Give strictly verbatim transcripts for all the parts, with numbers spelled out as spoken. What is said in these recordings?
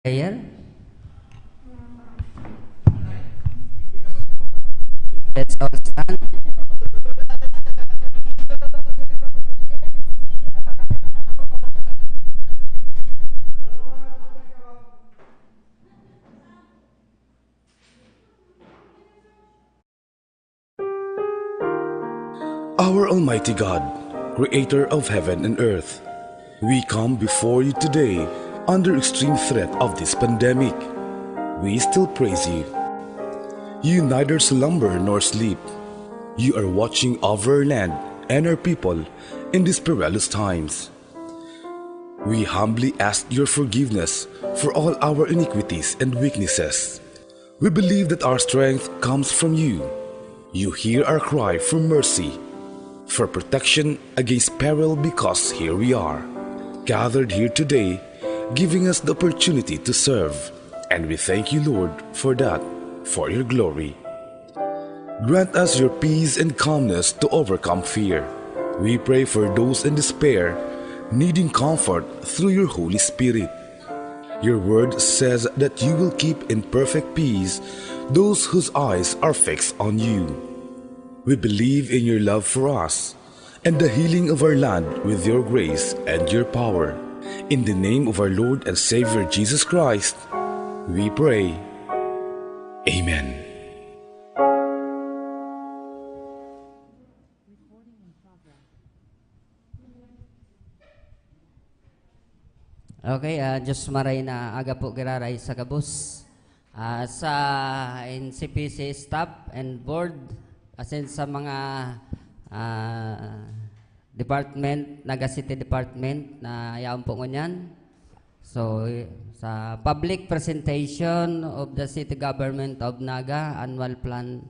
Prayer. Let's all stand. Our Almighty God, creator of heaven and earth, we come before you today under extreme threat of this pandemic. We still praise you. You neither slumber nor sleep. You are watching over our land and our people in these perilous times. We humbly ask your forgiveness for all our iniquities and weaknesses. We believe that our strength comes from you. You hear our cry for mercy, for protection against peril, because here we are, gathered here today, giving us the opportunity to serve. And we thank you, Lord, for that, for your glory. Grant us your peace and calmness to overcome fear. We pray for those in despair, needing comfort through your Holy Spirit. Your word says that you will keep in perfect peace those whose eyes are fixed on you. We believe in your love for us and the healing of our land with your grace and your power. In the name of our Lord and Savior Jesus Christ, we pray. Amen. Okay, ah, Diyos maray na aga po giraray sa gabos. Ah, sa N C P C staff and board, asin sa mga, ah, department, Naga City Department na yaon po ngunyan. So, sa public presentation of the City Government of Naga Annual Plan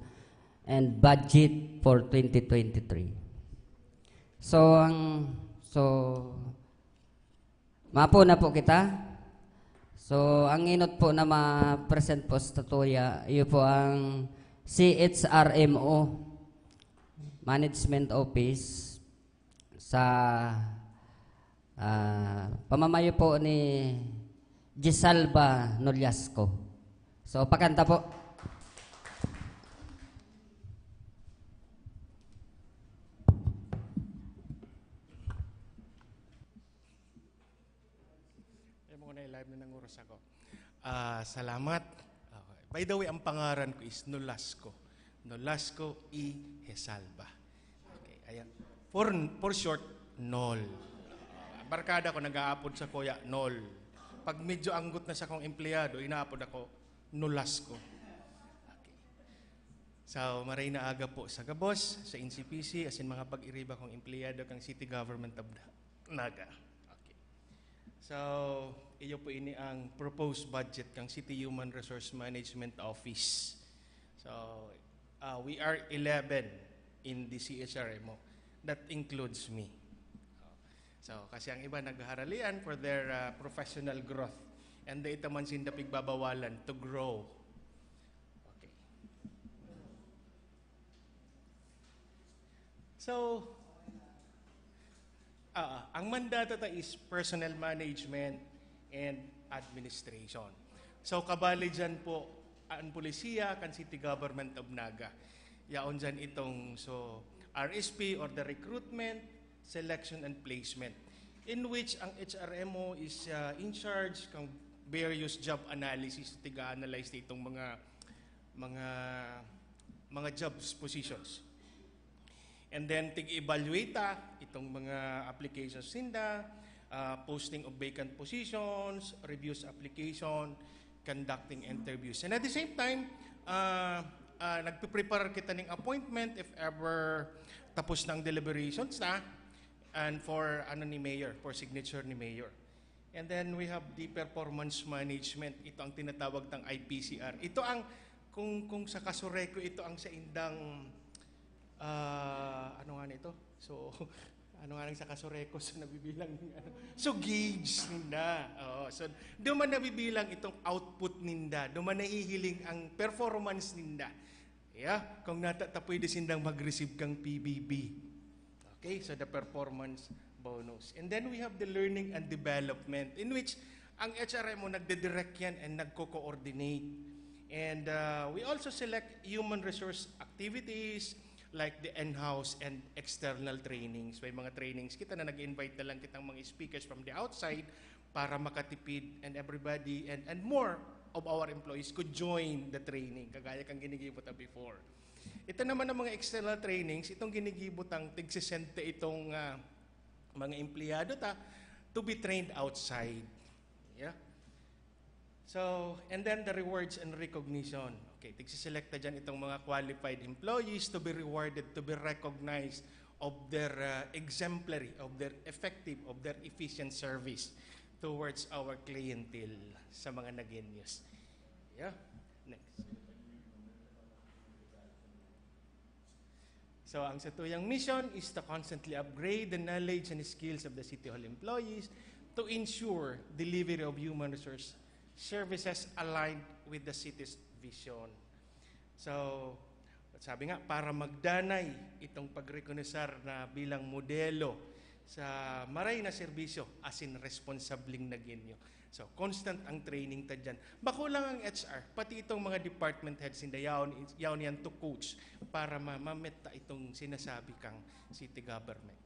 and Budget for twenty twenty-three. So, ang, so, mapo na po kita. So, ang inot po na ma-present po sa tuya, iyo po ang C H R M O Management Office sa, ah, pamamayo po ni Gisalba Nolasco. So, pakanta po. Ay, mo na live na nanguros ako. Ah, salamat. Okay. By the way, ang pangaran ko is Nolasco. Nolasco E. Hesalba. Okay, ayan. For, for short, Nol. Barkada ko, nag-aapod sa kuya, Nol. Pag medyo anggot na sa kong empleyado, inaapod ako, Nolasco. Okay. So, maray na aga po sa gabos, sa N C P C, asin mga pag-iriba kong empleyado kang City Government of Na-, Naga. Okay. So, iyo po ini ang proposed budget kang City Human Resource Management Office. So, uh, we are eleven in the C H R M O. That includes me. So, kasi ang iba nagharalian for their, uh, professional growth. And ito man sinda pigbabawalan to grow. Okay. So, ah, ang mandato ta is personnel management and administration. So, kabali dyan po ang polisiya kan City Government of Naga. Yaon dyan itong, so, R S P or the recruitment, selection and placement, in which ang H R M O is, ah, in charge kang various job analysis, tiga-analyze na itong mga, mga, mga jobs positions. And then, tig-evaluate ta itong mga applications ninda, ah, posting of vacant positions, reviews application, conducting interviews. And at the same time, ah, ah, nagpe-prepare kita ning appointment if ever tapos na ang deliberations na, and for, ano, ni Mayor, for signature ni Mayor. And then we have the performance management. Ito ang tinatawag ng I P C R. Ito ang, kung, kung sa Kasureco, ito ang sa indang, ah, ano nga nito? So, ano nga nang sa Kasureco? So, nabibilang, ano? So, gauge ninda. Oo, so, duman nabibilang itong output ninda. Duman nahihiling ang performance ninda. Yeah? Kung nata-, ta pwede sindang mag-receive kang P B B. Okay, so the performance bonus. And then we have the learning and development, in which Ang H R M O nagdidirect yan and nagko-coordinate. And uh, we also select human resource activities like the in-house and external trainings. May mga trainings kita na nag-invite na lang kitang mga speakers from the outside para makatipid and everybody and, and more of our employees could join the training, kagaya kang ginigibo ta before. Ito naman ang mga external trainings, itong ginigibo tang tigsisente itong uh, mga empleyado ta to be trained outside. Yeah. So, and then the rewards and recognition. Okay, tigsiselekta dyan itong mga qualified employees to be rewarded, to be recognized of their uh, exemplary, of their effective, of their efficient service towards our clientele sa mga nag-news. Yeah? Next. So, ang satuyang mission is to constantly upgrade the knowledge and skills of the City Hall employees to ensure delivery of human resource services aligned with the city's vision. So, sabi nga, para magdanay itong pagrekonosar na bilang modelo sa maray na serbisyo asin responsabling nag-inyo. So, constant ang training ta dyan. Bako lang ang H R, pati itong mga department heads ninda, yaon, yaon yan to coach para ma- mamit ta itong sinasabi kang city government.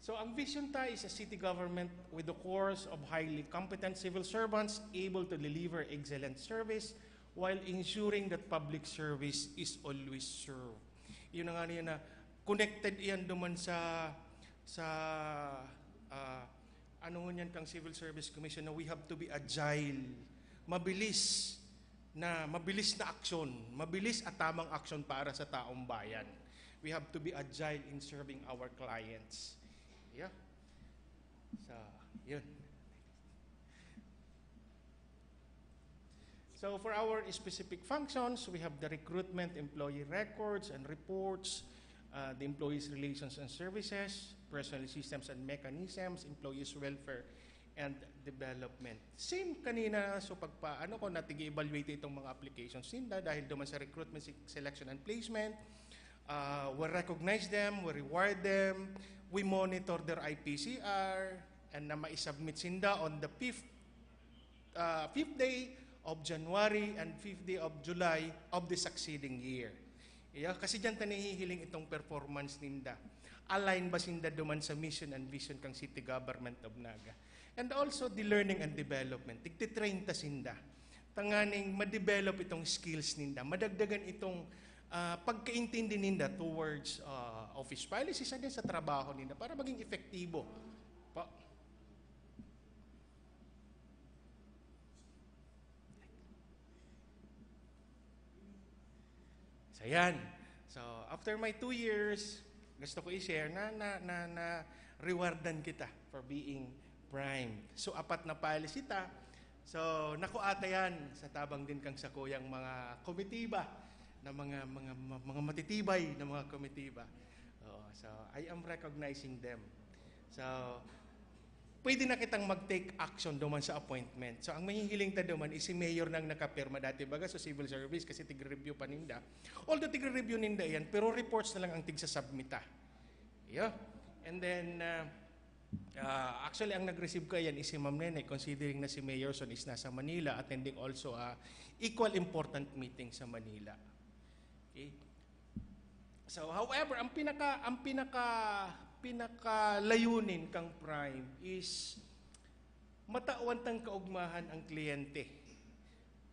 So, ang vision ta is a city government with the course of highly competent civil servants able to deliver excellent service while ensuring that public service is always served. Yun na nga yun na connected iyan duman sa sa uh, ano ngunyan kang Civil Service Commission na we have to be agile, mabilis na mabilis na aksyon, mabilis at tamang aksyon para sa taong bayan. We have to be agile in serving our clients. Yeah. So, yun. So for our specific functions, we have the recruitment, employee records and reports, uh, the employees relations and services, personnel systems and mechanisms, employees welfare and development. Same kanina, so pagpaano ko na tigi-evaluate itong mga applications ninda dahil duman sa recruitment, selection and placement, uh, we recognize them, we reward them, we monitor their I P C R, and na maisubmit sinda on the fifth uh, fifth day of January and fifth day of July of the succeeding year. Yeah, kasi diyan ta nahihiling itong performance ninda. Align ba sinda duman sa mission and vision kang City Government of Naga? And also the learning and development. Tigtitrain ta sinda. Tanganing ma-develop itong skills ninda. Madagdagan itong uh, pagkaintindi ninda towards uh, office policies and sa trabaho ninda para maging epektibo. Pa. So, yan. So, after my two years, gusto ko i-share na, na, na, na rewardan kita for being prime. So, apat na policy ta. So, naku ata yan sa tabang din kang sakuyang mga komitiba na mga, mga, mga matitibay na mga komitiba. Oo, so, I am recognizing them. So, pwede na kitang mag-take action duman sa appointment. So, ang mahihiling ta duman is si mayor nang nakapirma dati baga sa civil service kasi tigre-review pa ninda. Although tigre-review ninda yan, pero reports na lang ang tigsasubmita. Yeah. And then, uh, uh, actually, ang nag-receive ka yan is si Ma'am Nene, considering na si Mayor Son is nasa Manila, attending also a equal important meeting sa Manila. Okay? So, however, ang pinaka ang pinaka pinakalayunin kang Prime is matawan tang kaugmahan ang kliyente.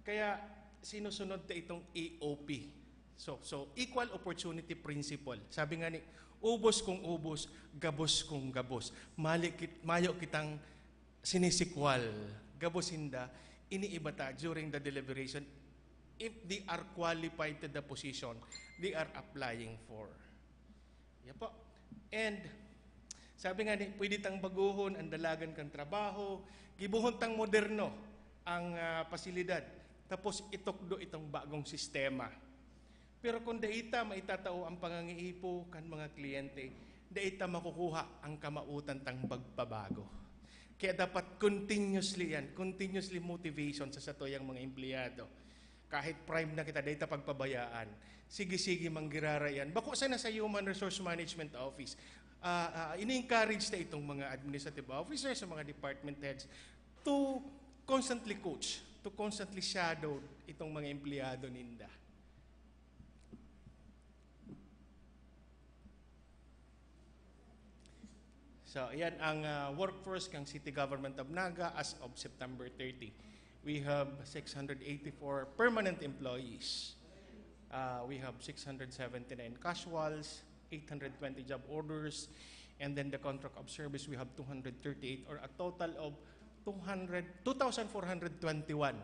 Kaya sinusunod ta itong E O P. So, so equal opportunity principle. Sabi nga ni, ubos kung ubos, gabos kung gabos. Mali kit, mayo kitang sinisikwal, gabos sinda, iniiba ta during the deliberation if they are qualified to the position they are applying for. Yan po. And sabi nga ni, pwede tang baguhon ang dalagan kan trabaho, gibuhon tang moderno ang uh, pasilidad, tapos itukdo itong bagong sistema. Pero kung dai ta maitatao ang pangangiipo kan mga kliyente, dai ta makukuha ang kamautan tang pagbabago. Kaya dapat continuously yan, continuously motivation sa satuyang mga empleyado. Kahit prime na kita, dai ta pagpabayaan. Sige-sige, manggirara yan. Bako sana sa Human Resource Management Office. Ah, ah, ini-encourage ta itong mga administrative officers, sa mga department heads, to constantly coach, to constantly shadow itong mga empleyado ninda. So, yan ang, ah, workforce kang City Government of Naga as of September thirty. We have six hundred eighty-four permanent employees. Uh, we have six hundred seventy-nine casuals, eight hundred twenty job orders, and then the contract of service, we have two hundred thirty-eight, or a total of two hundred, two thousand four hundred twenty-one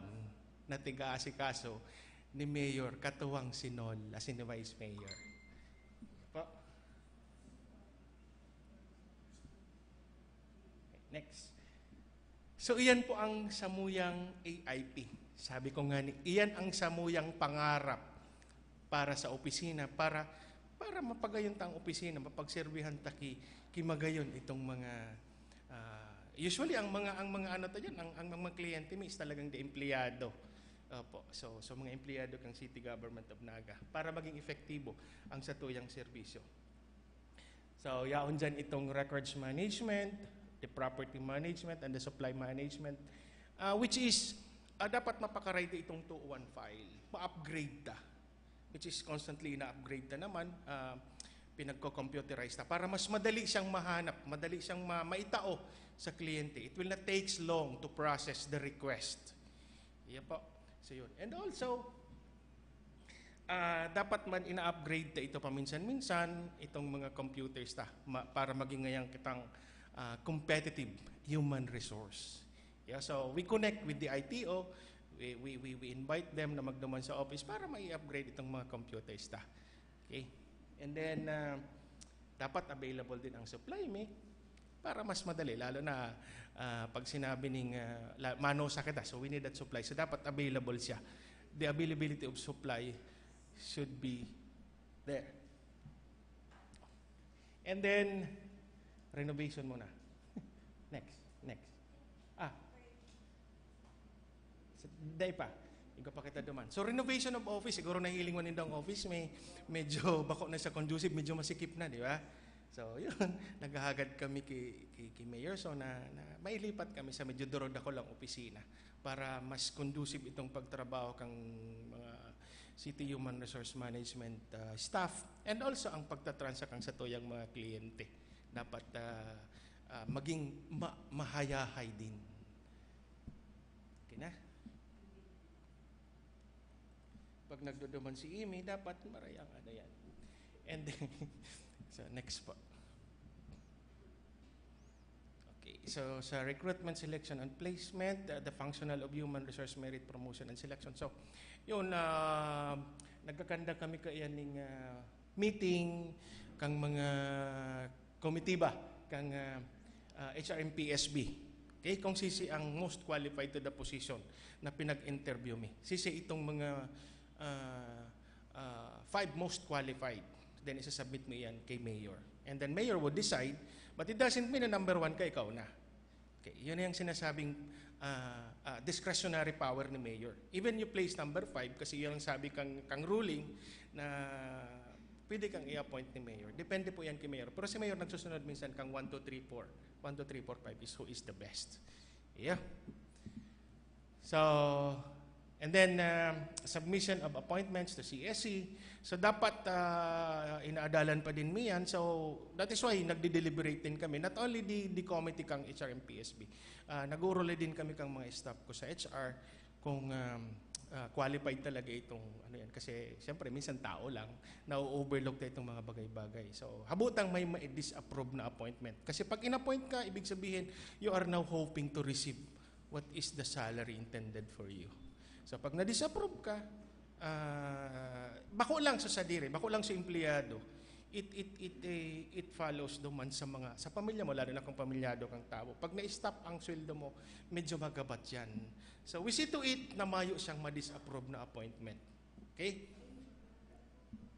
na tiga-asikaso ni Mayor, katuwang si Nol, as in Vice Mayor. Po. Next. So, iyan po ang samuyang A I P. Sabi ko nga ni, iyan ang samuyang pangarap para sa opisina, para, para mapagayon ta ang opisina, mapagserbihan ta ki, ki magayon itong mga, ah, usually ang mga, ang mga ano ta diyan, ang, ang mga kliyente mi is talagang de empleyado. Opo. So, so mga empleyado kang City Government of Naga para maging epektibo ang satuyang serbisyo. So, yaon dyan itong records management, the property management, and the supply management, ah, which is, ah, dapat mapakaray ta itong two oh one file. Ma-upgrade ta, which is constantly ina-upgrade ta naman, ah, pinagko-computerize ta para mas madali siyang mahanap, madali siyang ma-, maitao sa kliyente. It will not takes long to process the request. Yan po. So, yun. And also, ah, dapat man ina-upgrade ta ito paminsan-minsan, itong mga computers ta, ma-, para maging ngayon kitang, ah, competitive human resource. Yeah, so we connect with the I T O, we, we, we, we invite them na magduman sa office para mai-upgrade itong mga computers ta. Okay? And then, ah, dapat available din ang supply mi para mas madali, lalo na, ah, pag sinabi ning, ah, la-, manosa kita, so we need that supply. So, dapat available siya. The availability of supply should be there. And then, renovation muna. Next, next. Ah. Sa, dai pa. Igo pa kita duman. So, renovation of office. Siguro nahiling man nindang office, may, medyo bako na sa conducive, medyo masikip na, di ba? So, yun. Naghahagad kami ki, ki, ki Mayor. So, na, na, mailipat kami sa medyo duro-dakul ang opisina para mas conducive itong pagtrabaho kang mga City Human Resource Management, ah, staff, and also ang pagtatransa kang satuyang mga kliyente. Dapat, ah, ah, maging ma-, mahayahay din. Okay na? Pag nagduduman si Imi, dapat marayang ano yan. And then, so, next po. Okay, so sa recruitment, selection, and placement, uh, the functional of human resource, merit, promotion, and selection. So, yun, ah, nagkakanda kami kaiyan ning, ah, meeting kang mga komitiba kang, ah, ah, H R M P S B. Okay, kung sisi ang most qualified to the position na pinag-interview mi. Sisi itong mga, ah, ah, five most qualified. Then, isasubmit mo iyan kay Mayor. And then, Mayor will decide, but it doesn't mean na number one ka, ikaw na. Okay, yun yung sinasabing, ah, ah, discretionary power ni Mayor. Even you place number five, kasi yun ang sabi kang, kang ruling na pwede kang i-appoint ni Mayor. Depende po yan kay Mayor. Pero si Mayor nagsusunod minsan kang one, two, three, four. One, two, three, four, five is who is the best. Yeah. So, and then, um, submission of appointments to C S C. So, dapat, ah, inaadalan pa din mi yan. So, that is why nagde-deliberate din kami. Not only the, the committee kang H R and P S B. Ah, nag-uurulay din kami kang mga staff ko sa H R kung, um, ah, qualified talaga itong ano yan. Kasi, siyempre, minsan tao lang, na-overlook na itong mga bagay-bagay. So, habutang may ma-disapprove na appointment. Kasi pag in-appoint ka, ibig sabihin, you are now hoping to receive what is the salary intended for you. So, pag na-disapprove ka, ah, bako lang sa sadiri, bako lang sa empleyado, it, it, it, eh, it follows duman sa mga, sa pamilya mo, lalo na kung pamilyado kang tao. Pag na-stop ang sweldo mo, medyo magabat yan. So, we see to it na mayo siyang ma-disapprove na appointment. Okay?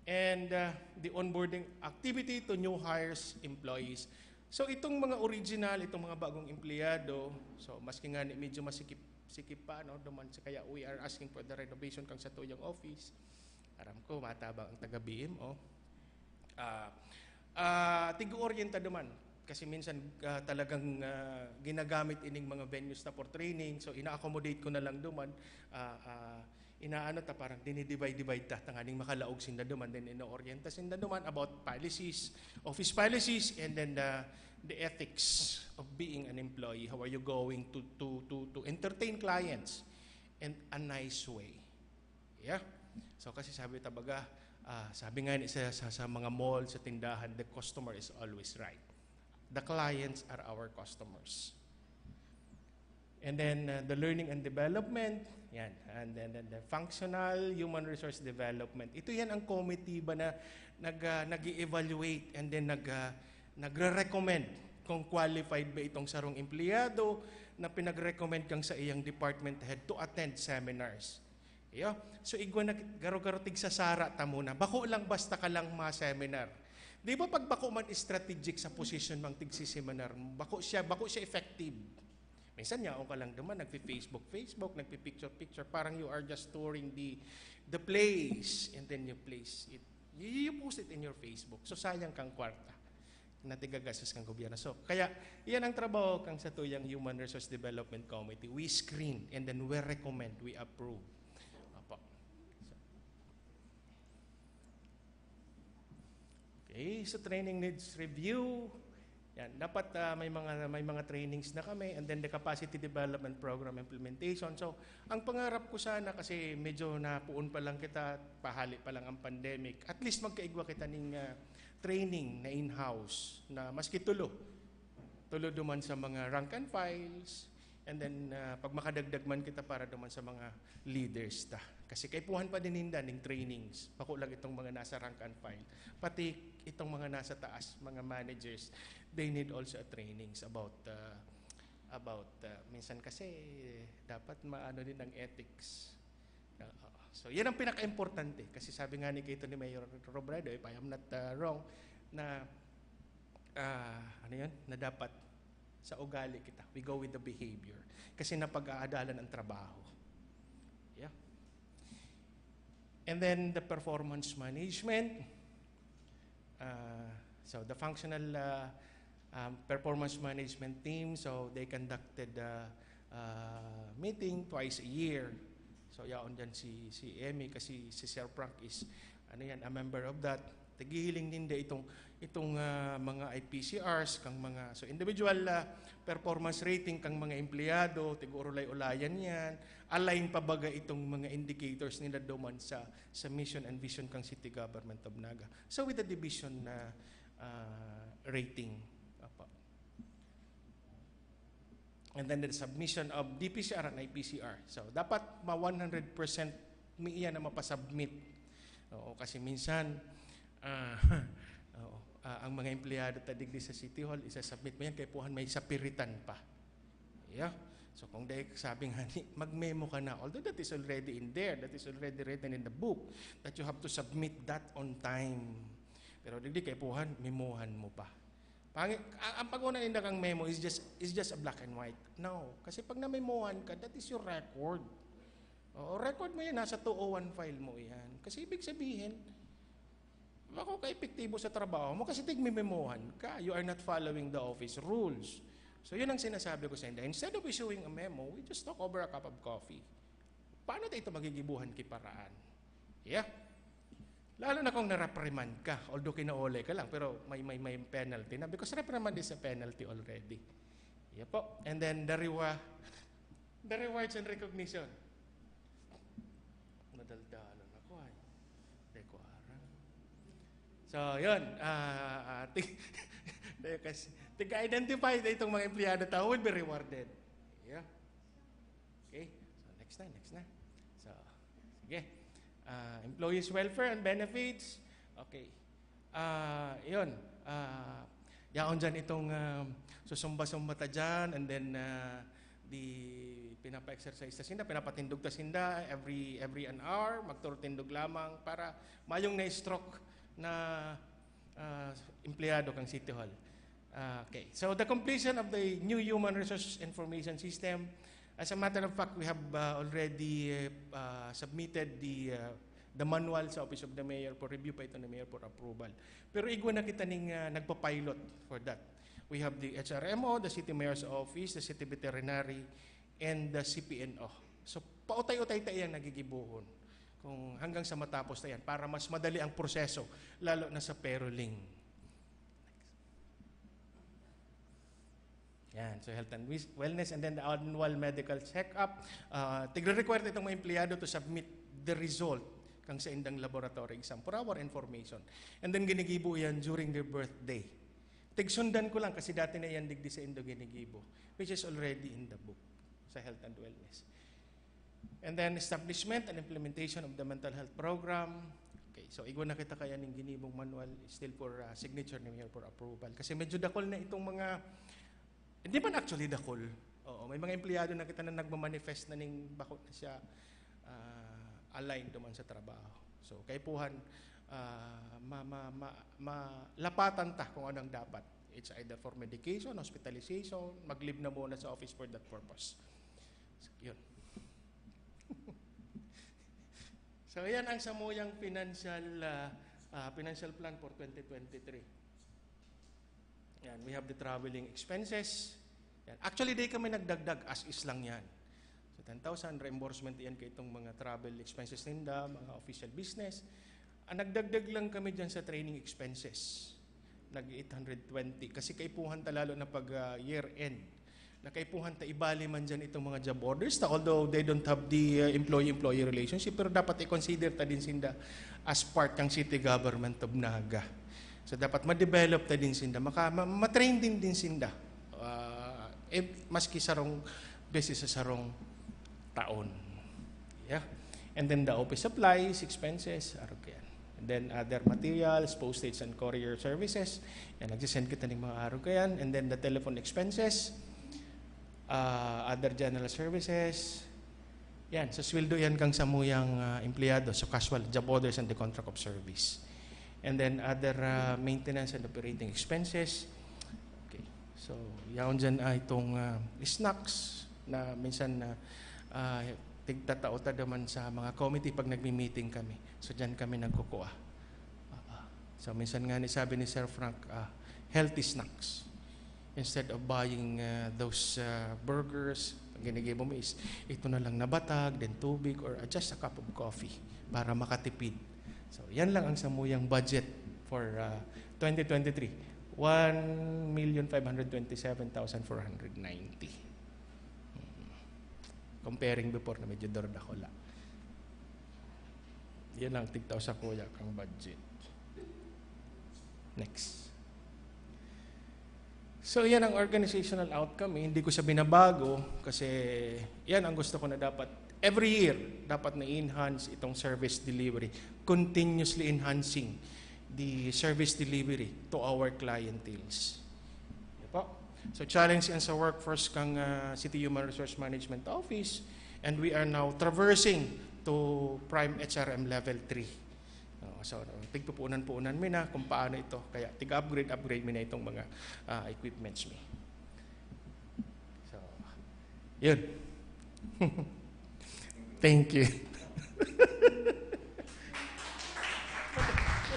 And, uh, the onboarding activity to new hires, employees. So, itong mga original, itong mga bagong empleyado, so, maski nga ni-, medyo masikip-sikip pa, no, duman sa, kaya we are asking for the renovation kang satuyang office. Aram ko, matabang ang taga B M O. Ah, Ah, tig-orienta duman. Kasi minsan, ah, talagang, ah, ginagamit ining mga venues na for training. So, ina-accommodate ko na lang duman. Ah, ah, inaano ta, parang dinidivide-divide ta, tanganing makalaog sinda duman. Then, inoorienta sinda duman about policies, office policies, and then the, the ethics of being an employee. How are you going to, to, to, to entertain clients in a nice way? Yeah. So, kasi sabi ta baga, ah, sabi nga ni sa, sa, sa mga mall, sa tindahan, "The customer is always right." The clients are our customers. And then, uh, the learning and development, yan. And then, then the functional human resource development. Ito yan ang committee ba na nag, ah, nag-i-evaluate and then nag, ah, nagre-recommend kung qualified ba itong sarong empleyado na pinag-recommend kang sa iyang department head to attend seminars. Iyo. So, igwa na garo-garo tigsasara ta muna. Bako lang basta ka lang ma-seminar. Di ba pag bako man strategic sa position mang tigsiseminar, bako siya, bako siya effective. Minsan yaon ka lang duman, nagpi-Facebook, Facebook, nagpi-picture, picture, parang you are just touring the, the place, and then you place it. You, you post it in your Facebook. So, sayang kang kwarta na tigagastos kang gobyerno. So, kaya, iyan ang trabaho kang sa tuyang Human Resource Development Committee. We screen and then we recommend, we approve. Opo. So, okay, so training needs review. Yan, dapat, ah, may mga, may mga trainings na kami, and then the capacity development program implementation. So, ang pangarap ko sana, kasi medyo napuon pa lang kita, pahali pa lang ang pandemic, at least magkaigwa kita ning, ah, training na in-house, na maski tulo. Tulo duman sa mga rank and files, and then, ah, pag makadagdag man kita para duman sa mga leaders ta. Kasi kaipuhan pa din ninda ning trainings. Bako lang itong mga nasa rank and file. Pati itong mga nasa taas, mga managers, they need also a trainings about, ah, about, ah, minsan kasi dapat maano din ang ethics. Oo. So, yan ang pinaka-importante. Kasi sabi nga ni, kay ni Mayor Robredo, if I am not, ah, wrong, na, ah, ano yun? Na dapat sa ugali kita. We go with the behavior. Kasi napag-aadalan ang trabaho. Yeah. And then the performance management. Uh, so the functional, uh, um, performance management team, so they conducted, uh, uh, meeting twice a year. So yaon dyan si, si Emmy, kasi si Sir Frank is, ano yan, a member of that. Tighihiling ninda itong, itong, ah, mga I P C Rs, kang mga, so individual, ah, performance rating kang mga empleyado, tig-urulay-ulayan yan, align pa baga itong mga indicators nila duman sa, sa mission and vision kang City Government of Naga. So with the division na, ah, rating. Apo. And then the submission of D P C R and I P C R. So, dapat ma one hundred percent mi iyan na mapasubmit. Oo, kasi minsan, ah, oo, ah, ang mga empleyado ta digdi sa City Hall, isa-submit mo yan, kaipuhan may sapiritan pa. Yeah? So, kung dahil sabi nga ni, mag-memo ka na, although that is already in there, that is already written in the book, that you have to submit that on time. Pero digdi kaipuhan, memohan mo pa. Pangi-, ang, ang pag-una ninda kang memo is just, is just a black and white. No. Kasi pag namemohan ka, that is your record. Oo, record mo yan, nasa two oh one file mo yan. Kasi ibig sabihin, bako ka epektibo sa trabaho mo kasi tigmememohan ka. You are not following the office rules. So, yun ang sinasabi ko sa inyo. Instead of issuing a memo, we just talk over a cup of coffee. Paano tayo ito magigibuhan ki paraan? Yeah? Lalo na kung nareprimand ka, although kinaolay ka lang, pero may, may, may penalty na because reprimand is a penalty already. Yeah po. And then the reward, the rewards and recognition. Nadaldalan ako ay. Hindi ko aram. So, yun. Ah, ah, tig-, hindi kasi, tig-identify na itong mga empleyado ta will be rewarded. Yeah. Okay. So, next na, next na. So, sige. Ah, employees welfare and benefits. Okay. Ah, yun. Ah, yaon dyan itong, ah, susumba-sumba ta dyan, and then, ah, di pinapa-exercise ta sinda, pinapatindog ta sinda every, every an hour, magturutindog lamang para mayong na-stroke na, ah, empleyado kang City Hall. Ah, okay. So, the completion of the new human resource information system, as a matter of fact, we have, ah, already, ah, submitted the, ah, the manual sa Office of the Mayor for review pa ito ni Mayor for approval. Pero igwa na kita ning, ah, nagpa-pilot for that. We have the H R M O, the City Mayor's Office, the City Veterinary, and the C P N O. So, pautay-utay ta iyang nagigibohon kung hanggang sa matapos ta yan para mas madali ang proseso, lalo na sa payrolling. Yan, so health and wis- wellness, and then the annual medical check-up. Ah, tigre-require itong mga empleyado to submit the result kang sa indang laboratory exam for our information. And then ginigibo yan during their birthday. Tigsundan ko lang kasi dati na yan digdi sa indo ginigibo, which is already in the book sa health and wellness. And then establishment and implementation of the mental health program. Okay, so igwa na kita kaya ning ginibong manual, still for, ah, signature ni Mayor for approval. Kasi medyo dakol na itong mga, hindi man actually dakol. Oo, may mga empleyado na kita na nagmamanifest na ning bako na siya, ah, aligned naman sa trabaho. So, kaipuhan, ah, ma, ma, ma, malapatan ta kung anong dapat. It's either for medication, hospitalization, mag-leave na muna sa office for that purpose. So, yun. So, yan ang samuyang financial, ah, ah, financial plan for twenty twenty-three. Yan, we have the traveling expenses. Yan. Actually, di kami nagdagdag, as is lang yan. So, ten thousand, reimbursement yan kay itong mga travel expenses ninda, mga official business. Ang nagdagdag lang kami dyan sa training expenses. Nag eight hundred twenty. Kasi kaipuhan ta lalo na pag, ah, year end. Nakaipuhan ta ibali man dyan itong mga job orders ta, although they don't have the, ah, employee-employee relationship, pero dapat i-consider ta din sinda as part ng City Government of Naga. So, dapat ma-develop ta din sinda, maka, ma-, ma-train din din sinda. Ah, eh, maski sarong beses sa sarong taon. Yeah. And then the office supplies, expenses, arog kayan. And then other materials, postage and courier services. Yan, nagsisend kita ng mga arog kayan. And then the telephone expenses, ah, other general services. Yan, sa sweldo yan kang samuyang, ah, empleyado, sa casual, job orders and the contract of service. And then other, ah, maintenance and operating expenses. Okay. So, yaon dyan ay itong, ah, snacks na minsan na, ah, tigtatao ta naman sa mga committee pag nagmi-meeting kami. So, dyan kami nagkukuha. Ah, ah. So, minsan nga ni sabi ni Sir Frank, ah, healthy snacks. Instead of buying, ah, those, ah, burgers, ang ginigibo mo is ito na lang na batag, then tubig, or, ah, just a cup of coffee para makatipid. So, yan lang ang samuyang budget for, ah, twenty twenty-three. One million five hundred twenty-seven thousand four hundred ninety. Hmm. Comparing before na medyo dordakula. Yan lang, tigtao sa kuya kang budget. Next. So, yan ang organizational outcome. Eh. Hindi ko siya binabago kasi yan ang gusto ko na dapat every year, dapat na-enhance itong service delivery. Continuously enhancing the service delivery to our clienteles. Yan po. So, challenge yan sa workforce kang, ah, City Human Resource Management Office, and we are now traversing to Prime H R M Level three. Oh, so, tigpupunan-punan mi na kung paano ito. Kaya tig-upgrade, upgrade mi na itong mga, ah, equipments mi. So, yun. Thank you.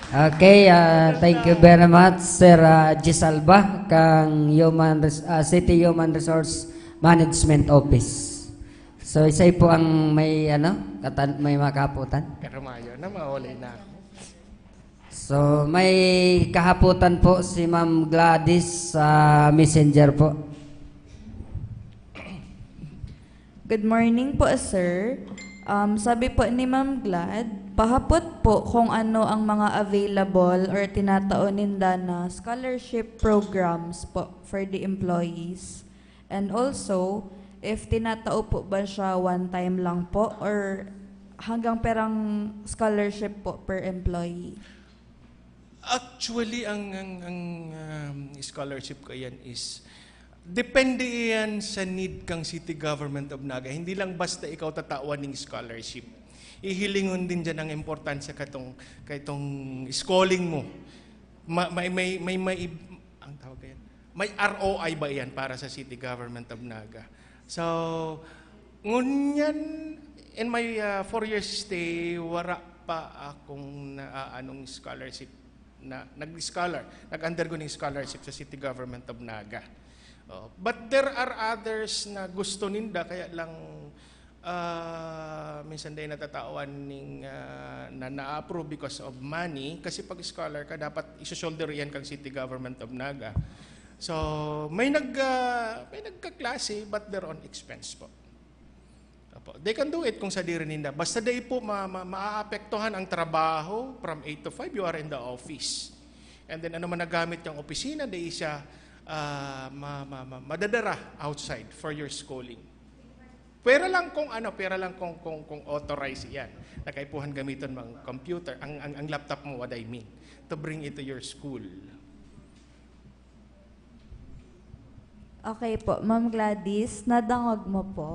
Okay, ah, thank you very much, Sir, ah, Gisalba, kang Human Res-, ah, City Human Resource Management Office. So, isa po ang may, ano, katan-, may makaputan. Pero mayo na, mauli na ako. So, may kahaputan po si Ma'am Gladys sa Messenger po. Good morning po, sir. Um, sabi po ni Ma'am Glad, pahapot po kung ano ang mga available or tinatao ninda na scholarship programs po for the employees. And also, if tinatao po ba siya one time lang po or hanggang perang scholarship po per employee? Actually, ang, ang, ang, um, scholarship ko yan is, depende yan sa need kang City Government of Naga. Hindi lang basta ikaw tatawan ng scholarship. Ihilingon din dyan ang importansya katong, katong schooling mo. Ma-, may, may, may, may, ang tawag yan? May R O I ba yan para sa City Government of Naga? So, ngunyan, in my, uh, four years stay, wara, pa akong naanong scholarship, na nag-scholar, nag-undergo ning scholarship sa City Government of Naga. Oh, but there are others na gusto ninda, kaya lang, ah, minsan dai natatawan ning, ah, na na-approve because of money. Kasi pag scholar ka, dapat iso-shoulder yan kang City Government of Naga. So, may nag, ah, may nagkaklase, but their own expense po. Opo. They can do it kung sadiri ninda. Basta dai po ma-, ma-, maaapektuhan ang trabaho from eight to five, you are in the office. And then ano man nagamit yung opisina, dai siya, ah, ma-, ma-, ma-, madadara outside for your schooling. Pwera lang kung ano, pwera lang kung, kung, kung authorized yan. Nakaipuhan gamiton mang computer, ang, ang, ang laptop mo, what I mean, to bring it to your school. Okay po. Ma'am Gladys, nadangog mo po?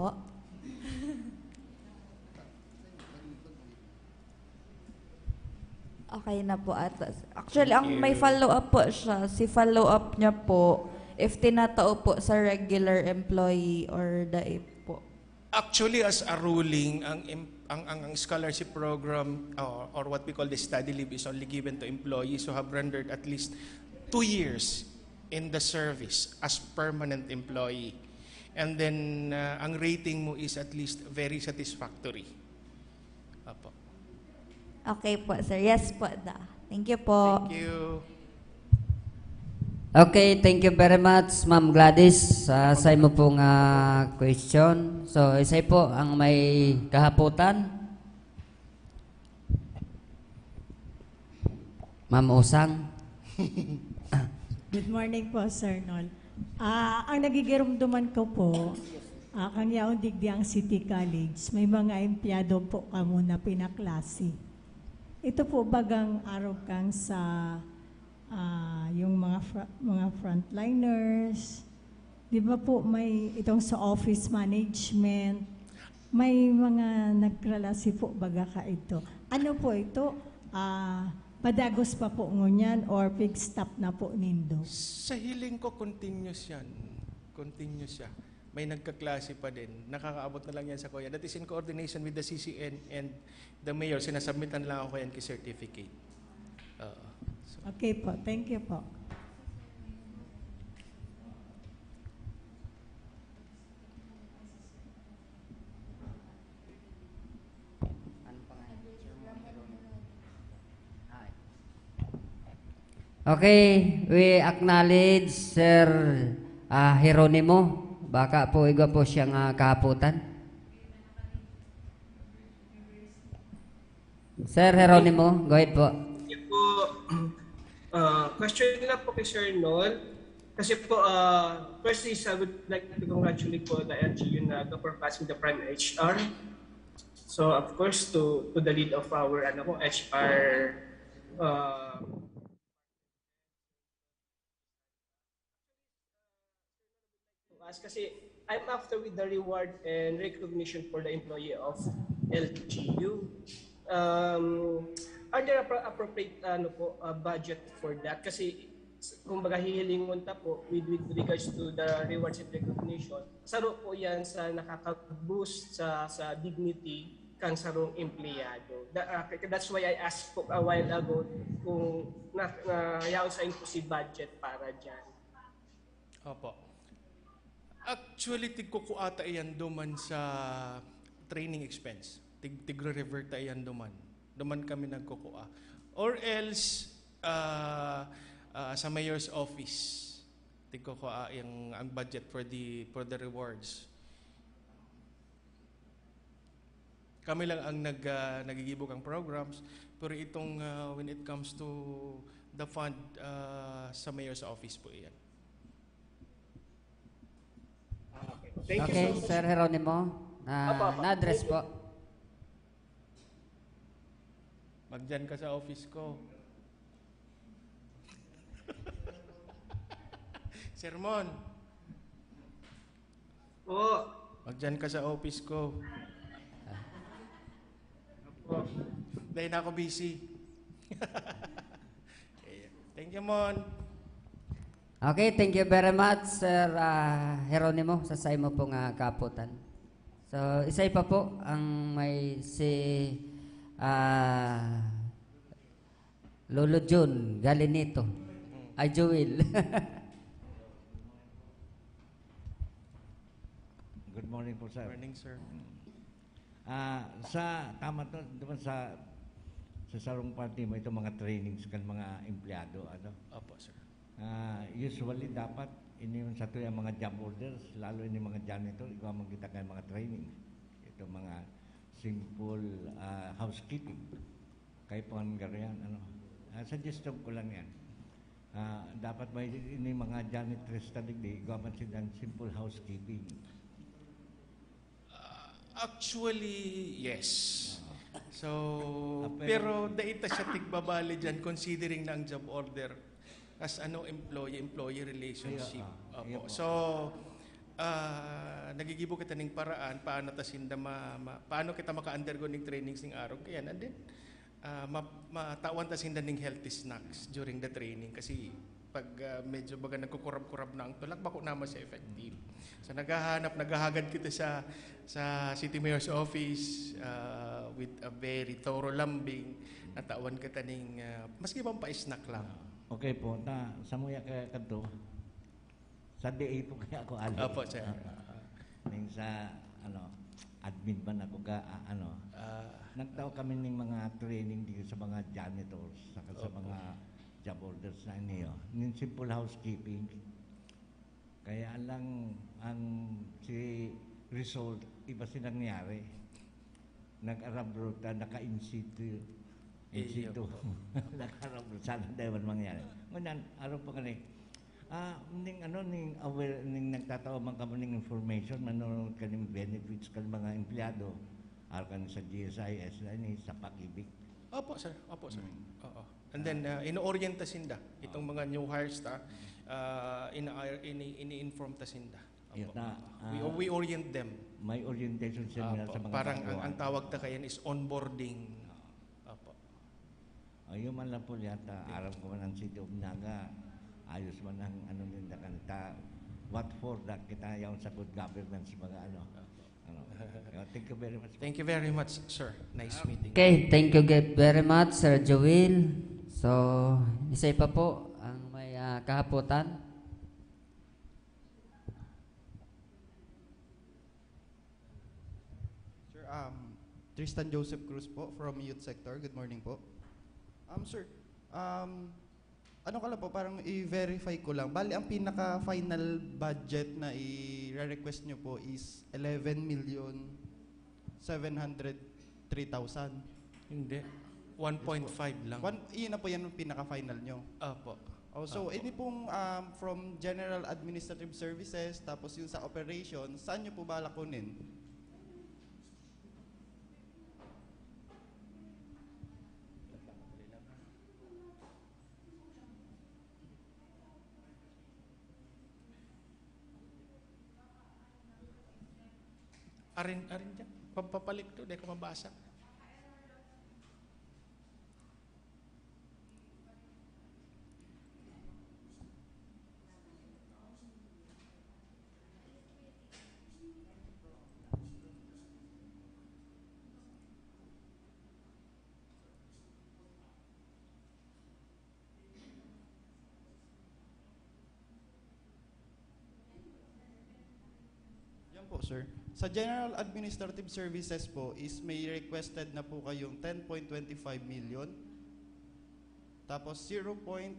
Okay na po ata. Actually, ang may follow-up po siya. Si follow-up niya po, if tinatao po sa regular employee or dai po. Actually, as a ruling, ang, im- ang, ang, ang scholarship program or, or what we call the study leave is only given to employees who have rendered at least two years in the service as permanent employee. And then, uh, ang rating mo is at least very satisfactory. Apo. Okay po, sir. Yes po, da. Thank you po. Thank you. Okay, thank you very much, Ma'am Gladys, sa saimo pong ah, question. So, isay po ang may kahapotan. Ma'am Osang. Good morning po, Sir Nol. Ah, ang nagigirumduman ko po, ah, kang yaon digdi ang City College, may mga empleyado po kamo na pinaklase. Ito po bagang arog kang sa ah, yung mga fr- mga frontliners, di ba po may itong sa office management, may mga nagkalase po baga ka ito. Ano po ito? Ah, padagos pa po ngunyan or fixed stop na po nindo? Sa hiling ko, continuous yan. Continuous siya. May nagkaklase pa din. Nakakaabot na lang yan sa kuya. That is in coordination with the C C N and the mayor. Sinasubmitan lang ako yan kay certificate. Oo. So, Okay po. Thank you po. Okay, we acknowledge Sir ah, Jeronimo. Baka po igwa po siyang ah, kahapotan. Sir Jeronimo, go ahead po. Thank you po. Uh, question lang po kay Sir Nol. Kasi po, uh, first is I would like to congratulate po the L G U Naga for passing the Prime H R. So of course to to the lead of our ano po, H R uh, to us kasi I'm after with the reward and recognition for the employee of L G U. Um, are there appro- appropriate ano po uh, budget for that? Kasi s- kumbaga hihilingon ta po with, with regards to the rewards and recognition. Saro po yan sa nakaka-boost sa, sa dignity kang sarong empleyado. That, uh, that's why I asked po a while ago kung na, na yaon sa po si budget para dyan. Opo. Actually, tigkukuha ta iyan duman sa training expense. Tig tigre-revert ta iyan duman. Duman kami nagkukuha. Or else, ah, ah, sa mayor's office, tigkukuha yung, ang budget for the, for the rewards. Kami lang ang nag, ah, nagigibo kang programs, pero itong, ah, when it comes to the fund, ah, sa mayor's office po iyan. Ah, okay. Thank you Okay, so much. Sir Jeronimo, na, Apo, apo. na-address po. Magdiyan ka sa office ko. Sermon, Po. magdiyan ka sa office ko. Dahil na ako busy. Ayan. Thank you, Mon. Okay, thank you very much, Sir ah, Jeronimo, sa saimo pong ah, kahapotan. So, isay pa po ang may si Ah, Lolo Jun Galinito. Ay, Joel. Good morning po, sir. Morning, sir. Ah, sa tama to, di ba sa sa sarong party mo itong mga trainings kan mga empleyado, ano? Opo, sir. Ah, usually dapat ini yung sa tuya mga job orders, lalo ini mga janitor, ikaw ang magkita kay mga training. Ito mga simple ah, housekeeping. Kay Pangarian, ano? Ah, suggestion ko lang yan. Ah, dapat may ini mga janitress ta digdi, ikaw man silang simple housekeeping. Actually, yes. So, Ah, pero pero- dai ta siya tigbabali dyan considering na ang job order as ano employee-employee relationship. Iya, ah, Opo. iya po. So, ah, nagigibo kita ning paraan paano ta sinda ma, ma- paano kita maka-undergo ning trainings ning arog kaya and then ah, ma- matawan ta sinda ning healthy snacks during the training kasi pag ah, medyo baga nagkukurab-kurab na ang tulak, bako naman siya effective. So naghahanap, naghahagad kita sa sa City Mayor's Office ah, with a very thorough lambing. Natawan kita ning ah, maski bang pa-snack lang. Okay po, ta samuya kaya kadto. Sa D A po kaya ako ali. Opo, sir. Ning sa ano, admin man ako ka ah, ano. Ah, Nagtao kami ning mga training dito sa mga janitors saka sa Opo. mga job orders na niyo. Ning simple housekeeping. Kaya lang ang si result iba si nangyari. Nag-arabro ta naka-in situ. In Iyo situ. po. Nag-arabro sana daw man mangyari. Ngunyan, araw pa kani. Ah, ning ano ning aware ning nagtataw man kamo ning information ano kaning benefits kan mga empleyado. Araw kan sa G S I S na ini sa Pag-ibig. Opo, sir. Opo, sir. Mm. Oo. And then, uh, ino-orient ta sinda. Itong mga new hires ta, uh, ina- ini- ini-inform ta sinda. Opo. Yun na, we, ah, we orient them. May orientation seminar Opo. Sa mga Parang ang, baguhan. Ang tawag ta kaya is onboarding. Opo. Ayun man lang po yata. Aram ko man ang City of Naga. Ayos man ang ano ninda kanita. What for that kita yaon sa good governance mga ano. Ano. Thank you very much. Thank you very much, sir. Nice meeting. Okay, thank you ge- very much, Sir Joel. So, isa pa po ang may ah, kahapotan. Sir, um, Tristan Joseph Cruz po from Youth Sector. Good morning po. Um, sir, um, ano ka lang po, parang i-verify ko lang. Bali, ang pinaka-final budget na i-request nyo po is eleven million seven hundred three thousand. Hindi. One point five lang. One, yun na po yan ang pinaka-final nyo. Opo. Oh, so, Opo. Ini pong um, from General Administrative Services, tapos yung sa operations, saan nyo po balak kunin? Arin, arin dyan. Pampapalikto, di ko mabasa. Yan po, sir. Sa General Administrative Services po is may requested na po kayong ten point twenty five million. Tapos zero point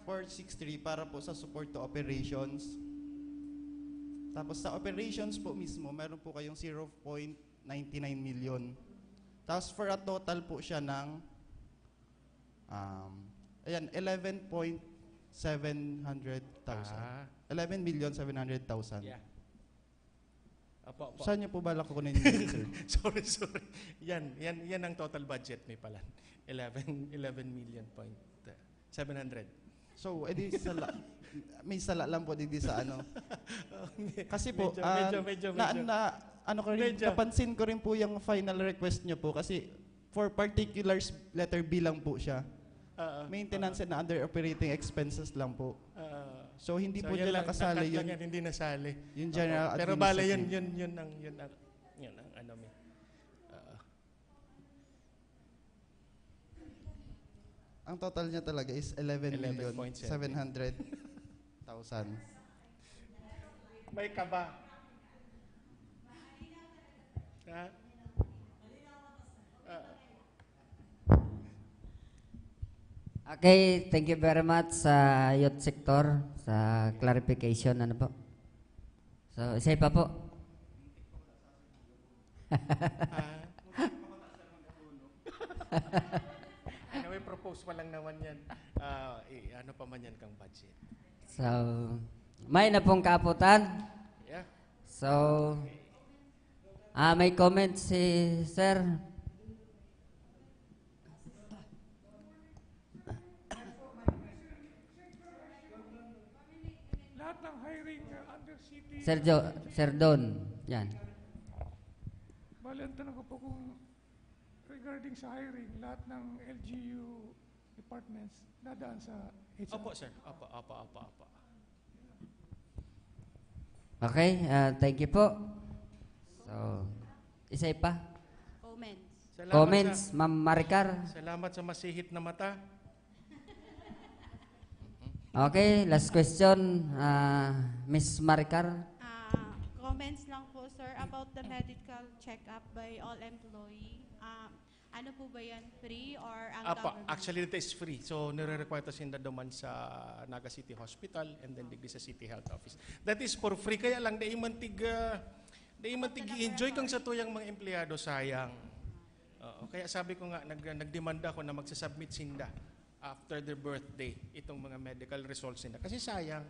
four six three para po sa support to operations. Tapos sa operations po mismo, meron po kayong zero point ninety nine million. Tapos for a total po siya ng, um, ayan, eleven point seven hundred thousand. Ah. Eleven million seven hundred thousand. Yeah. Apo, apo. Saan niyo po balak kukunin yun, sir? Sorry, sorry. Yan, yan, yan ang total budget, may palan. Eleven, eleven million point uh, seven hundred. So, edi sala, may sala lang po digdi sa ano. Kasi po, Medyo, ah, medyo, medyo, na, medyo. na, ano ko rin, Medyo. napansin ko rin po yung final request niyo po kasi for particulars letter B lang po siya. Oo, Maintenance oo. And other operating expenses lang po. Oo. So, hindi So, po yan dyan lang, nakasali ang tatlo yun. Yan, hindi nasali. Yung general Opo. Pero bale yun, administrative. Yun, yun ang, yun ang, yun ang ano may. Oo. Ang total niya talaga is eleven million seven hundred thousand. May kaba. Ha? Ah. Okay, thank you very much sa youth sector sa clarification. Ano po? So, isa pa po. Ah. Anyway, propose pa lang naman yan. Ah, eh, ano pa man yan kang budget? So, may na pong kaaputan. Yeah. So, ah, may comment si Sir. Lahat ng hiring uh, under city. Sir, jo, Sir Don. Yan. Bali, ang tanong ko po kung regarding sa hiring, lahat ng L G U departments dadaan sa H R. Opo, sir. Opo, opo, opo, opo. Okay, ah, thank you po. So, isa pa? Comments. Salamat Comments, sa, Ma'am Maricar? Salamat sa masihit na mata. Okay, last question, ah, Miss Maricar. Ah, comments lang po, sir, about the medical check-up by all employee. Ah, ano po ba yan? Free or ang Apa, government? Actually, that is free. So, nire-require to sinda duman sa Naga City Hospital and then digdi sa City Health Office. That is for free. Kaya lang, dai man tig, ah, dai man tig enjoy kang sa tuyang mga empleyado, sayang. Oo, kaya sabi ko nga, nag, nagdemanda ako na magsasubmit sinda after their birthday, itong mga medical results nila. Kasi sayang,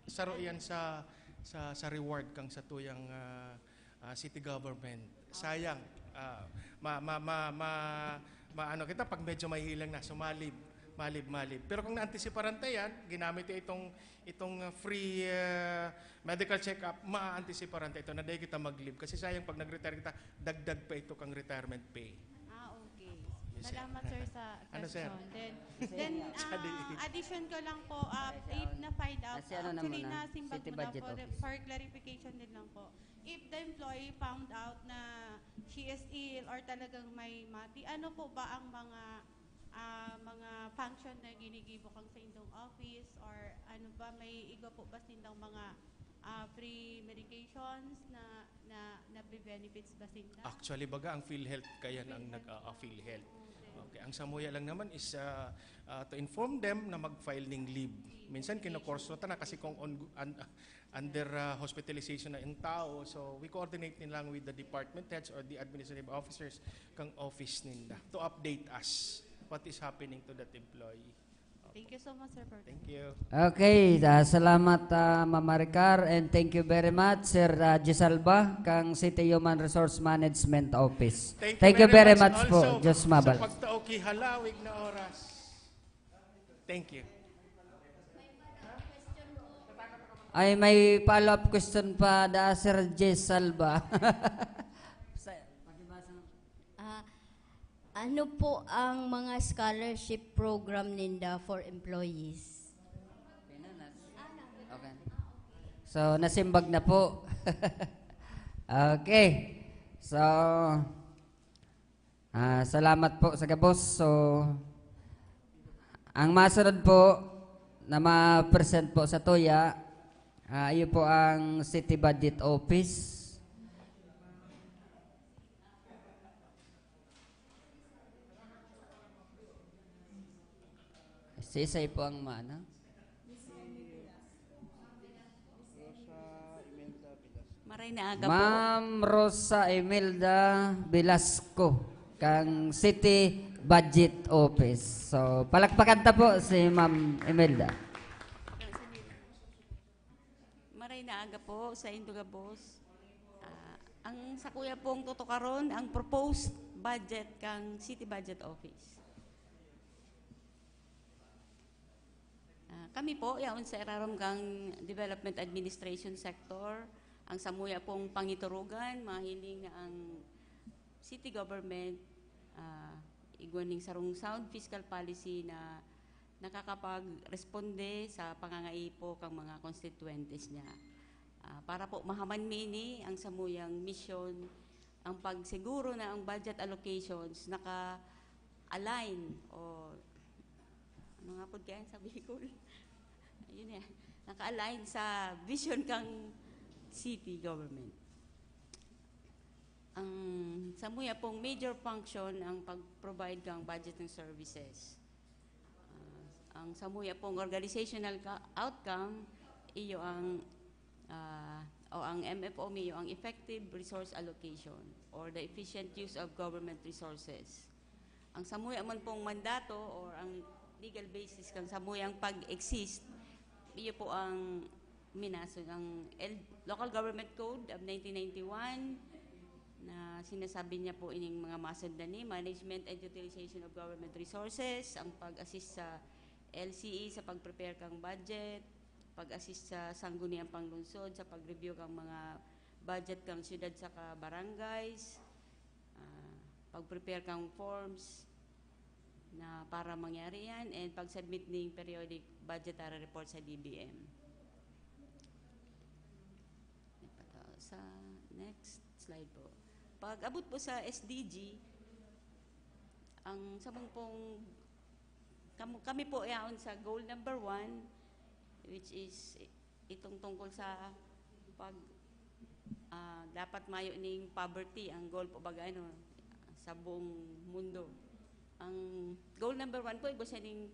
saro yan sa, sa, sa reward kang sa tuyang ah, ah, city government. Sayang. Ah, ma, ma, ma, ma, ma, ano kita, pag medyo mahihilang na, sumalib. Malib, malib. Pero kung naantisiparan ta yan, ginamit ta itong, itong ah, free ah, medical check-up, maaantisiparan ta ito na dahil kita mag-leave. Kasi sayang pag nag-retire kita, dagdag pa ito kang retirement pay. Ah, okay. Yes, sir. Salamat, sir, sa Ano, sir? question. Then, then Sa ah, diin. Addition ko lang po, ah, if na-find out, Kasi ano actually, naman na, nasimbag city ko na budget for, office. For clarification din lang po. If the employee found out na she is ill or talagang may mati, ano po ba ang mga ah, mga function na ginigibo kang sa indong office, or ano ba, may igo po ba sindang mga ah, free medications na na nabe-benefits ba sinda? Actually, baga ang PhilHealth kaya ang nag ah, ah, PhilHealth. Okay, ang samuya lang naman is ah, ah, to inform them na mag-file ning leave. Minsan kinokurso ta na kasi kung on, an, under ah, hospitalization na yung tao, so we coordinate din lang with the department heads or the administrative officers kang office ninda to update us what is happening to that employee. Thank you so much, sir, for Thank you. Okay, ah, salamat, ah, Ma'am Maricar, and thank you very much, Sir ah, Gisalba, kang City Human Resource Management Office. Thank you Thank you very very much much po. also Diyos mabal. Sa pagtao ki halawig na oras. Thank you. Ay, may follow-up question pa da, Sir Gisalba. Ah, ano po ang mga scholarship program ninda for employees? Okay. So, nasimbag na po. Okay. So, ah, salamat po sa gabos. So, ang masunod po na ma-present po sa tuya, ah, iyo po ang City Budget Office. Si Isay po ang mana. Maray na aga po. Ma'am Rosa Imelda Velasco, kang City Budget Office. So, palakpakan ta po si Ma'am Imelda. Maray na aga po sa indo gabos. Ah, ang sakuya pong tutukaron, ang proposed budget kang City Budget Office. Ah, kami po, yaon sa irarom kang Development Administration Sector, ang samuya pong pangiturugan, mahiling na ang city government, ah, igwa ning sarong sound fiscal policy na nakakapag-responde sa pangangaipo kang mga constituentes niya. Ah, para po mahaman mi ini, ang samuyang misyon, ang pagsiguro na ang budget allocations naka-align o Nga pod kaya sa Bicol. Ayun eh. Naka-align sa vision kang city government. Ang samuya pong major function ang pag-provide kang budgeting services. Ah, ang samuya pong organizational ka- outcome, iyo ang ah, o ang M F O, iyo ang effective resource allocation or the efficient use of government resources. Ang samuya man pong mandato or ang legal basis kang samuyang pag-exist, iyo po ang minason ang L- Local Government Code of nineteen ninety-one na sinasabi niya po ining mga masundan ni management and utilization of government resources, ang pag-assist sa L C E sa pag-prepare kang budget, pag-assist sa sangguniang panglungsod sa pag-review kang mga budget kang syudad saka barangays, ah, pag-prepare kang forms na para mangyari yan, and pag-submit ning periodic budgetary report sa D B M. Sa next slide po. Pag abot po sa S D G, ang samong pong kam- kami po yaon sa goal number one, which is itong tungkol sa pag ah, dapat mayo ning poverty ang goal po baga ano sa buong mundo. Ang goal number one po, igwa siya ning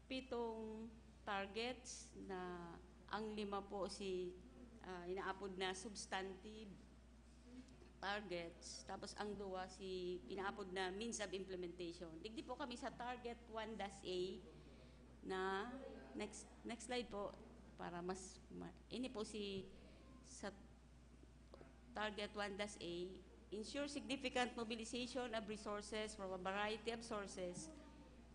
pitong targets na ang lima po si ah, inaapod na substantive targets, tapos ang duwa si inaapod na means of implementation. Digdi po kami sa target one dash A na next next slide po para mas ma, ini po si sa target one dash A, ensure significant mobilization of resources from a variety of sources,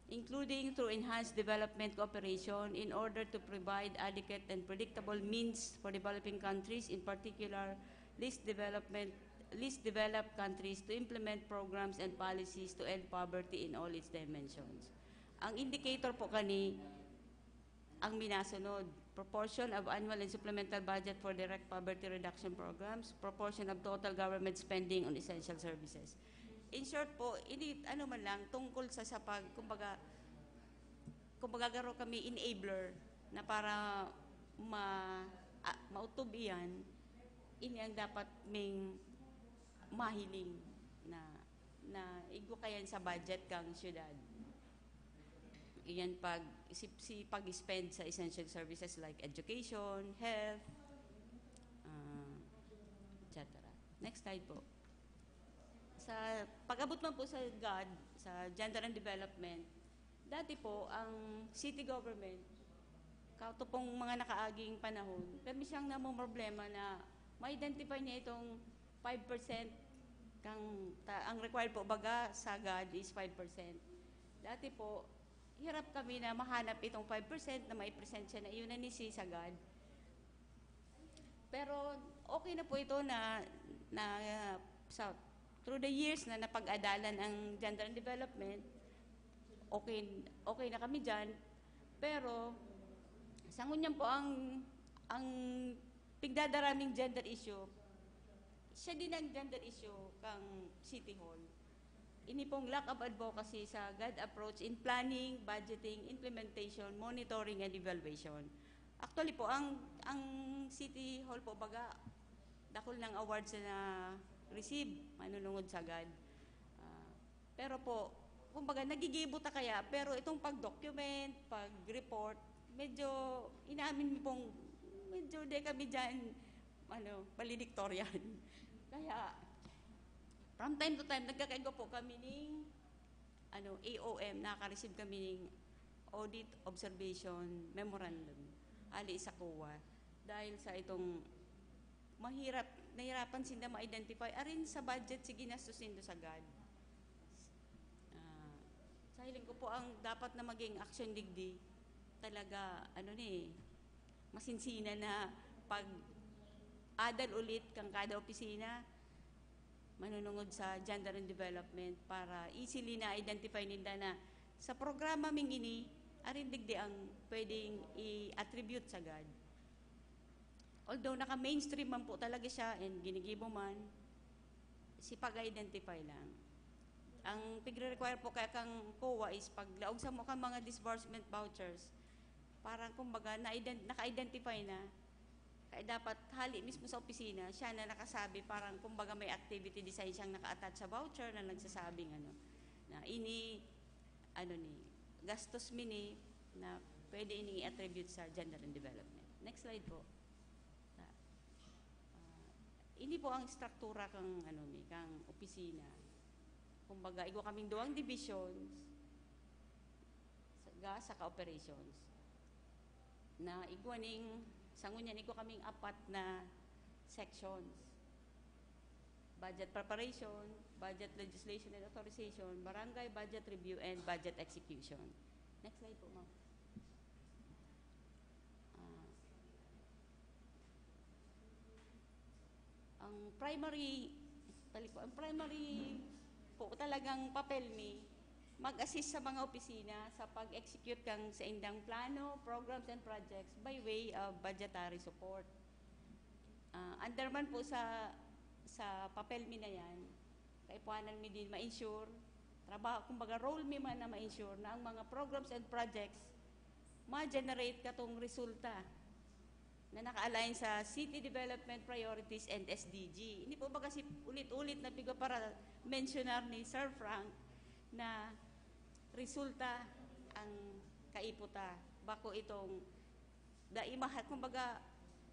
including through enhanced development cooperation, in order to provide adequate and predictable means for developing countries, in particular least development least developed countries, to implement programs and policies to end poverty in all its dimensions. Ang indicator po kani ang minasunod, proportion of annual and supplemental budget for direct poverty reduction programs, proportion of total government spending on essential services. In short po, ini ano man lang tungkol sa sa pag kumbaga kumbaga garo kami enabler na para ma ah, mautob iyan, ini ang dapat ming mahiling na na igwa kayan sa budget kang syudad. Iyan pag si, si pag-spend sa essential services like education, health, ah, et cetera. Next slide po. Sa pag-abot man po sa GAD, sa Gender and Development, dati po ang city government, kato pong mga nakaaging panahon, permi siyang namomroblema na ma-identify niya itong five percent kang ta, ang required po baga sa GAD is five percent. Dati po, hirap kami na mahanap itong five percent na maipresent siya na iyon na ni si sa GAD. Pero okay na po ito na, na sa through the years na napag-adalan ang gender and development, okay okay na kami diyan. Pero sa ngunyan po ang ang pigdadaraming gender issue, siya din ang gender issue kang City Hall. Ini pong lack of advocacy sa GAD approach in planning, budgeting, implementation, monitoring, and evaluation. Actually po, ang ang City Hall po baga dakul ng awards na receive manunungod sa GAD. Ah, pero po, kumbaga nagigibo ta kaya, pero itong pag-document, pag-report, medyo inamin mi pong medyo di kami diyan ano, valedictorian. Kaya from time to time nagkakaigwa po kami ning ano, A O M, nakaka-receive kami ning audit observation memorandum hali sa COA dahil sa itong mahirap nahirapan sinda ma-identify arin sa budget si ginastos nindo sa GAD. Ah, sa hiling ko po ang dapat na maging action digdi talaga ano ni masinsinan na pag-adal ulit kang kada opisina manunungod sa gender and development para easily na-identify ninda na sa programa ming ini, arin digdi ang pwedeng i-attribute sa GAD. Although naka-mainstream man po talaga siya and ginigibo man, si pag-identify lang. Ang pigre-require po kaya kang COA is paglaog sa mo kang mga disbursement vouchers, parang kumbaga na-ident-, naka-identify na. Kaya dapat hali mismo sa opisina, siya na nakasabi, parang kumbaga may activity design siyang naka-attach sa voucher na nagsasabing ano, na ini, ano ni, gastos mi ni na pwede ini i-attribute sa gender and development. Next slide po. Ah, ini po ang struktura kang, ano ni, kang opisina. Kumbaga, igwa kaming duwang divisions, sa gas saka operations. Na igwa ning, sa ngunyan, igwa kaming apat na sections. Budget preparation, budget legislation and authorization, barangay budget review, and budget execution. Next slide po, ma'am. Ah, ang primary, tali po, ang primary po talagang papel mi, mag-assist sa mga opisina sa pag-execute kang sa indang plano, programs, and projects by way of budgetary support. Ah, under man po sa, sa papel mi na yan, kaipuhanan mi din ma-ensure, trabaho, kumbaga role mi man na ma-ensure na ang mga programs and projects ma-generate katong resulta na naka-align sa City Development Priorities and S D G. Hindi po ba kasi ulit-ulit na piga para mensionar ni Sir Frank na resulta ang kaiputa. Bako itong dai maha-, kumbaga,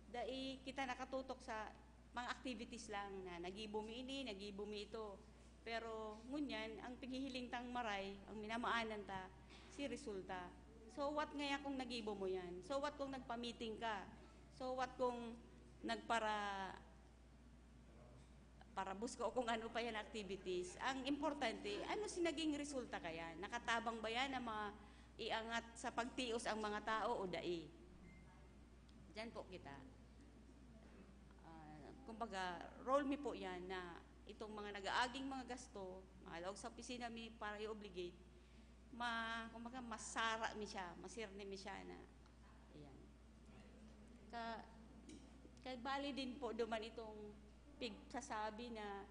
dai kita nakatutok sa mga activities lang na nagibo mi ini, nagibo mi ito. Pero ngunyan, ang pighihiling tang maray, ang minamaanan ta, si resulta. So what ngaya kung nagibo mo yan? So what kung nagpa-meeting ka? So what kung nagpara-, parabus ka o kung ano pa yan activities? Ang importante, ano si naging resulta kaya? Nakatabang ba yan na maiangat sa pagtios ang mga tao o dai? Diyan po kita. Ah, kumbaga, role mi po yan na itong mga nag-aaging mga gasto, mga laog sa opisina mi para i-obligate, ma-, kumbaga, masara mi siya, masirni mi siya na, ayan. Ka-, kay bali din po duman itong pigsasabi na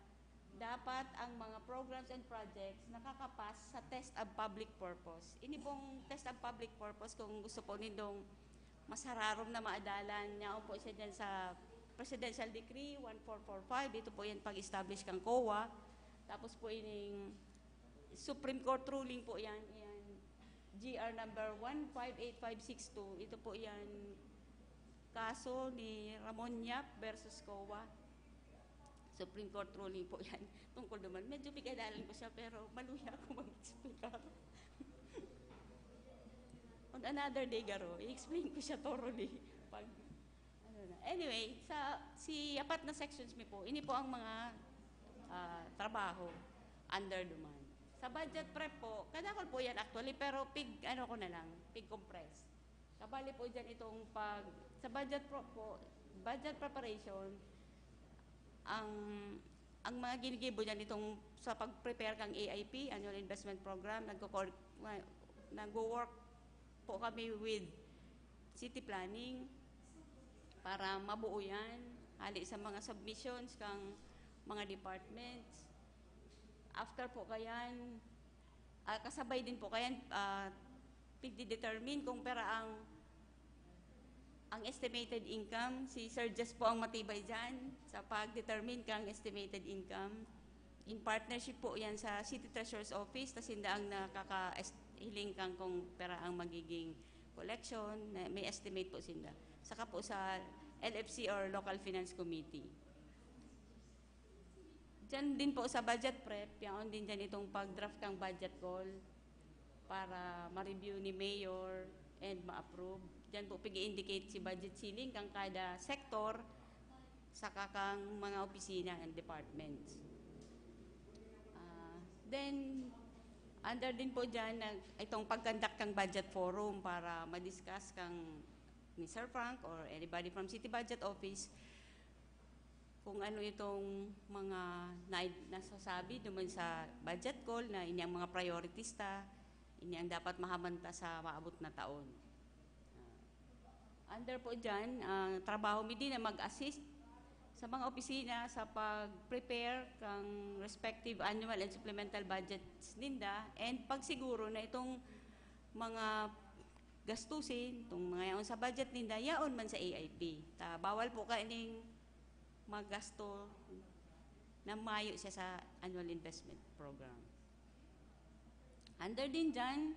dapat ang mga programs and projects nakakapas sa test of public purpose. Ini pong test of public purpose, kung gusto po nindong mas hararom na maadalan, yaon po siya dyan sa Presidential Decree one four four five. Ito po yan pag-establish kang COA. Tapos po ining Supreme Court ruling po yan. Yan. G R number one five eight five six two. Ito po yan. Kaso ni Ramon Yap versus COA. Supreme Court ruling po yan. Tungkol naman. Medyo pigadalan ko siya, pero maluya ako mag-explicar. On another day, garo, i-explain ko siya thoroughly. Pag, ano na. Anyway, sa, si apat na sections mi po, ini po ang mga, ah, trabaho under duman. Sa budget prep po, kadakol po yan actually, pero pig, ano ko na lang, pig compress. Kabali po dyan itong pag, sa budget pro po, budget preparation, ang, ang mga ginigibo dyan itong sa pag-prepare kang A I P, Annual Investment Program, nagko-, nagwo-work po kami with city planning para mabuo yan. Hali sa mga submissions kang mga departments. After po kayan, ah, kasabay din po kayan, ah, pigdidetermine kung pera ang, ang estimated income. Si Sir Jess po ang matibay dyan sa pag-determine kang estimated income. In partnership po yan sa City Treasurer's Office, tas sinda ang nakaka-est-, hiling kang kung pera ang magiging collection, na may estimate po sinda. Saka po sa L F C or Local Finance Committee. Diyan din po sa budget prep, yaon din diyan itong pag-draft kang budget call para ma-review ni Mayor and ma-approve. Diyan po pig-indicate si budget ceiling kang kada sector, saka kang mga opisina and departments. Ah, then, under din po diyan, nag-, itong pag-conduct kang budget forum para ma-discuss kang ni Sir Frank or anybody from City Budget Office kung ano itong mga nai-, nasasabi naman sa budget call na ini ang mga priorities ta, ini ang dapat mahaman ta sa maabot na taon. Ah, under po dyan, ang trabaho mi din na mag-assist sa mga opisina sa pag-prepare kang respective annual and supplemental budgets ninda, and pagsiguro na itong mga gastusin, itong mga yaon sa budget ninda, yaon man sa A I P. Ta, bawal po kaining magasto na mayo siya sa annual investment program. Under din dyan,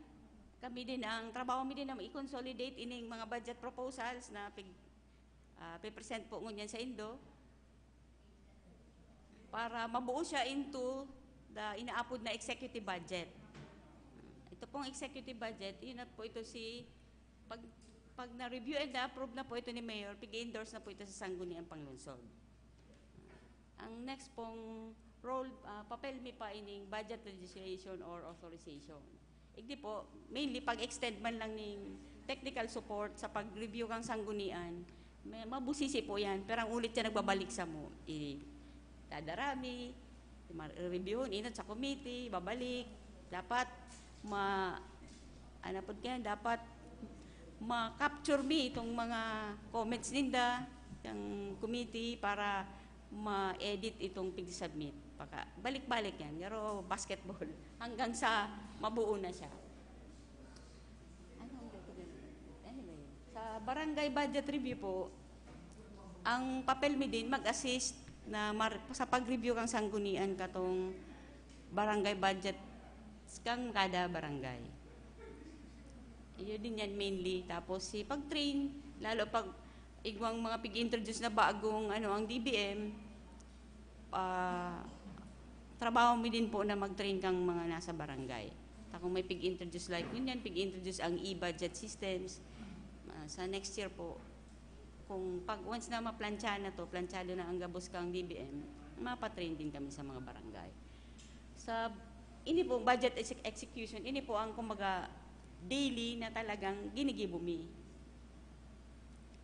kami din, ang trabaho mi din na i-consolidate ining mga budget proposals na pig-, ah, pe-present po ngunyan sa Indo para mabuo siya into the inaapod na executive budget. Ito pong executive budget, yun na po ito si, pag, pag na-review and na-approve na po ito ni Mayor, pig-endorse na po ito sa Sangguniang Panglungsod. Ang next pong role, ah, papel mi pa ining budget legislation or authorization. Igdi po, mainly pag-extend man lang ning technical support sa pag-review kang sanggunian, may, mabusisi po yan. Pero ang ulit yan nagbabalik sa mo, i-, dadarami, ma-, reviewon, inot sa committee, babalik. Dapat ma-, ano po kaya, dapat ma-capture mi itong mga comments ninda, ng committee, para ma-edit itong pig-submit. Paka, balik-balik yan. Pero basketball. Hanggang sa mabuo na siya. Ano ang gagawin? Anyway, sa barangay budget review po, ang papel mi din, mag-assist na mar-, sa pag-review kang sanggunian katong barangay budget kang kada barangay. Iyo din yan mainly. Tapos si pag-train, lalo pag igwang mga pig-introduce na bagong, ano, ang D B M, ah, trabaho mi din po na mag-train kang mga nasa barangay. Ta kung may pig-introduce like ngunyan, pig-introduce ang e-budget systems, ah, sa next year po, kung pag once na maplantsa na to, plantsado na ang gabos kang D B M, mapatrain din kami sa mga barangay. Sa, ini po, budget exe-, execution, ini po ang, kumbaga, daily na talagang ginigibo mi.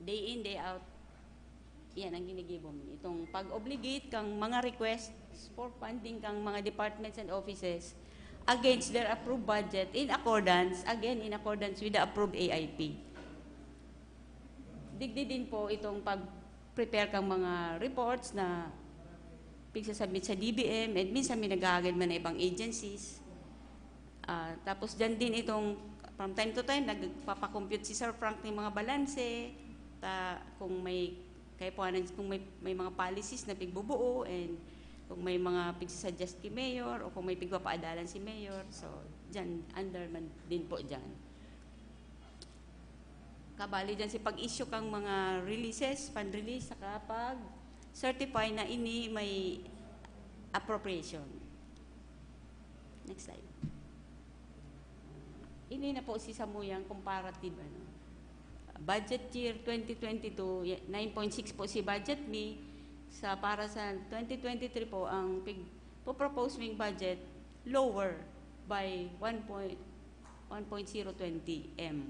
Day in, day out, yan ang ginigibo mi. Itong pag-obligate kang mga requests for funding kang mga departments and offices against their approved budget in accordance, again, in accordance with the approved A I P. Digdi din po itong pag-prepare kang mga reports na pigsasubmit sa D B M, and minsan may naghahagad man na ibang agencies. Ah, tapos dyan din itong, from time to time, nagpapakompute si Sir Frank ng mga balanse, ta, kung may kaipuhanan, kung may, may mga policies na pigbubuo, and kung may mga pigsasuggest ki Mayor, o kung may pigpapaadalan si Mayor. So, dyan, under man din po dyan. Kabali dyan si pag-issue kang mga releases, fund release, saka pag-certify na ini may appropriation. Next slide. Ini na po si samuyang comparative, ano. Budget year twenty twenty-two, y-, nine point six po si budget mi. Sa, para sa twenty twenty-three po, ang pig-, po-propose ming budget lower by one point, one point zero twenty M.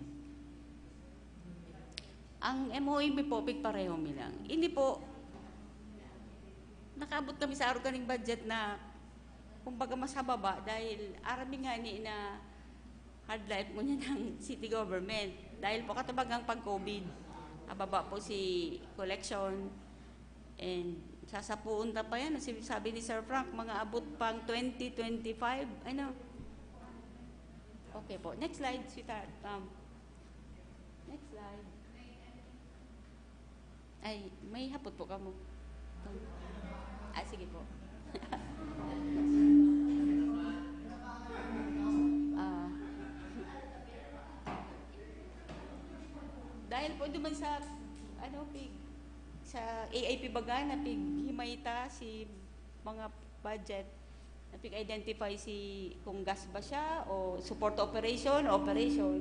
Ang M O E mi po, pigpareho mi lang. Ini po, nakaabot kami sa arog kaning budget na, kumbaga, mas hababa dahil aram mi ngani na hard life ngunyan ang city government. Dahil po katubag ang pag-COVID, hababa po si collection. And sasapuon ta pa yan. Si-, sabi ni Sir Frank, mga abot pang twenty twenty-five. Ano? Okay po. Next slide, sweetheart. Um, next slide. Ay, may hapot po kamo. Ah, sige po. Ah. Dahil po duman sa, ano, pig-, sa A I P baga na pighimay ta si mga budget, na pig-identify si kung gas ba siya o support operation, operation.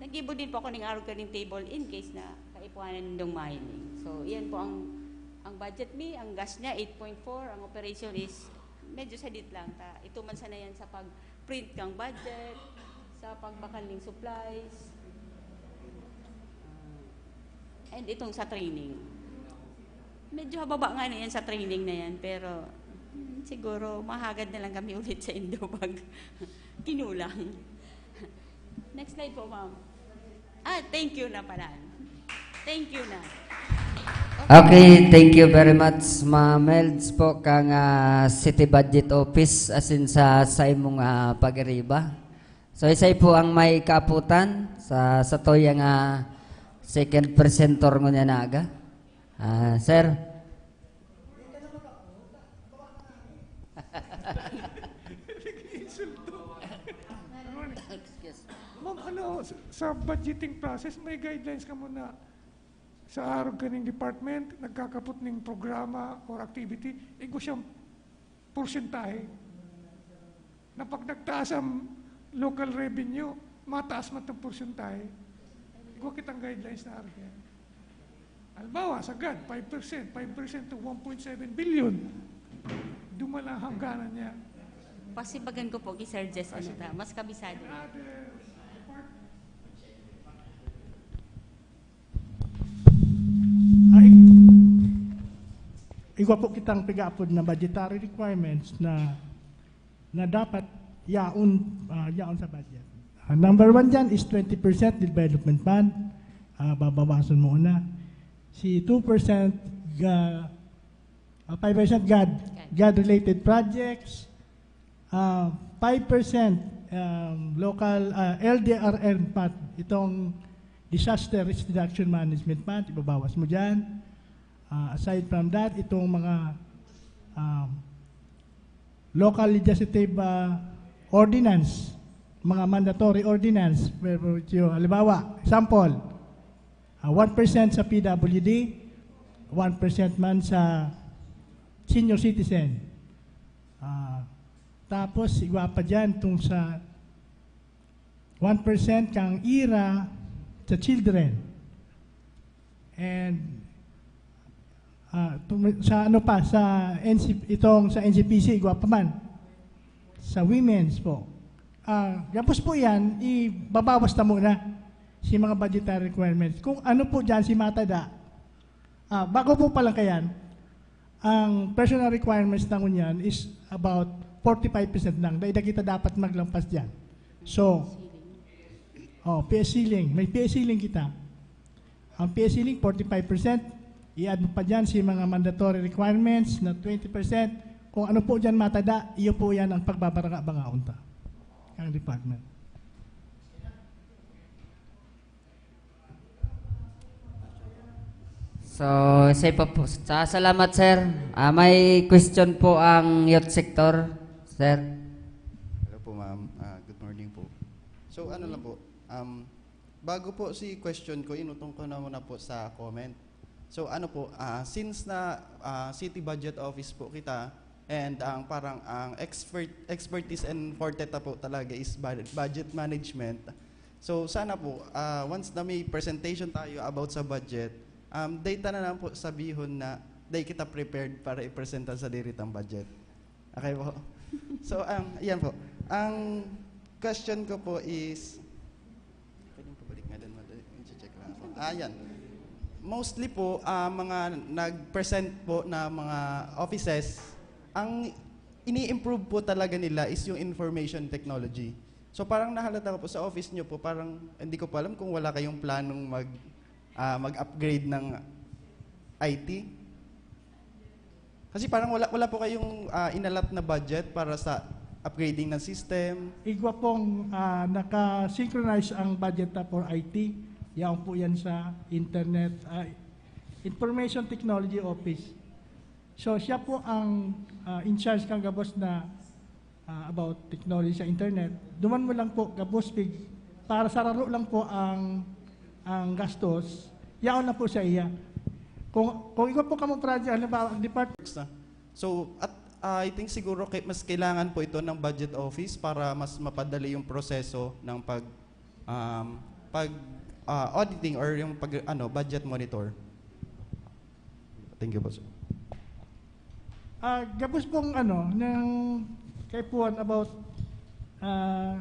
Naggibo din po ako ning arog kaning table in case na kaipuhanan nindong mahiling. So, iyan po ang, ang budget mi, ang gas niya eight point four, ang operation is medyo sadit lang. Ta, ito man sana yan sa pag-print kang budget, sa pagbakal ning supplies. Ah, and itong sa training. Medyo hababa nga na yan sa training na yan, pero, hmm, siguro mahagad na lang kami ulit sa Indo pag kinulang. Next slide po, ma'am. Ah, thank you na pala. Thank you na. Okay, thank you very much, Ma'am Melds po, kang, ah, City Budget Office, asin sa, sa imong, ah, pag-iriba. So, isay po ang may kaaputan sa, sa tuyang, ah, second presenter ngunyan na aga. Ah, sir? Insulto. Ma'am, ano, sa, sa budgeting process, may guidelines ka muna sa arog kaning department, nagkakapot ning programa or activity, igwa siyang porsyentahe. Na pag nagtaas ang local revenue, mataas man itong porsyentahe. Igwa kitang guidelines na arog yan. Halimbawa, sa gad, five percent, five percent to one point seven billion. Duman ang hangganan niya. Pasibagan ko po kay Sir Jess, ano ta, mas kabisado. Another Ay, igwa po kitang pigaapod na budgetary requirements na, na dapat yaon, ah, yaon sa budget. Ah, number one dyan is twenty percent development fund. Ah, babawasan mo una. Si two percent, ga-, ah, five percent gad, gad-related projects. Ah, five percent, um, local, ah, L D R M fund, itong Disaster Risk Reduction Management Fund, ibabawas mo dyan. Ah, aside from that, itong mga, um, local legislative, ah, ordinance, mga mandatory ordinance, pero, halimbawa, example, ah, one percent sa P W D, one percent man sa senior citizen. Ah, tapos, igwa pa dyan, itong sa one percent kang ira sa children. And, ah, tum-, sa ano pa, sa N C, itong sa N C P C, igwa pa man. Sa women's po. Ah, gabos po yan, ibabawas na muna si mga budgetary requirements. Kung ano po dyan si matada, ah, bago po palang kayan, ang personal requirements na ngunyan is about forty-five percent lang. Dahil na kita dapat maglampas dyan. So, oh, P S ceiling. May P S ceiling kita. Ang P S ceiling, forty-five percent. I-add mo pa dyan si mga mandatory requirements na twenty percent. Kung ano po dyan matada, iyo po yan ang pagbabaraga-bangaon ta. Ang department. So, isa pa po. Sa, salamat, sir. Ah, may question po ang youth sector, sir. Hello po, ma'am. Ah, good morning po. So, ano lang po, um, bago po si question ko, inutong ko na muna po sa comment. So, ano po, ah, since na, ah, City Budget Office po kita, and ang parang ang expert, expertise and forte ta po talaga is bud-, budget management. So, sana po, ah, once na may presentation tayo about sa budget, um, data na lang po sabihon na dai kita prepared para ipresenta sa diritang budget. Okay po? So, um, yan po. Ang question ko po is, pwedeng pabalik nga din, madali. I-check lang po. Ah, yan. Mostly po, ah, mga nag-present po na mga offices, ang ini-improve po talaga nila is yung information technology. So, parang nahalata ko po sa office nyo po, parang hindi ko po alam kung wala kayong planong mag, ah, mag-upgrade ng I T. Kasi parang wala, wala po kayong, ah, inalat na budget para sa upgrading ng system. Igwa pong, ah, naka-synchronize ang budget na for I T. Yaon po yan sa internet, ah, Information Technology Office. So, siya po ang, ah, in charge kan gabos na, ah, about technology sa internet. Duman mo lang po, gabos pig, para sa raro lang po ang, ang gastos, yaon na po sa iya. Kung, kung igwa po kamo project, halimbawa, ang department. So, at, ah, I think siguro kay-, mas kailangan po ito ng budget office para mas mapadali yung proseso ng pag, um, pag, ah, auditing or yung pag, ano, budget monitor. Thank you po, sir. Ah, gabos pong ano, ng kaipuhan about, ah,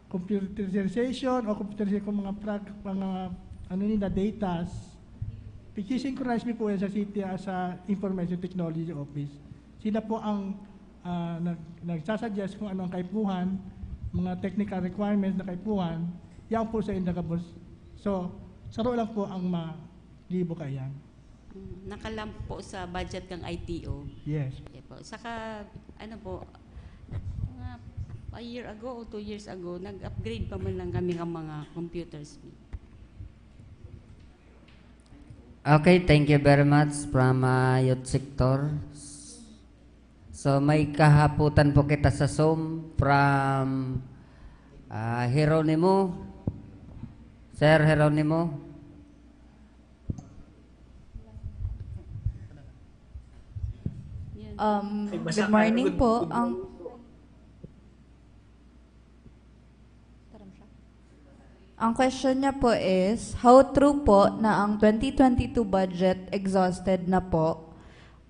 computerization o computerization kung mga prag-, mga ano nila, datas, pag-synchronize mi po yan sa city, ah, sa Information Technology Office. Sila po ang, ah, nag-, nagsasuggest kung ano ang kaipuhan, mga technical requirements na kaipuhan, yan po sa inda gabos. So, saro lang po ang ma-, libo kaiyan. Mm, nakalamp po sa budget ng I T O. Yes. Okay po. Saka, ano po, mga a year ago o two years ago, nag-upgrade pa man lang kami ng mga computers. Okay, thank you very much from uh, youth sector. So may kahaputan po kita sa Zoom from uh, Jeronimo. Sir Jeronimo. Yan. Um, Ay, basa good ka, morning good- po. good Ang morning po. Ang question niya po is, how true po na ang twenty twenty-two budget exhausted na po?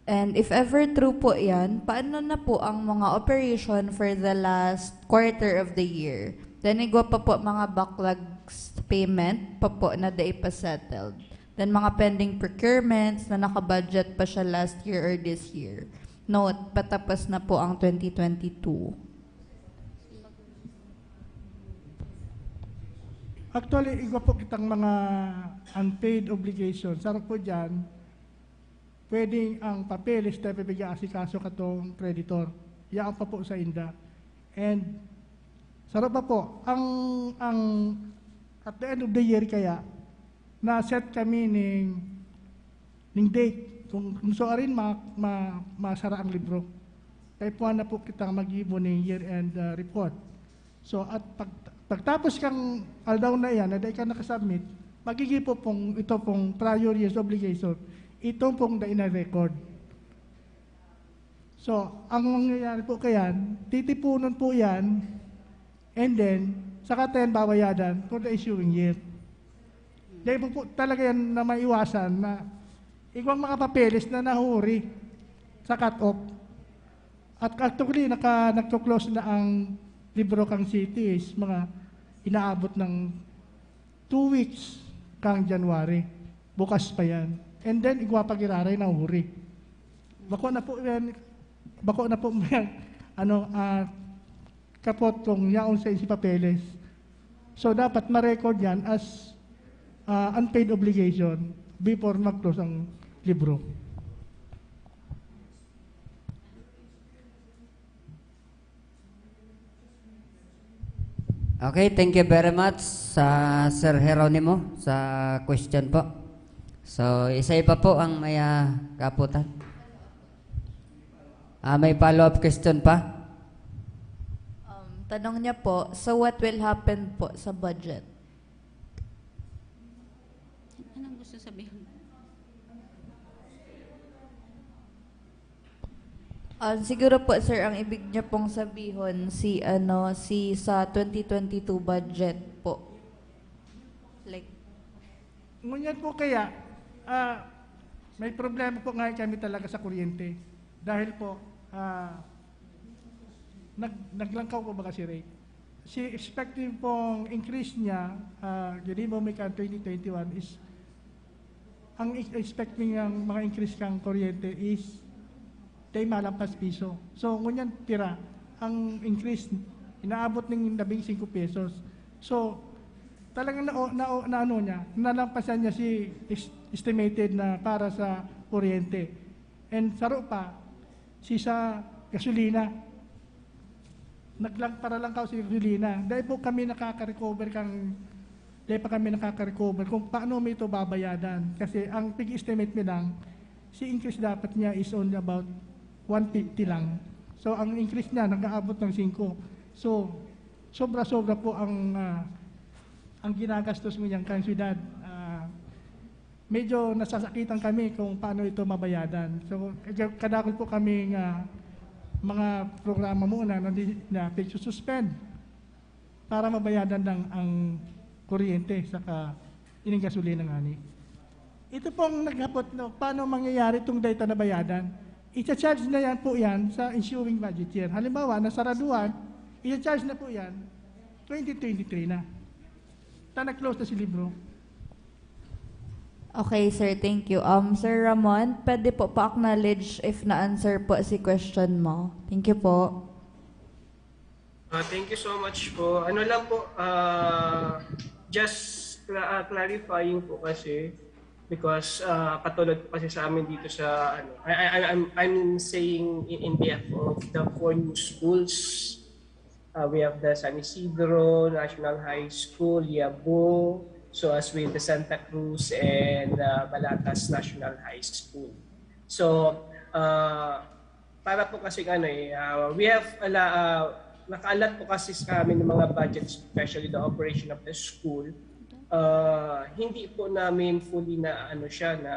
And if ever true po yan, paano na po ang mga operation for the last quarter of the year? Then igwa pa po mga backlogs payment pa po na dai pa settled. Then mga pending procurements na nakabudget pa siya last year or this year. Note, patapos na po ang twenty twenty-two. Actually, igwa po kitang mga unpaid obligations. Sarap po dyan, pwedeng ang papeles na pipig-aasikaso katong creditor. Yaan pa po sa inda. And sarap pa po, ang, ang, at the end of the year kaya, na-set kami ning, ning date. Kung, kung so arin, ma, ma, masara ang libro. Kaya po na po kita mag-ibo ning year-end uh, report. So, at pag, pagtapos kang aldaw na iyan, na dai ka nakasubmit, magigibo pong, ito pong prior year's obligation, ito pong dai na record. So, ang mangyayari po kayan, titipunon po yan, and then, saka tayo babayadan for the ensuing year. Dahil po, po talaga yan na maiwasan na igwang mga papeles na nahuri sa cut-off. At actually, naka, nagko-close na ang libro kang cities, mga inaabot ng two weeks kang January. Bukas pa yan. And then, igwa pa giraray na huri. Bako na po yan, bako na po yan, ano, ah, kapot kung yaon sa isi papeles. So, dapat ma-record yan as ah, unpaid obligation before mag-close ang libro. Okay, thank you very much sa Sir Jeronimo sa question po. So, isa pa po ang may ah, kaputan. Ah, may follow-up question pa? Um, tanong niya po, so what will happen po sa budget? Anong gusto sabihin? Ah, siguro po, sir, ang ibig niya pong sabihon, si, ano, si sa twenty twenty-two budget po. Like, Ngunyan po kaya, ah, may problema po ngayon kami talaga sa kuryente. Dahil po, ah, nag, naglangkaw po baga si rate. Si expecting pong increase niya, ah, ginibo mi kan twenty twenty-one is, ang ex- expecting ng mga increase kang kuryente is dai malampas piso. So, ngunyan pira ang increase, inaabot ning labing singko pesos. So, talagang na, na, na ano niya, nalampasan niya si es- estimated na para sa kuryente. And saro pa, si sa gasolina. Naglang para lang kao sa gasolina. Dai po kami nakaka-recover kang dai pa kami nakaka-recover kung paano mi ito babayadan. Kasi ang pig-estimate mi lang, si increase dapat niya is only about one fifty lang. So, ang increase niya, nag-aabot ng singko. So, sobra-sobra po ang, ah, ang ginagastos mo niyang kang syudad. Ah, medyo nasasakitan kami kung paano ito mabayadan. So, kadakol po kami nga mga programa muna na, di- na pigsususpend para mabayadan lang ang kuryente saka ining gasolina ngani. Ito pong naghapot, no, paano mangyayari itong data na bayadan? I-charge na yan po yan sa ensuing budget year. Halimbawa, nasaraduhan, i-charge na po yan twenty twenty-three na. Ta nag-close na si libro. Okay, sir. Thank you. Um, Sir Ramon, pwede po pa-acknowledge if na-answer po si question mo. Thank you po. Ah, thank you so much po. Ano lang po, ah, just cla- ah, clarifying po kasi, Because uh, katulad po kasi sa amin dito sa ano, I, I, I'm, I'm saying in, in behalf of the four new schools. Uh, we have the San Isidro National High School, Yabo, so as with the Santa Cruz and uh, Balatas National High School. So, uh, para po kasi ano eh, uh, we have a la- uh, nakaalat po kasi sa amin ng mga budget, especially the operation of the school. Uh, hindi po namin fully na ano siya na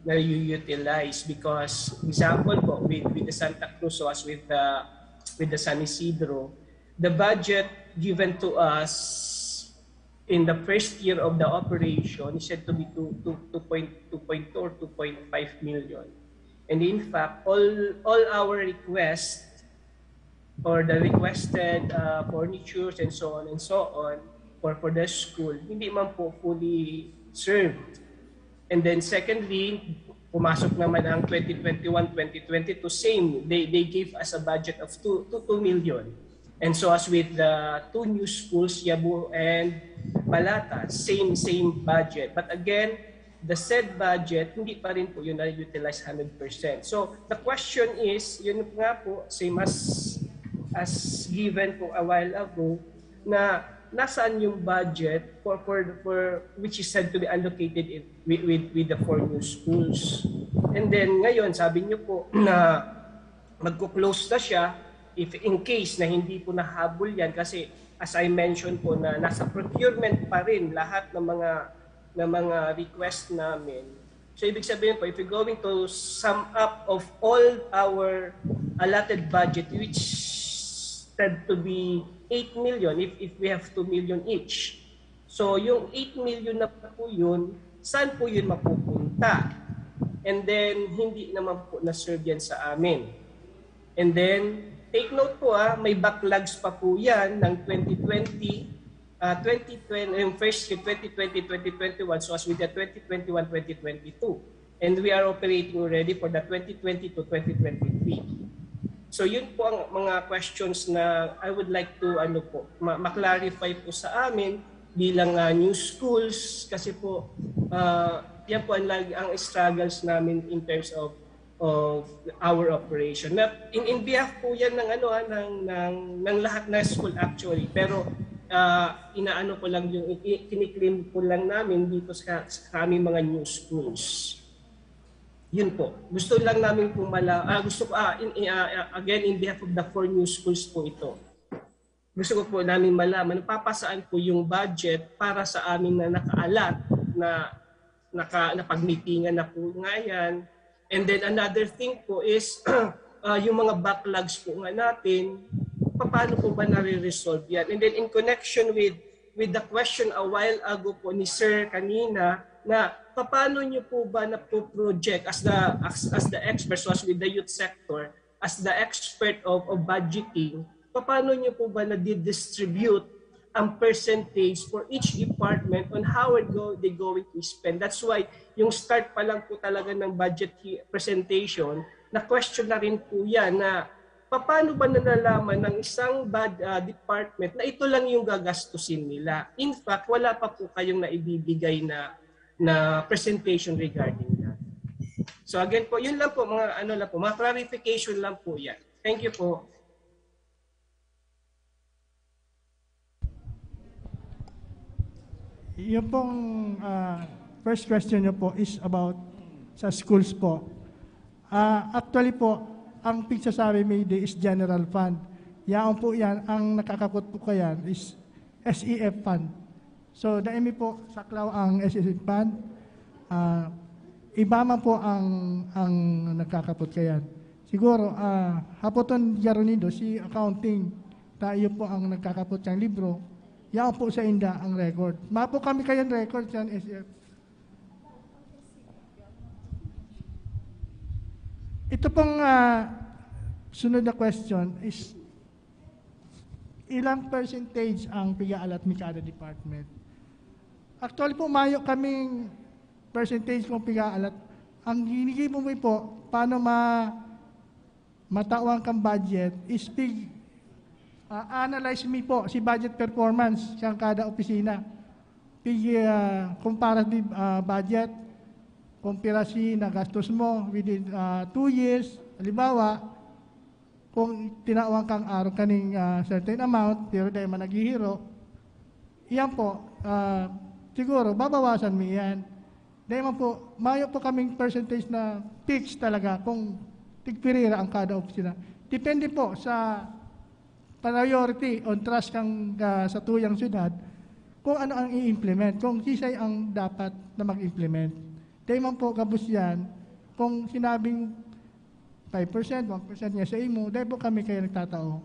na-utilize because example po with, with the Santa Cruz, so as with the with the San Isidro, the budget given to us in the first year of the operation is said to be two, two, two point two point two or two point five million. And in fact, all all our requests or the requested uh, furnitures and so on and so on for, for the school, hindi man po fully served. And then secondly, pumasok naman ang twenty twenty-one, twenty twenty-two, same. They, they gave us a budget of two, two, two million. And so as with the two new schools, Yabo and Balata, same, same budget. But again, the said budget, hindi pa rin po yun na-utilize one hundred percent. So, the question is, yun nga po, same as as given po a while ago, na nasaan yung budget for, for, for which is said to be allocated in, with, with, with the four new schools. And then ngayon, sabi niyo po na magko-close na siya if in case na hindi po nahabol yan kasi as I mentioned po na nasa procurement pa rin lahat ng mga ng mga request namin. So ibig sabihin po, if you're going to sum up of all our allotted budget, which said to be eight million, if, if we have two million each. So yung eight million na po yun, saan po yun mapupunta? And then, hindi naman po na-serve yan sa amin. And then, take note po ah, may backlogs pa po yan ng twenty twenty, uh, twenty twenty, yung first year, twenty twenty, twenty twenty-one, so as with the twenty twenty-one, twenty twenty-two. And we are operating already for the twenty twenty to twenty twenty-three. So yun po ang mga questions na I would like to ano po, ma- ma-clarify po sa amin bilang uh, new schools kasi po uh, yan po ang, ang struggles namin in terms of of our operation. Na in, in behalf po yan ng ano ha, ng ng ng lahat ng school actually. Pero uh, inaano ko lang yung kiniklaim ko lang namin dito sa, sa aming mga new schools. Yun po. Gusto lang namin po mala ah, gusto ko ah, in, uh, again in behalf of the four new schools po ito. Gusto ko po namin malaman, napapasaan po yung budget para sa amin na nakaalat na naka, napagmitingan na po nga yan. And then another thing po is uh, yung mga backlogs po nga natin, paano po ba nare-resolve yan? And then in connection with with the question a while ago po ni Sir kanina na paano niyo po ba na project as the as, as the experts was with the youth sector as the expert of, of budgeting, paano niyo po ba na-distribute ang percentage for each department on how are go, they going to spend. That's why yung start pa lang po talaga ng budget presentation, na question na rin po yan na paano ba nalalaman ng isang bad, uh, department na ito lang yung gagastusin nila. In fact, wala pa po kayong naibibigay na na presentation regarding that. So again po, yun lang po, mga ano lang po, mga clarification lang po yan. Thank you po. Yung pong uh, first question nyo po is about sa schools po. Uh, actually po, ang pigsasabi mi di is general fund. Yaon po yan, ang nakakapot po kayan is S E F fund. So, dai mi po saklaw ang S E F fund. Uh, iba man po ang, ang nagkakapot kayan. Siguro, uh, hapoton garo nindo si accounting, ta iyo po ang nagkakapot siyang libro, yaon po sa inda ang record. Mapo kami kayan record sa S E F. Ito pong uh, sunod na question is, ilang percentage ang pig-aalat mi kada department? Actually po, mayo kaming percentage kung pig-aalat. Ang ginigibo mi po, paano ma matawan kang budget is pig uh, analyze mi po si budget performance sa kada opisina. pigi, ah, kumpara di, ah, budget, kung pira si nagastos mo within, ah, two years, halimbawa, kung tinawan kang arog kaning, ah, certain amount, pero dai man naghihiro, iyan po, ah, siguro babawasan mo iyan. Dai man po, mayo po kaming percentage na fixed talaga kung tigpirira ang kada opisina. Depende po sa priority on trust kang, ah, sa tuyang syudad kung ano ang i-implement, kung sisay ang dapat na mag-implement. Dai man po gabos yan, kung sinabing five percent, one percent nga sa imo, dai po kami kaya nagtatao.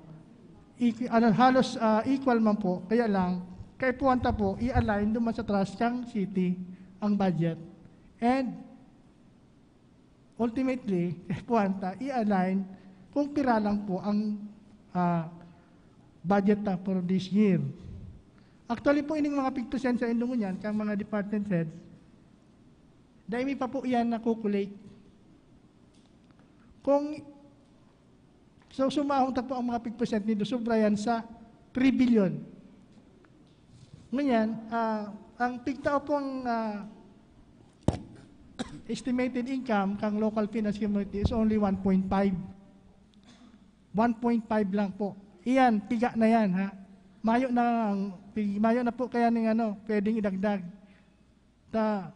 Equi-, ano, halos, ah, equal man po, kaya lang, kaipuhan ta po, i-align duman sa trust kang city ang budget. And ultimately, kaipuhan ta, i-align kung pira lang po ang, ah, budget ta for this year. Actually po, ining mga pigpasensya indong ngunyan, kang mga department heads, dai mi pa po iyan nakukulate. Kung so, sumahon ta po ang mga pigpercent nindo, sobra yan sa three billion. Ngunyan, ah, ang pigtao pong, ah, estimated income kang local finance community is only one point five. One point five lang po. Iyan, piga na yan, ha? Mayo na ang, pig-, mayo na po kaya ning ano, pwedeng idagdag. Ta,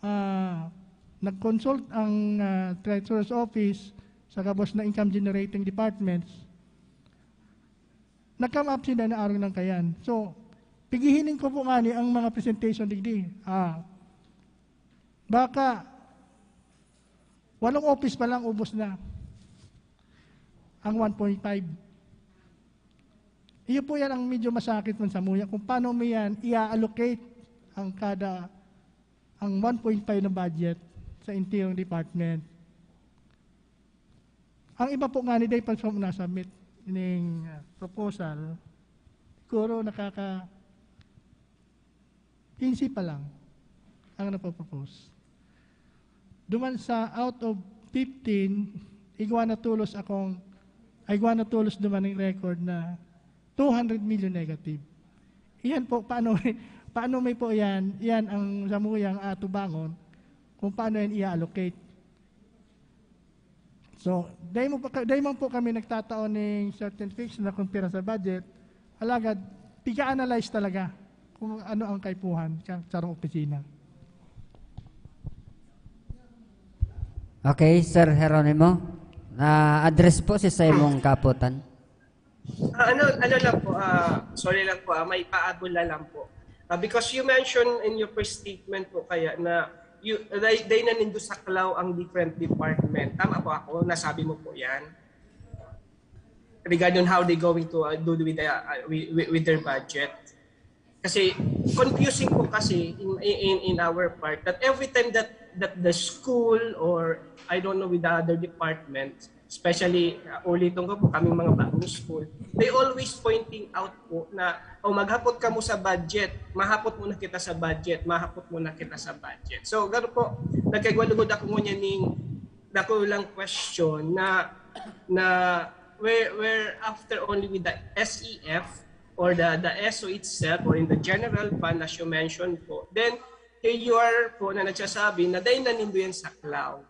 ah, nag-consult ang, ah, Treasurer's Office sa gabos na income generating departments. Nag-come up sila na arog nang kayan. So, pigihiling ko po ngani ang mga presentation digdi. Ah, baka walong office pa lang, ubos na ang one point five. Iyo po yan ang medyo masakit man samuya, kung paano mo yan i-allocate ang kada, ang one point five na budget sa interior department. Ang iba po ngani, dai pa sa nasubmit ining, ah, proposal, siguro nakaka-, quince pa lang ang napopropose. Duman sa out of fifteen, igwa na tolos akong, ay, igwa na tolos duman ning record na two hundred million negative. Iyan po, paano, paano may po yan? Iyan ang samuyang atubangon kung paano yan i-allocate. So, dai mo pa ka, dai man po kami nagtatao ning certain fix na kung pira sa budget. Alagad, piga-analyze talaga kung ano ang kaipuhan sa sarong opisina. Okay, Sir Jeronimo, na-address po si Simon Kaputan. Ah, ano, ano lang po, ah, sorry lang po, ah, may paabol na lang po. Ah, because you mentioned in your first statement po kaya na you, dai, dai na nindo saklaw ang different department. Tama po ako? Nasabi mo po yan? Regarding how they going to, uh, do with, the, uh, with, with, with their budget. Kasi confusing po kasi in, in, in our part that every time that, that the school or I don't know with the other department, especially, uh, ulitin ko po, kaming mga bagong school, they always pointing out po na, "Oh, maghapot kamo sa budget, mahapot muna kita sa budget, mahapot muna kita sa budget." So, garo po, nagkaigwa lugod ako ngunyan ning dakulang question na, na where, where after only with the S E F or the, the S O itself or in the general fund as you mentioned po, then here you are po na nagsasabi na dahil nanindo yan sa cloud.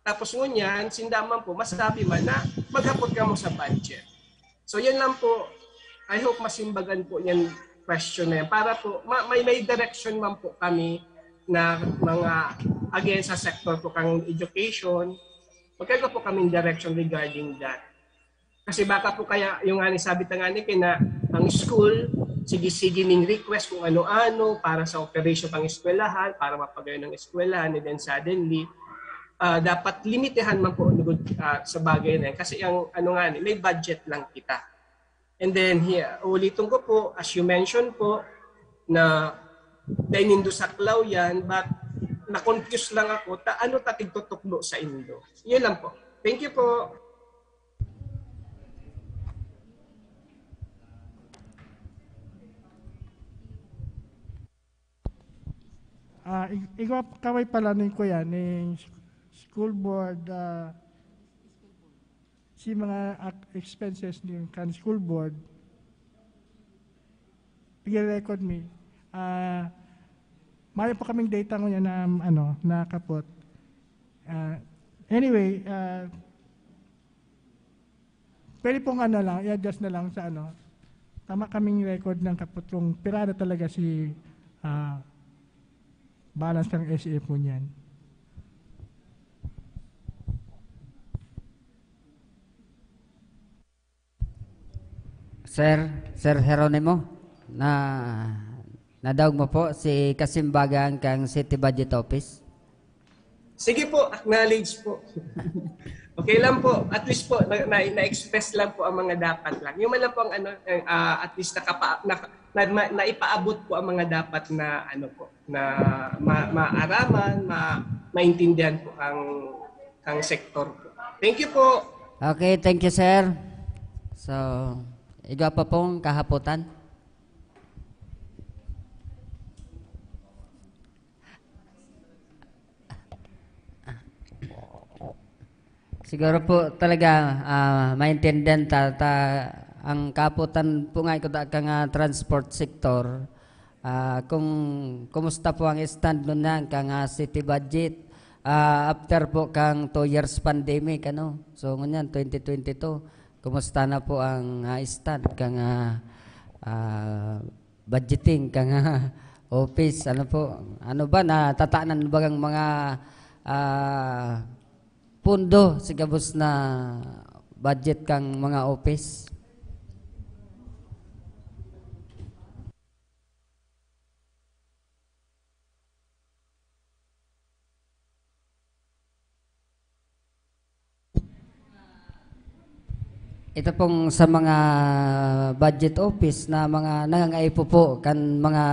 Tapos ngunyan, sinda man po, masabi man na maghapot kamo sa budget. So, yan lang po. I hope masimbagan po yan question na yan. Para po, ma-, may, may direction man po kami na mga, again, sa sector po kang education. Magkaiba po kaming direction regarding that. Kasi baka po kaya yung nga ni sabi ta nga ni kina, ang school, sige-sige ning request kung ano-ano para sa operation pang eskwelahan, para mapagayon ng eskwelahan, and then suddenly, ah, dapat limitahan man po lugod, ah, sa bagay na yan. Kasi ang ano nga ni, may budget lang kita. And then, here, ulitin ko po, as you mentioned po, na dahil nindo saklaw yan, but na-confuse lang ako, ta, ano ta tigtutukdo sa indo? Yun lang po. Thank you po. Ah, ig-, igwa kaway pala ning kuya, ning school board, ah, si mga ak-, expenses ning kan school board, pigre-record mi. Ah, Mayo pa kaming data ngunyan na, ano, na kapot. Ah, anyway, ah, pwede pong ano lang, i-adjust na lang sa ano. Tama kaming record ng kapot kung pirada talaga si, ah, balance ng S A F ngunyan. Sir, Sir Jeronimo, na nadaog mo po si kasimbagan kang City Budget Office? Sige po, acknowledge po. Okay lang po. At least po, na, na, na-express lang po ang mga dapat lang. Yung man lang po ang ano, eh, ah, at least nakapa, na, na, na, naipaabot po ang mga dapat na ano po, na ma, maaraman, ma, maintindihan po ang ang sektor po. Thank you po. Okay, thank you, sir. So, igwa pa pong kahapotan. Siguro po talaga, ah, maintindihan ta, ta, ang kahapotan po nga ikuda ka nga transport sector, ah, kung kumusta po ang stand ngunyan kang, ah, city budget, ah, after po kang two years pandemic, ano? So, ngunyan, twenty twenty-two, kumusta na po ang, ah, stand kang, ah, ah, budgeting kang, ah, office? Ano po? Ano ba, natatanan ba ang mga, ah, pundo sa gabos na budget kang mga office? Ito pong sa mga budget office na mga nangangaipo po kan mga,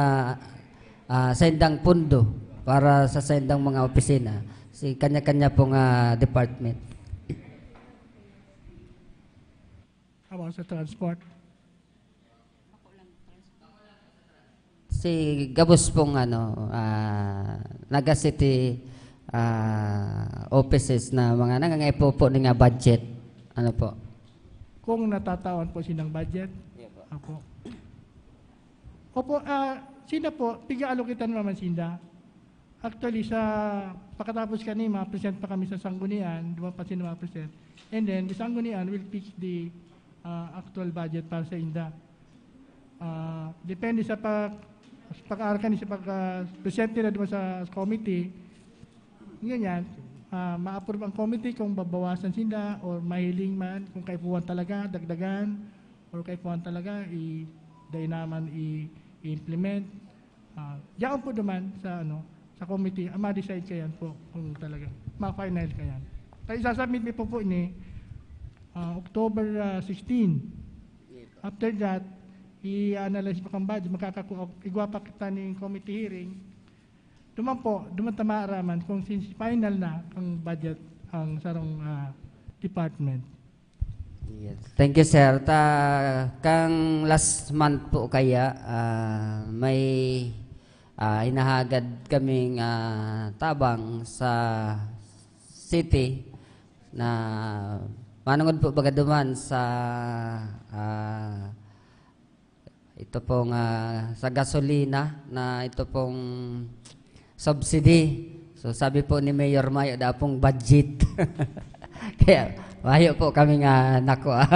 ah, saindang pundo para sa saindang mga opisina, si kanya-kanya pong, ah, department. About sa transport. Si gabos pong ano, ah, Naga City, ah, offices na mga nangangaipo po ni nga budget. Ano po? Kung natatawan po sinang budget? Yeah po. Opo. Opo, ah, sinda po, piga-allocatean naman sinda. Actually, sa, pakatapos kani, ma-present pa kami sa sanggunian, duman pa sinda ma-present. And then, the sanggunian will fix the, ah, actual budget para sa inda. Ah, depende sa pag, pag-aarakan sa pag, ah, present nila duman sa committee. Ngunyan, ah, ma-approve ang committee kung babawasan sinda or mahiling man, kung kaipuhan talaga, dagdagan, or kaipuhan talaga, i-, dai naman i-, i-implement. Ah, yaon po duman sa, ano, sa committee, ah, ma-decide kayan po kung talaga, ma-final kayan. Kaya isasubmit mi po po ini, ah, October, ah, sixteen. After that, i-analyze pa kang budget, magkakaku-, igwa pa kita ning committee hearing. Duman po, duman ta maaraman kung since final na ang budget ang sarong, ah, department. Yes. Thank you, sir. Ta, kang last month po kaya, ah, may, ah, hinahagad kaming, ah, tabang sa city na manungod po baga duman sa, ah, ito pong, ah, sa gasolina na ito pong subsidy. So, sabi po ni Mayor, mayo daw pong budget. Kaya, mayo po kami nga nakuha.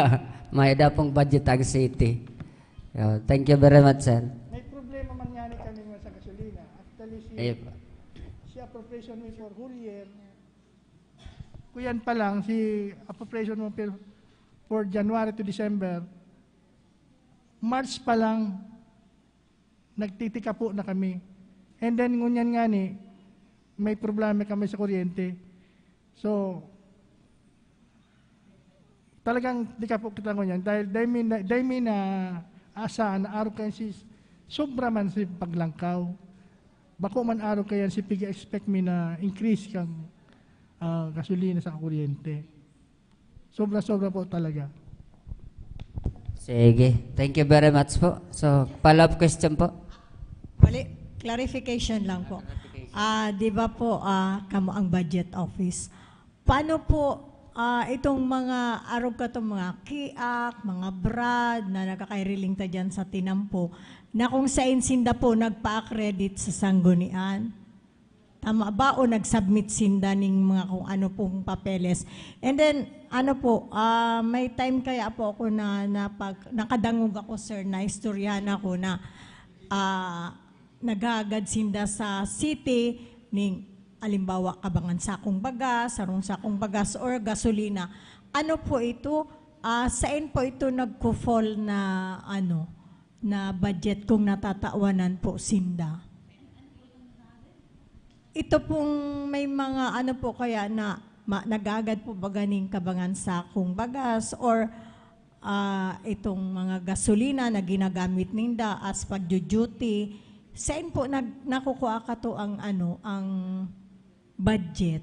Mayo daw pong budget ang city. So, thank you very much, sir. May problema man nga ni kami nga sa gasolina. Actually, si, Ayun po. si appropriation mo for whole year, kuyan pa lang, si appropriation mo per, for January to December, March pa lang, nagtitika po na kami. And then, ngunyan nga ni, may problema kami sa kuryente. So, talagang di ka po kita ngunyan. Dahil dahil may na, dahil may na asa na araw kayo si sobra man si paglangkaw. Bako man araw kayo si pig-expect mi na increase kang, ah, gasolina sa kuryente. Sobra-sobra po talaga. Sige. Thank you very much po. So, follow-up question po. Wali, clarification lang po. Ah, di ba po, ah, kamo ang budget office? Paano po Ah, itong mga arog ka to, mga kiak, mga brad na nagkakairiling ta diyan sa tinampo, na kung sain sinda po nagpa-accredit sa sanggunian. Tama ba? O nag-submit sinda ning mga kung ano pong papeles. And then, ano po, ah, may time kaya po ako na napag-, nakadangog ako, sir, na istoryahan ako na, ah, naghahagad sinda sa city ning, alimbawa, kabangan sakong bagas, sarong sakong bagas, or gasolina. Ano po ito? Ah, saan po ito nagko-fall na, ano, na budget kung natatawanan po sinda? Ito pong may mga ano po kaya na ma-, nagagad po ba ganing kabangan sakong bagas or, ah, itong mga gasolina na ginagamit ninda as pagdu-duty? Saan po nag-, nakukuha ka to ang ano, ang budget?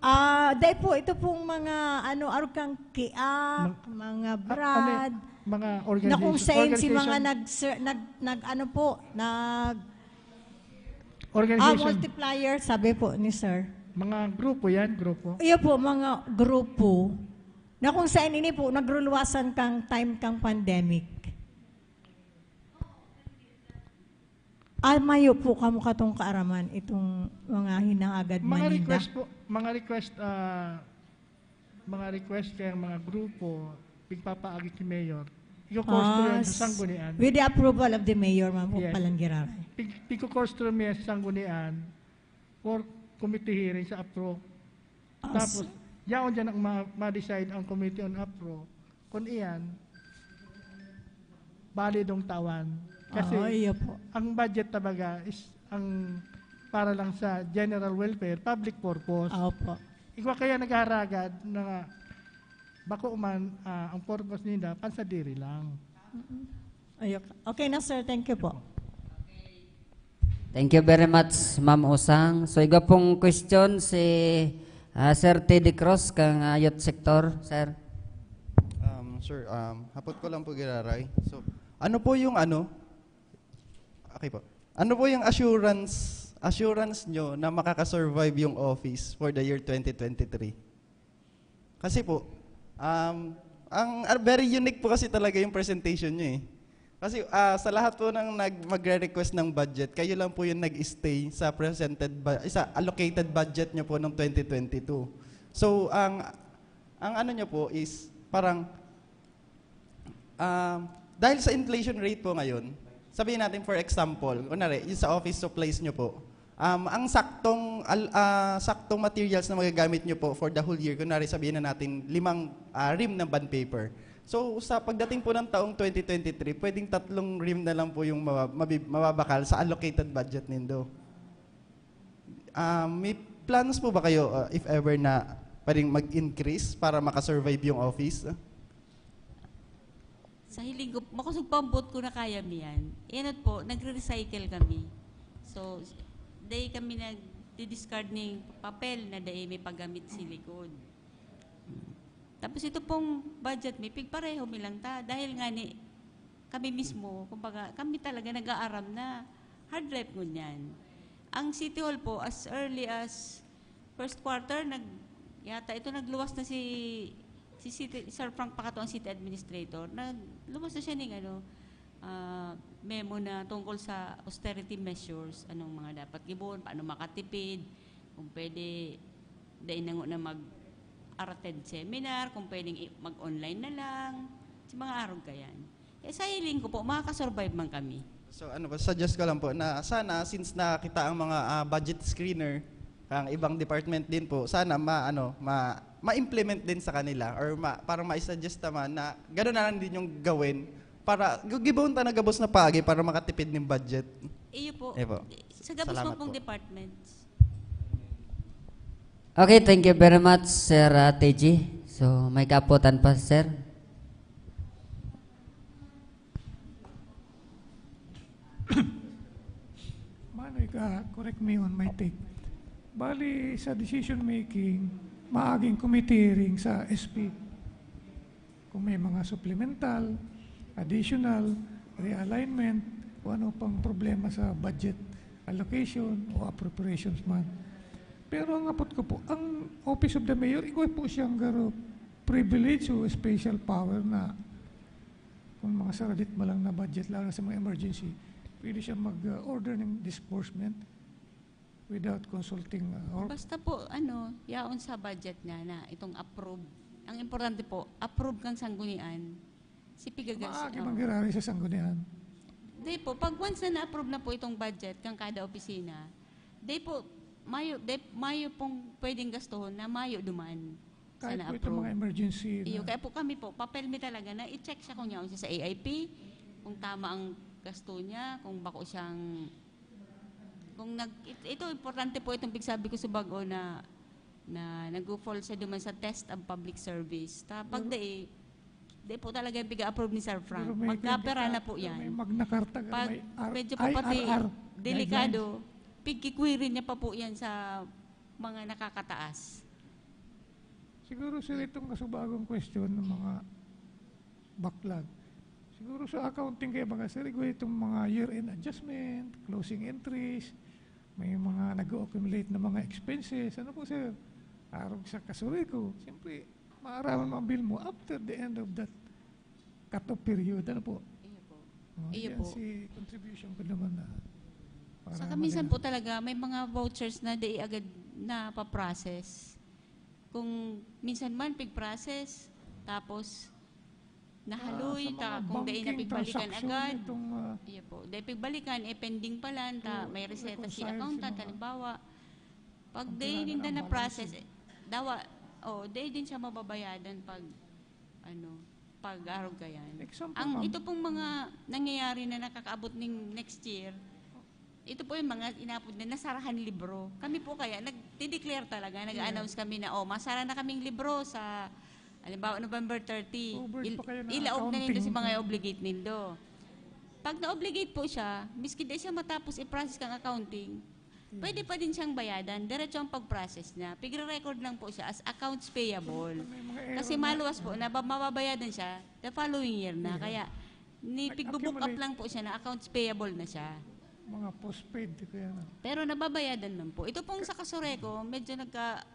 Ah, dai po, ito pong mga ano, arog kang kiak, Mag-, mga ah, ano, brad, mga na kung organization, saan si mga organization. nag-, sir, nag-, nag-, ano po, nag-, ah, Organization. multiplier, sabi po ni sir. Mga grupo yan, grupo. Iyo po, mga grupo. Na kung saan ini po, nagruluwasan kang time kang pandemic. Ah, mayo po kamo katong kaaraman itong mga hinahagad man Mga ninda? request po, mga request, ah, mga request kaya mga grupo, pigpapaagi si Mayor. Iko-course ko Ah, yan sa s-, sanggunian. with the approval of the mayor man po, Yes. Palanggiraray. Pig-, pigko-course ko yan sa sanggunian for committee hearing sa APRO. Ah, s- Tapos, yaon dyan ang ma-, ma-decide ang Committee on APRO. Kung iyan, balidong tawan. Kasi, Ah, iyo po. ang budget talaga is ang para lang sa general welfare, public purpose. Ah, opo. Igwa kaya nagharagad na bako man, ah, ang purpose nila, pansadiri lang. Mm-mm. Ayok. Okay na, sir. Thank you po. Thank you very much, Ma'am Usang. So, igwa pong question si, ah, Sir Teddy Cruz kang, ah, youth sector, sir. Um, sir, um, hapot ko lang po, Giraray. So, ano po yung ano? Okay po. Ano po yung assurance, assurance nyo na makakasurvive yung office for the year twenty twenty-three? Kasi po, um, ang, ah, very unique po kasi talaga yung presentation nyo eh. Kasi, ah, sa lahat po ng nag-, magre-request ng budget, kayo lang po yung nag-stay sa presented bu-, sa allocated budget nyo po ng twenty twenty-two. So, ang, ang ano nyo po is parang, ah, dahil sa inflation rate po ngayon, sabihin natin for example, kunwari, yung sa office supplies nyo po, um, ang saktong, al-, ah, saktong materials na magagamit nyo po for the whole year, kunwari sabihin na natin limang, ah, ream ng bond paper. So, sa pagdating po ng taong twenty twenty-three, pwedeng tatlong ream na lang po yung maba-, mabi-, mababakal sa allocated budget nindo. Ah, may plans po ba kayo, ah, if ever na pwedeng mag-increase para makasurvive yung office? Sa hiling ko, makosog pa ang boot ko na kaya mi yan. Yan po, nagre-recycle kami. So, dai kami nagdi-discard ning papel na dai may paggamit sa likod. Tapos ito pong budget mi, pigpareho mi lang ta. Dahil nga ni, kami mismo, kumbaga, kami talaga nag-aaram na hard life ngunyan. Ang City Hall po, as early as first quarter, nag-, yata ito, nagluwas na si, si City, Sir Frank Pacato, ang city administrator. Nagluwas na siya ning, ano, ah, memo na tungkol sa austerity measures, anong mga dapat gibohon, paano makatipid, kung pwede, dai na ngunyan mag-attend seminar, kung pwedeng i-, mag-online na lang, sa mga arog kayan. Eh, sa hiling ko po, makakasurvive man kami. So, ano po, suggest ko lang po na sana, since nakakita ang mga, ah, budget screener, ang ibang department din po, sana ma-, ano, ma-, ma-implement din sa kanila or ma-, parang ma-suggest naman na gano'n na lang din yung gawin para gu-, gibohon ta na gabos na paagi para makatipid ng budget. Iyo po. Iyo po. Sa gabos Salamat mo pong po. departments. Okay, thank you very much, Sir, ah, T G. So, may kaapotan pa, sir? Manoy ka, correct me on my take. Bali, sa decision making, maaging committee hearing sa S P. Kung may mga supplemental, additional, realignment, o ano pang problema sa budget allocation o appropriations man. Pero ang apot ko po, ang Office of the Mayor, igwa po siyang garo privilege o special power na kung mga saradit mo lang na budget, lalo na sa mga emergency, pwede siya mag-order ng disbursement without consulting, uh, or Basta po, ano, yaon sa budget niya na itong approve. Ang importante po, approve kang sanggunian. Si pigagas. Maagi man girari sa sanggunian. Di po, pag once na na-approve na po itong budget kang kada opisina, di po, mayo, di, mayo pong pwedeng gastuhon na mayo duman sa Kahit po itong na-approve. Mga emergency Iyo, na kaya po kami po, papel mi talaga na i-check siya kung yaon siya sa A I P, kung tama ang gasto niya, kung bako siyang, kung nag, it-, ito, importante po itong pigsabi ko sa bago na, na nag-fall siya duman sa test of public service. Ta, pag Pero dai, di po talaga yung piga-approve ni Sir Frank. Pero may Magkapera twenty na po pero yan. May Magna Carta, Pag may R-, medyo po pati I R R delikado, guidelines. Pigkikwiri niya pa po yan sa mga nakakataas. Siguro, sir, itong kasubagong question ng mga baklag. Siguro sa accounting kaya baga, sir, igwa itong mga year-end adjustment, closing entries, may mga nag-accumulate na mga expenses. Ano po, sir? Arog sa kasuri ko, siyempre, maaraman mo ang bill mo after the end of that cut-off period. Ano po? Iyo po. Oh, Iyo yan po. Si contribution ko naman na para Saka minsan maganda. Po talaga, may mga vouchers na di agad na pa-process. Kung minsan man, pig-process, tapos nahaloy, Ah, sa mga ta, kung dai na banking pigbalikan transaction agad. Itong, ah, Iya po. Dai pigbalikan, eh, pending pa lang, ta, to may reseta si reconcile accountant, sa mga halimbawa. Pag ang dai pera ninda na na ang process, balance, eh, dawa, oh, dai din siya mababayadan pag, ano, pag-arog kayan. Example, Ang, ma'am. Ito pong mga nangyayari na nakakaabot ning next year, ito po yung mga inapod na nasarahan libro. Kami po kaya, nagdi-declare talaga, nag-announce Yeah. kami na, "Oh, masara na kaming libro sa, halimbawa, November thirty." Covered Il-, pa kayo ng ilaog na nindo accounting. Si mga obligate nindo. Pag na-obligate po siya, miski di siya matapos i-process kang accounting, Yeah. pwede pa din siyang bayadan. Diretso ang pag-process niya. Pigre-record lang po siya as accounts payable. May mga error Kasi na. Maluwas po, na ba-, mababayadan siya the following year na. Yeah. Kaya, ni, Nag-accumulate. Pigbubook up lang po siya na accounts payable na siya. Mga postpaid, kaya na. Pero nababayadan man po. Ito pong sa Kasureco, medyo nagka-,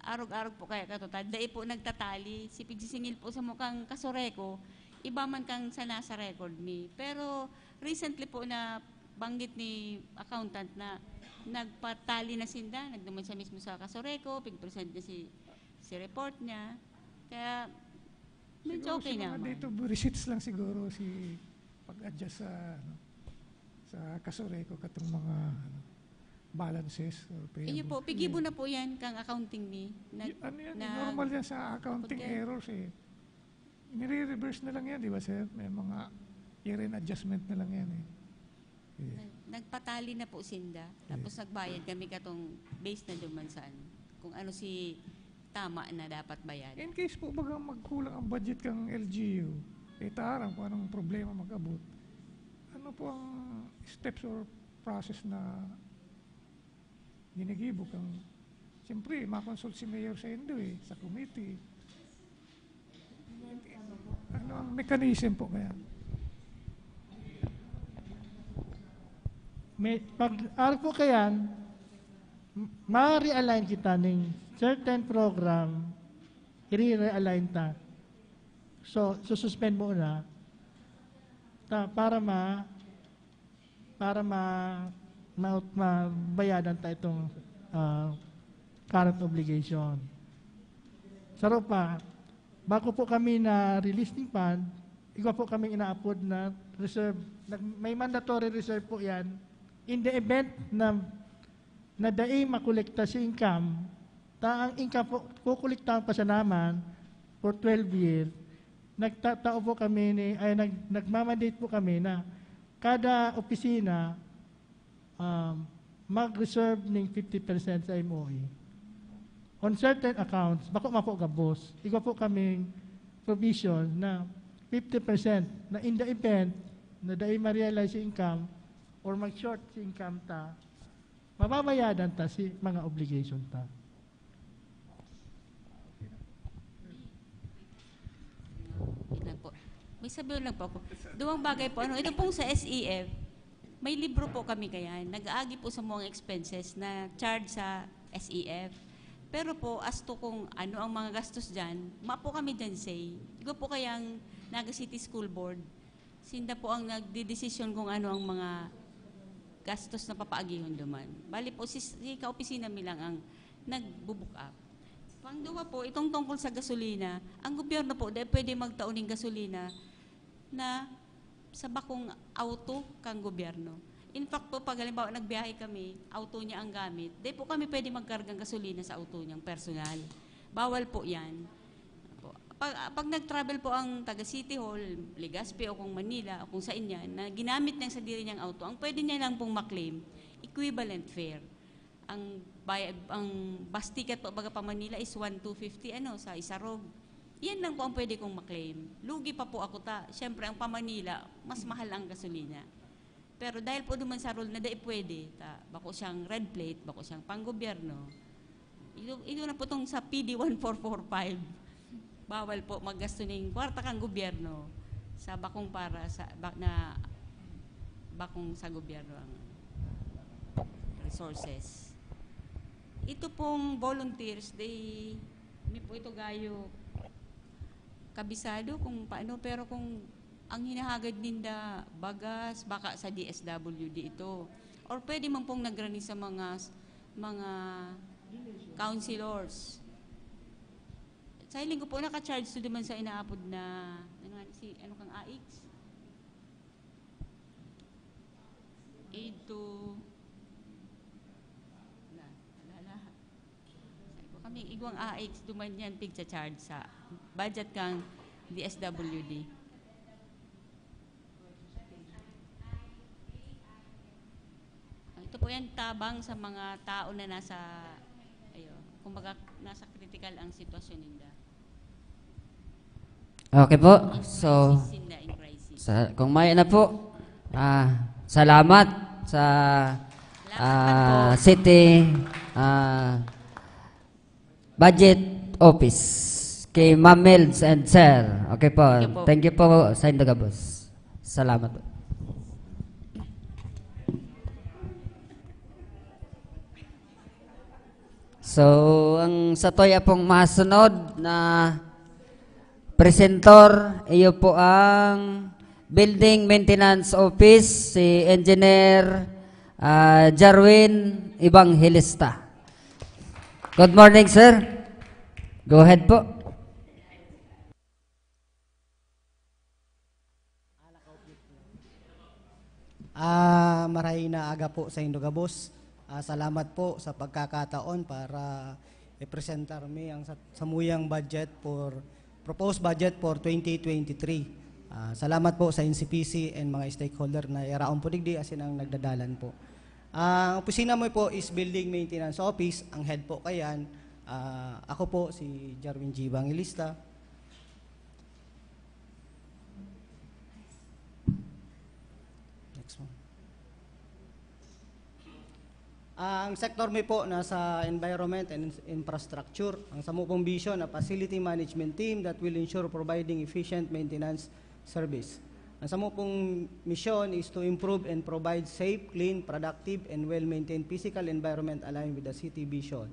arog-arog po kaya katotal. Dai po nagtatali. Si pigsisingil po sa mukang Kasureco, iba man kang sa nasa record mi. Pero recently po na banggit ni accountant na nagpatali na sinda, nagduman siya mismo sa Kasureco, pig-present niya si, si report niya. Kaya medyo Siguro okay si mga naman. Date of receipts lang siguro si pag-adjust sa, ano, sa Kasureco katong mga, ano, balances or payables. Iyo po, pigibo Yeah. na po yan kang accounting mi. Nag-, Y-, ano yan, eh, nag-, normal yan sa accounting pagka- errors, eh. Nire-reverse na lang yan, di ba, sir? May mga year-end adjustment na lang yan, eh. Yeah. Nag-, nagpatali na po sinda. Tapos Yeah. nagbayad kami katong base na duman sa ano, kung ano si tama na dapat bayadan. In case po baga magkulang ang budget kang L G U, eh, ta aram kung anong problema mag-abot. Ano po ang steps or process na ginigibo kang, siyempre, makonsult si Mayor sa indo, eh, sa committee. Ano ang mechanism po kaya? May, pag, ano po kaya, m-, ma-realign kita ning certain program, i-realign ta. So, sususpend muna ta para ma-, para ma-, ma-, mabayadan ta itong, ah, current obligation. Saro pa, bako po kami na-release ning fund, igwa po kaming inaapod na reserve. Nag-, may mandatory reserve po yan. In the event na, na dai makolekta si income, ta ang income po, kukolektahan pa siya naman for twelve years. Nagtatao po kami ni, ay, nag-, nagmamandate po kami na kada opisina, um, mag-reserve ning fifty percent sa M O E. On certain accounts, bako man po gabos, igwa po kaming provision na fifty percent na in the event na dai ma-realize si income or mag-short si income ta, mababayadan ta si mga obligation ta. Yun lang po. May sabihin lang po ako. Duwang bagay po. Ano, ito pong sa S E F, may libro po kami kaya. Nag-aagi po sa mga expenses na charge sa S E F. Pero po, as to kung ano ang mga gastos dyan, mapo kami dyan say. Igo po kayang Naga City School Board. Sinda po ang nagdedesisyon kung ano ang mga gastos na papaagihon duman. Bali po, si, si kaopisina mi lang ang nagbubook up. Pangduwa po, itong tungkol sa gasolina, ang gobyerno po, dahil pwede magtao ning gasolina na sa bakong auto kang gobyerno. In fact po, pag halimbawa nagbiyahe kami, auto niya ang gamit, di po kami pwede magkargang gasolina sa auto niyang personal. Bawal po yan. Opo. Pag, pag nag-travel po ang taga City Hall, Legazpi o kung Manila o kung saan yan, na ginamit niyang sadiri niyang auto, ang pwede niya lang pong maklaim, equivalent fare. Ang, bay- ang bus ticket po baga pa Manila is one two fifty ano, sa Isarog. Yan lang po ang pwede kong maklaim. Lugi pa po ako ta. Siyempre, ang pa Manila, mas mahal ang gasolina. Pero dahil po duman sa rule na dai pwede, ta, bako siyang red plate, bako siyang panggobyerno. Ito, ito na po tong sa P D one four four five. Bawal po maggasto ning kwarta kang gobyerno sa bakong para sa, ba, na bakong sa gobyerno ang resources. Ito pong volunteers, they, mi po ito gayo kabisado kung paano, pero kung ang hinahagad ninda bagas, baka sa D S W D ito. Or pwede man pong nagrani sa mga, mga councilors. Sa hiling ko po, naka-charge to duman sa inaapod na, ano nga, si, ano kang A X? Aid to, na, alala. Sabi ko, kami, igwang A X, duman yan, pigcha-charge sa budget kang D S W D. Ito po yan, tabang sa mga tao na nasa, ayo, kumbaga, nasa critical ang sitwasyon ninda. Okay po. So, Sinda in crisis. sa, kung may na po, ah, salamat sa Salamat ah, po. City ah, Budget Office kay Ma'am Milds and Sir. Okay po. Thank you po. Thank you po, Saindo Gabos. Salamat po. So, ang satoy apong masunod na presentor, iyo po ang Building Maintenance Office, si Engineer ah, Jarwin Evangelista. Good morning, sir. Go ahead po. Ah, maray na aga po sa indo gabos. Ah, salamat po sa pagkakataon para i-presentar mi ang sa- samuyang budget for proposed budget for twenty twenty-three. Ah, salamat po sa N C P C and mga stakeholder na yaraon po digdi asin ang nagdadalan po. Ang opisina mo po is Building Maintenance Office. Ang head po kayan, ah, ako po si Jarwin G. Evangelista. Next one. Ang sector mi po nasa environment and infrastructure. Ang samo pong vision na facility management team that will ensure providing efficient maintenance service. Ang samo pong mission is to improve and provide safe, clean, productive, and well-maintained physical environment aligned with the city vision.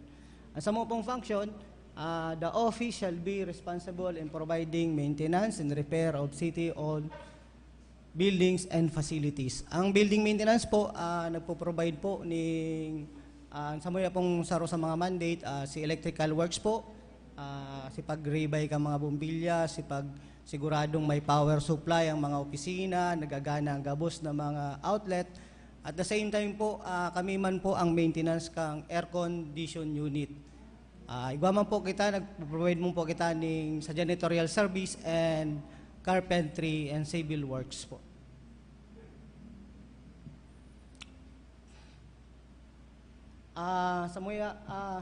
Ang samo pong function, ah, the office shall be responsible in providing maintenance and repair of city-owned buildings and facilities. Ang building maintenance po, ah, nagpo-provide po ning, ah, sa mga pong saro sa mga mandate, ah, si electrical works po, ah, si pag-rebay ka mga bombilya, si pag siguradong may power supply ang mga opisina, nagagana ang gabos na mga outlet. At the same time po, ah, kami man po ang maintenance kang air condition unit. Ah, igwa man po kita, nag-provide mo po kita ning sa janitorial service and carpentry and civil works po. Ah, samuya, ah,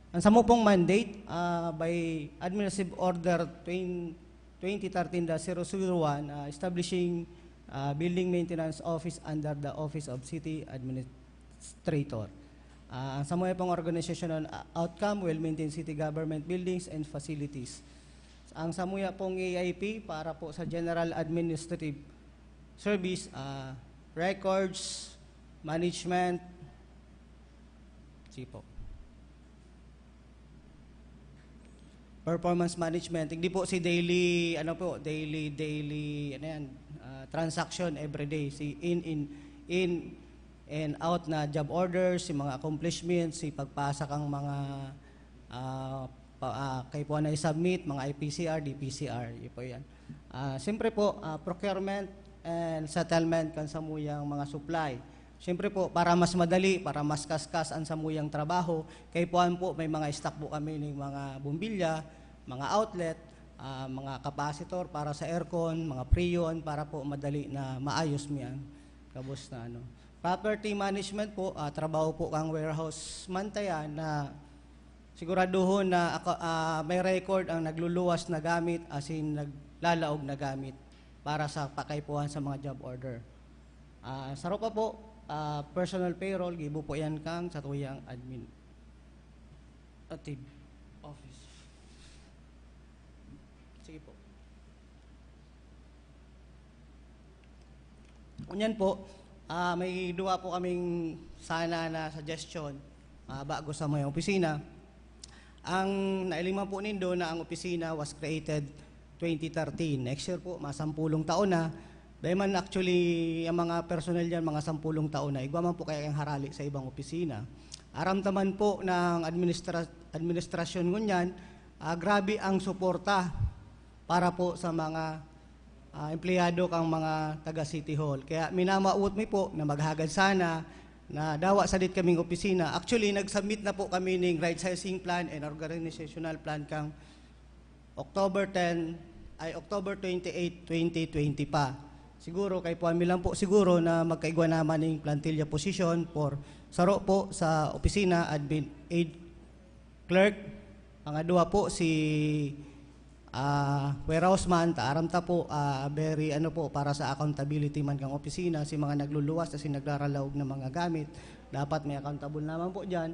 ang samo pong mandate, ah, by Administrative Order twenty, twenty thirteen dash zero zero one, ah, establishing, ah, Building Maintenance Office under the Office of City Administrator. Ah, ang samuya pong organizational, ah, outcome, well-maintained city government buildings and facilities. Ang samuya pong A I P para po sa general administrative service, ah, records, management. Sige po. Performance management. Hindi po si daily, ano po, daily, daily, ano yan, ah, transaction everyday. Si in, in, in and out na job orders, si mga accomplishments, si pagpasa kang mga, ah, pa, ah, kayo po na i-submit, mga I P C R, D P C R, yun po yan. Ah, siyempre po, ah, procurement and settlement kan samuyang mga supply. Siyempre po, para mas madali, para mas kaskas ang samuyang trabaho, kaipuhan po may mga stock po kami ng mga bombilya, mga outlet, ah, mga capacitor para sa aircon, mga freon, para po madali na maayos mo yan. Kabos na ano. Property management po, ah, trabaho po kang warehouse man ta yan na siguraduhon na ako, ah, may record ang nagluluwas na gamit, as in naglalaog na gamit para sa pakaipuhan sa mga job order. Ah, saro pa po, ah, personal payroll, gibo po yan kang sa tuyang admin. At office. Sige po. Unyan po, ah, may duwa po kaming sana na suggestion, ah, bago sa may opisina. Ang nailiman po nindo na ang opisina was created twenty thirteen. Next year po, masampulong taon na. Dahil man actually, ang mga personnel dyan, mga sampulong taon na. Igwa man po kaya yung harali sa ibang opisina. Aram ta man po ng administra-, administrasyon ngunyan, ah, grabe ang suporta para po sa mga, ah, empleyado kang mga taga City Hall. Kaya minamawot mi po na maghagad sana na dawa sadit kaming opisina. Actually, nag-submit na po kami ning right sizing plan and organizational plan kang October ten, ay, October twenty-eight, twenty twenty pa. Siguro, kaipuhan mi lang po siguro na magkaigwa naman ning plantilla position for saro po sa opisina, admin, aid clerk. Pangadwa po, si, ah, warehouse man, ta aram ta po, ah, very, ano po, para sa accountability man kang opisina, si mga nagluluwas, si nagraralaog ng mga gamit, dapat may accountable naman po dyan.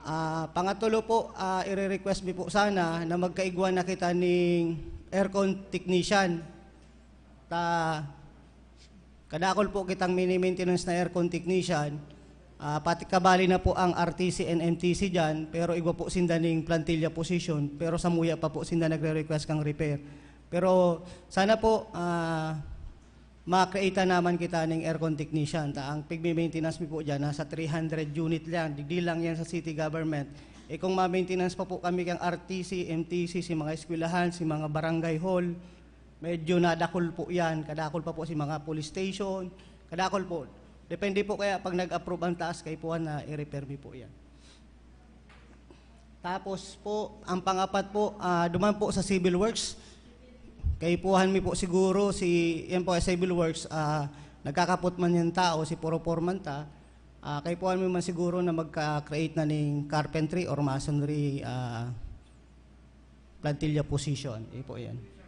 Ah, pangatulo po, ah, ire-request mi po sana na magkaigwa na kita ning aircon technician. Ta, kadakol po kitang mini-maintenance na aircon technician. Ah, pati kabali na po ang R T C and M T C dyan, pero igwa po sinda ning plantilla position, pero samuya pa po sinda nagre-request kang repair. Pero sana po, ah, ma-create naman kita ning aircon technician. Ta, ang pigme-maintenance mi po dyan, nasa three hundred unit lang. Digdi lang yan sa city government. Eh, kung ma-maintenance pa po kami kang R T C, M T C, si mga eskwelahan, si mga barangay hall, medyo nadakol po yan. Kadakol pa po si mga police station. Kadakol po. Depende po kaya pag nag-approve ang taas, kaipuhan na i-repair mi po yan. Tapos po, ang pangapat po, ah, duman po sa civil works. Kaipuhan mi po siguro si, yan po, civil works, ah, nagkakapot man yung tao, si puro foreman ta. Ah, kaipuhan mi man siguro na magka-create na ning carpentry or masonry, ah, plantilla position. Iyo po yan.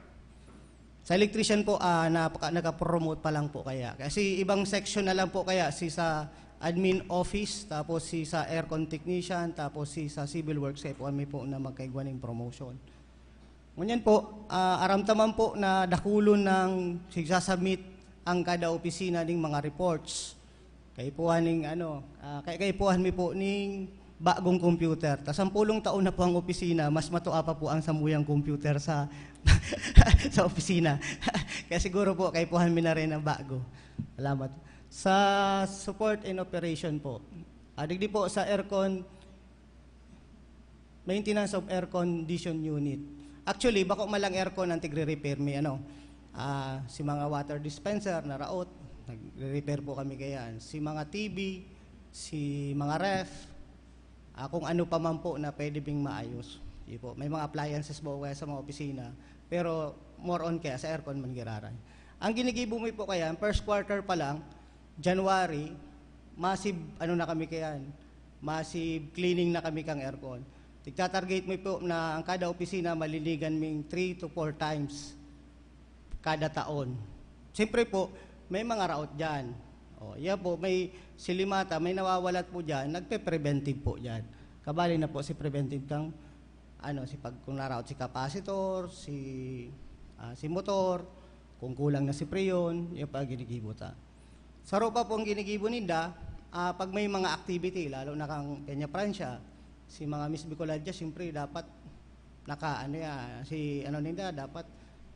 Sa electrician po, ah, napaka-, naka-promote pa lang po kaya. Kasi ibang section na lang po kaya, si sa admin office, tapos si sa aircon technician, tapos si sa civil works, kaipuhan mi po na magkaigwa ning promotion. Ngunyan po, ah, aram ta man po na dakulon ng sigsasubmit ang kada opisina ning mga reports. Kaipuhan ning ano, ah, kay-, kaipuhan mi po ning bagong computer. Ta sampulong taon na po ang opisina, mas matua pa po ang samuyang computer sa, sa opisina. Kaya siguro po, kaipuhan mi na rin ng bago. Salamat. Sa support and operation po, ah, digdi po sa aircon, maintenance of air condition unit. Actually, bako man lang aircon ang tigre-repair mi, ano, ah, si mga water dispenser, naraot, nagre-repair po kami kayan. Si mga T V, si mga ref, ah, kung ano pa man po na pwede bing maayos. Di po. May mga appliances po kaya sa mga opisina, pero more on kaya sa aircon man giraray. Ang ginigibo mi po kaya, ang first quarter pa lang, January, massive, ano na kami kayan, massive cleaning na kami kang aircon. Tigtatarget mi po na ang kada opisina malinigan ming three to four times kada taon. Siyempre po, may mga raot dyan. O, yan po, may silimata, may nawawalat po dyan, nagpe-preventive po dyan. Kabali na po si preventive kang, ano, si pag, kung naraot si capacitor, si, ah, si motor, kung kulang na si freon, yan pa ang ginigibo ta. Saro pa pong ginigibo ninda, ah, pag may mga activity, lalo na kang Peña Francia, si mga Miss Bicolandia, siyempre dapat naka, ano yan, si, ano ninda, dapat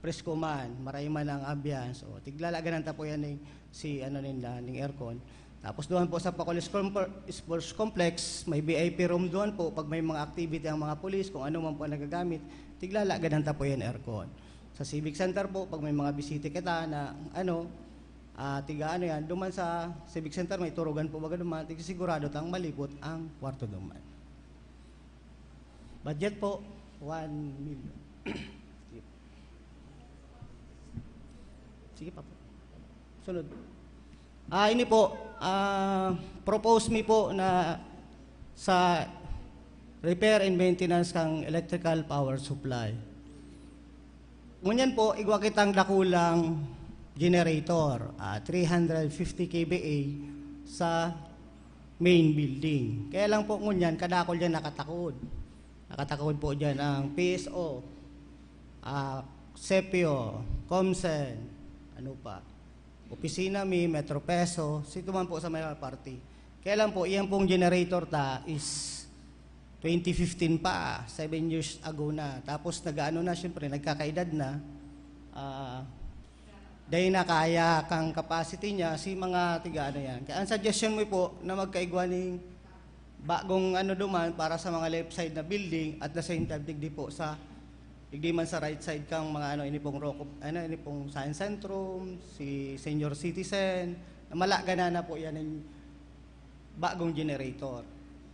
presko man, maray man ang ambience. O, tiglalagan ta po yan ning, si, ano ninda, ning aircon. Tapos duman po sa Pacoles Comper-, Sports Complex, may V I P room duman po pag may mga activity ang mga pulis, kung ano man po ang nagagamit, tiglalagan ta po yan aircon. Sa Civic Center po, pag may mga bisita kita na, ano, ah, tiga ano yan, duman sa Civic Center, may turugan po baga duman, tig-, sigurado tang malibot ang kwarto duman. Budget po, one million. Sige pa po. Sunod. Ah, ini po, ah, propose mi po na sa repair and maintenance kang electrical power supply. Ngunyan po, igwa kitang dakulang generator, ah, three hundred fifty K V A sa main building. Kaya lang po ngunyan, kadakol yan nakatakod. Nakatakod po dyan ang P S O, ah, Sepio, Comsen, ano pa, opisina mi, Metro Peso, sito man po sa may party. Kaya lang po, iyan pong generator ta is twenty fifteen pa, seven years ago na. Tapos nag-aano na, syempre, nagkakaedad na. Ah, dahil na kaya kang capacity niya, si mga tiga ano yan. Kaya ang suggestion mo po na magkaigwa ning bagong ano duman para sa mga left side na building at the same time digdi po sa, digdi man sa right side kang mga ano, ini pong Rocco, ano, ini pong Science Centrum, si Senior Citizen, na malaganan na po yan yung bagong generator.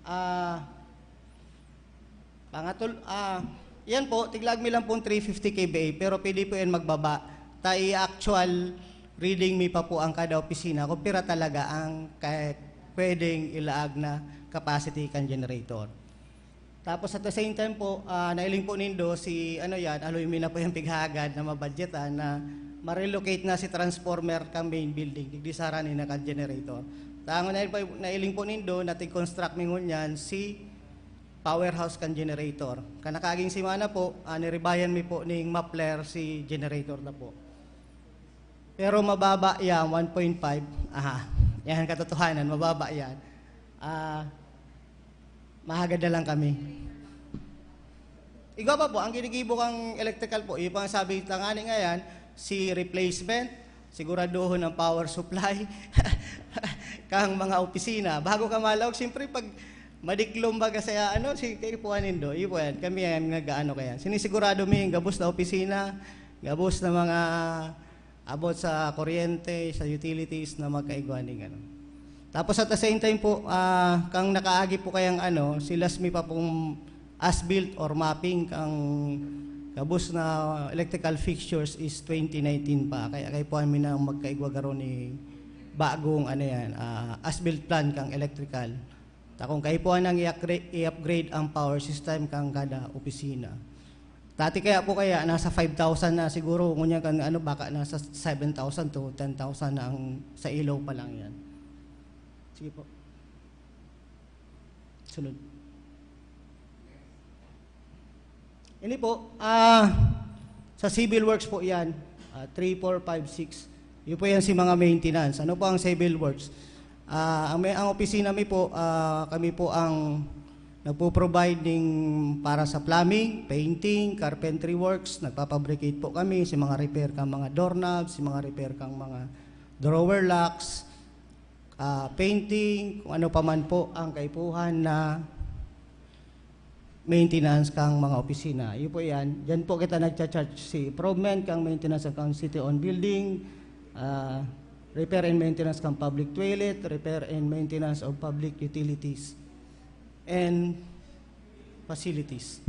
Ah, pangatul-, ah, yan po, tiglag mi lang pong three fifty K V A, pero pwede po yan magbaba. Ta i-actual reading mi pa po ang kada opisina kung pira talaga ang kay-, pwedeng ilaag na capacity kan generator. Tapos at the same time po, ah, nailing po nindo si, ano yan, aloy mi na po yung pighagad na mabudgetan na ma-relocate na si transformer kan main building, digdi sa harani na kan generator. Tango na po, nailing po nindo, natig-construct mi ngunyan si powerhouse kan generator. Kan nakaaging semana po, ah, niribayan mi po ning muffler si generator na po. Pero mababa yan, one point five. Aha, yan ang katotohanan, mababa yan. Ah, mahagad na lang kami. Igwa pa po, ang ginigibo kang electrical po, yung pang sabi tangani ngayon, si replacement, siguraduhon ang power supply kang mga opisina. Bago ka malaog, siyempre pag madiklom baga sa ano, si kaipuhan nindo, iyo po yan. Kami yan, nag-aano kaya. Sinisigurado mi yung gabos na opisina, gabos na mga about sa kuryente, sa utilities na magkaigwa ning ano. Tapos at the same time po, ah, kang nakaagi po kayang ano, si last mi pa pong as-built or mapping kang gabos na electrical fixtures is twenty nineteen pa. Kaya kaipuhan mi na magkaigwa garo ni bagong ano yan, ah, as-built plan kang electrical. Ta kung kaipuhan nang i-upgra-, i-upgrade ang power system kang kada opisina. Dati kaya po kaya nasa five thousand na siguro, ngunyan kan ano, baka nasa seven thousand to ten thousand na ang sa ilaw pa lang yan. Sige po. Sunod. Ini po, ah, sa civil works po yan, ah, three, four, five, six. Yun po yan si mga maintenance. Ano po ang civil works? Ah, ang, may, ang opisina mi po, ah, kami po ang nagpo-provide ning para sa plumbing, painting, carpentry works, nagpapabricate po kami, si mga repair kang mga doorknobs, si mga repair kang mga drawer locks, ah, painting, kung ano pa man po ang kaipuhan na maintenance kang mga opisina. Iyo po yan. Diyan po kita nagcha-charge si improvement kang maintenance kang city-owned building, ah, repair and maintenance kang public toilet, repair and maintenance of public utilities and facilities.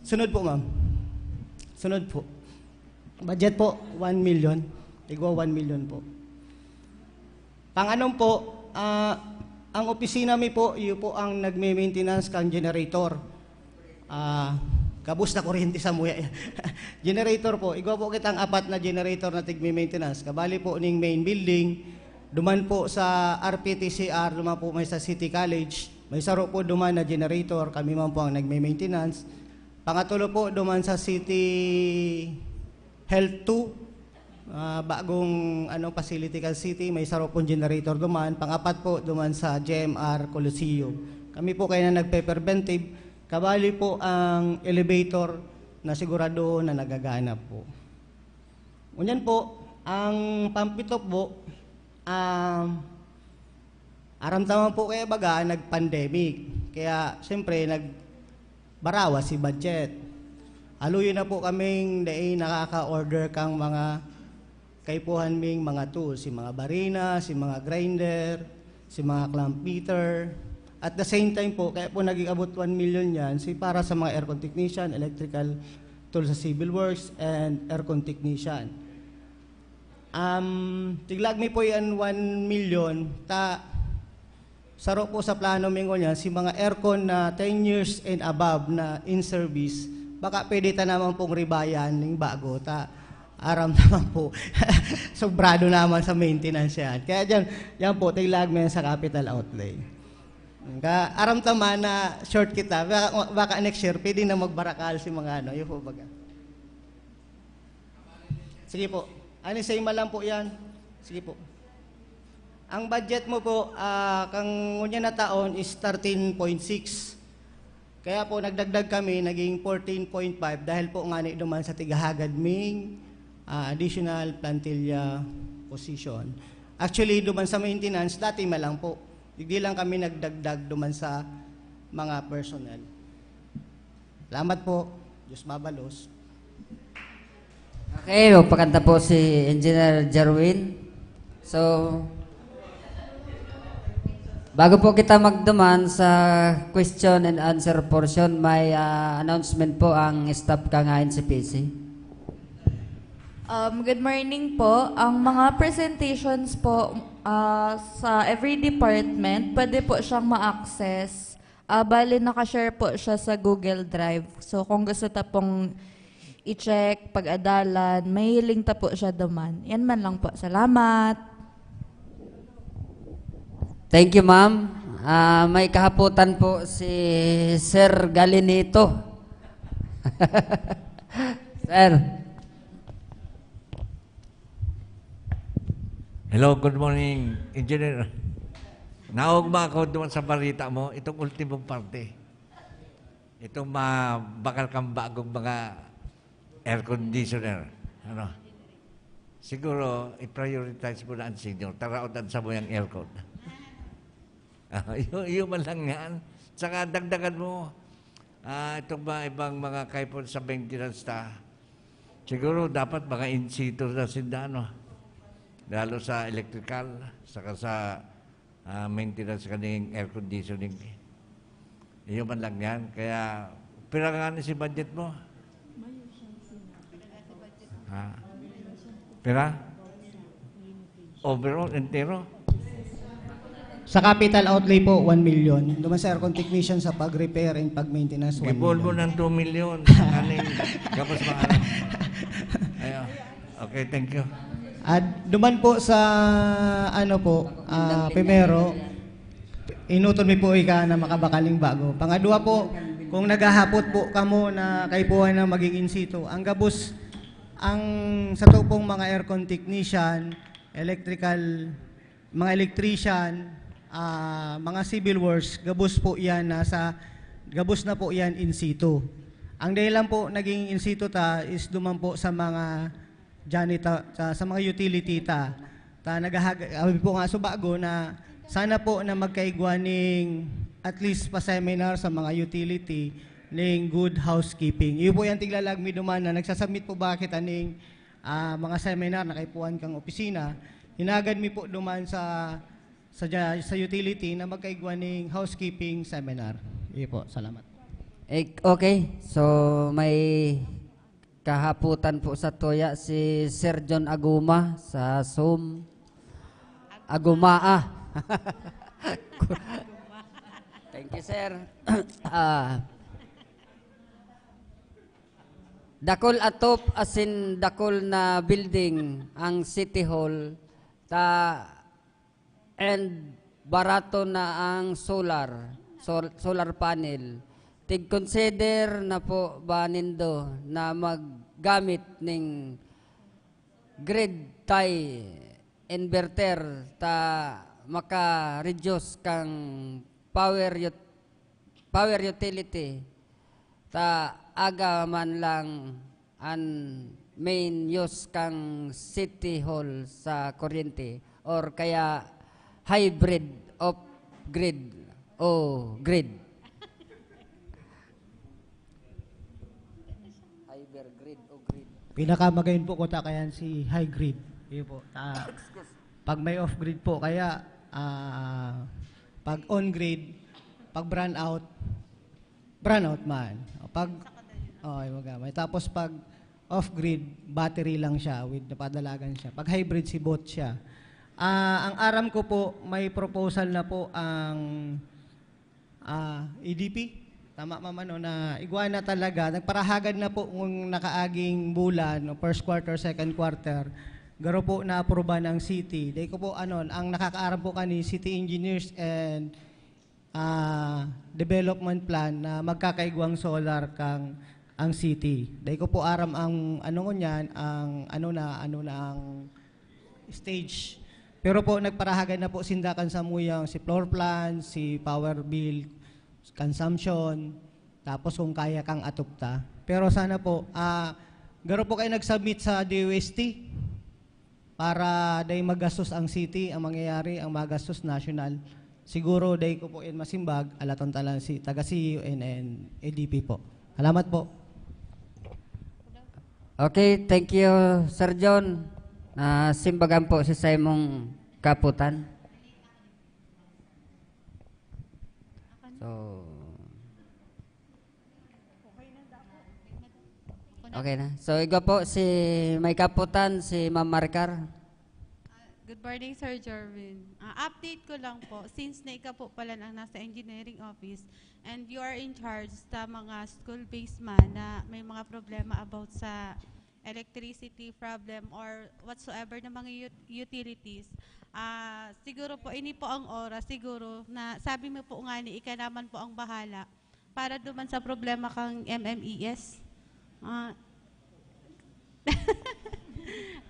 Sunod po, ma'am. Sunod po. Budget po, one million. Igwa one million po. Pang-anom po, ah, ang opisina mi po, iyo po ang nagme-maintenance kan generator. Ah, gabos na kuryente sa muya. Generator po, igwa po kitang apat na generator na tigme-maintenance. Kabali po ning main building, duman po sa R P T C R, duman po may sa City College. May saro po duman na generator, kami man po ang nagme-maintenance. Pangatulo po, duman sa City Health two, ah, bagong, ano, facility kan city, may saro pong generator duman. Pangapat po, duman sa G M R Coliseum. Kami po kaya na nagpe-preventive. Kabali po ang elevator na sigurado na nagagana po. Ngunyan po, ang pampito po, um, aram ta man po kaya baga, nag-pandemic. Kaya, siyempre, nagbarawas si budget. Haluyon na po kaming dai nakaka-order kang mga kaipuhan ming mga tools, si mga barina, si mga grinder, si mga clamp meter. At the same time po, kaya po naging abot one million yan, si para sa mga aircon technician, electrical tools sa civil works, and aircon technician. Um, tiglag mi po yan one million, ta saro po sa plano mi ngunyan, si mga aircon na ten years and above na in service, baka pwede ta naman pong ribayan ning bago, ta aram naman po, sobrado naman sa maintenance yan. Kaya dyan, yan po, tiglag mi yan sa capital outlay. Ka, aram ta man na short kita, baka, baka next year, pwede na magbarakal si mga ano, yun po baga. Sige po. Ano, same lang po yan. Sige po. Ang budget mo po, ah, kang ngunyan na taon is thirteen point six. Kaya po, nagdagdag kami, naging fourteen point five dahil po ngani duman sa tighahagad ming, ah, additional plantilla position. Actually, duman sa maintenance, dati man lang po. Digdi lang kami nagdagdag duman sa mga personnel. Salamat po. Diyos mabalos. Okay, magpakanta po si Engineer Jerwin. So, bago po kita magduman sa question and answer portion, may, ah, announcement po ang staff kan N C P C. Um, good morning po. Ang mga presentations po, ah, sa every department, pwede po siyang ma-access. Ah, bale, naka-share po siya sa Google Drive. So, kung gusto ta pong i-check, pag-adalan, mahiling ta po siya duman. Yan man lang po. Salamat! Thank you, ma'am. Ah, may kahapotan po si Sir Galinito. Sir. Hello, good morning, Engineer. Naogma ako duman sa balita mo, itong ultimong parte. Itong ma-, bakal kang bagong mga air conditioner. Ano? Siguro, i-prioritize mo na ang senior. Taraod ang samuyang aircon. Ah, yun, yun man lang yan. Saka dagdagan mo, ah, itong mga ibang mga kaipon sa maintenance ta. Siguro dapat mga in situ na sinda, ano? Lalo sa electrical, saka sa, ah, maintenance kaning air conditioning. Iyo man lang yan. Kaya, pira nga ni si budget mo? Ha? Pira? Overall, entero? Sa capital outlay po, one million. Duman sa aircon technician sa pag-repair and pag-maintenance, one million. Gibol mo ng two million. Aning, gabos mga ano. Ayo. Okay, thank you. At duman po sa, ano po, ah, primero, inuton mi po ika na makabakaling bago. Pangadwa po, kung naghahapot po kamo na kaipuhan na maging in situ, ang gabos, ang sato pong mga aircon technician, electrical, mga electrician, ah, mga civil works, gabos po yan nasa, gabos na po yan in situ. Ang dahilan po naging in situ ta is duman po sa mga janitor, sa, sa mga utility ta. Ta naghahag-, sabi po nga sa bago na sana po na magkaigwa ning at least pa-seminar sa mga utility ning good housekeeping. Iyo po yan tiglalag mi duman na nagsasubmit po ba kita ning, ah, mga seminar na kaipuhan kang opisina. Hinagad mi po duman sa, sa ja-, sa utility na magkaigwa ning housekeeping seminar. Iyo po, salamat. Eh, okay. So, may kahapotan po sa tuya si Sir John Aguma sa Zoom. Agumaa. Thank you, sir. Ah, dakul atop asin dakul na building ang City Hall ta and barato na ang solar, sol-, solar panel. Tig-consider na po ba nindo na maggamit ning grid tie inverter ta maka-reduce kang power ut-, power utility ta aga man lang an main use kan City Hall sa kuryente or kaya hybrid, off-grid o grid? Hybrid o grid? Pinakamagayon po ko ta kayan si high grid. Iyo po. Ta, pag may off-grid po, kaya, ah, pag on-grid, pag brownout, brownout man. Pag, oh, ay, magamay. Tapos pag off-grid, battery lang siya with napadalagan siya. Pag hybrid, si both siya. Ah, ang aram ko po, may proposal na po ang, ah, A D P. Tama, ma'am, ano, na igwa na talaga. Nagparahagad na po ng nakaaging bulan, o first quarter, second quarter. Garo po na-aproba ng city. Dai ko po, ano, ang nakakaaram po kani, city engineers and, ah, development plan na magkakaigwang solar kang ang city. Dai ko po aram ang, ano, ngunyan, ang, ano na, ano na ang stage. Pero po, nagparahagan na po sinda kan samuyang si floor plan, si power bill, consumption, tapos kung kaya kang atupta. Pero sana po, ah, garo po kayo nag-submit sa D O S T para dai magastos ang city, ang mangyayari, ang magastos national. Siguro, dai ko po yan masimbag, alaton ta lang si, taga C U N and A D P po. Salamat po. Okay, thank you, Sir John. Ah, simbagan po si Simon Kaputan. So, okay na. So, igwa po si may kaputan, si Ma'am Maricar. Ah, good morning, Sir Jerwin. Ah, update ko lang po, since na ikaw po pala ang nasa engineering office and you are in charge sa mga school-based man na may mga problema about sa electricity problem or whatsoever na mga ut-, utilities, ah, siguro po, ini po ang oras siguro na sabi mo po nga ni, ika naman po ang bahala para duman sa problema kang M M E S. Ah,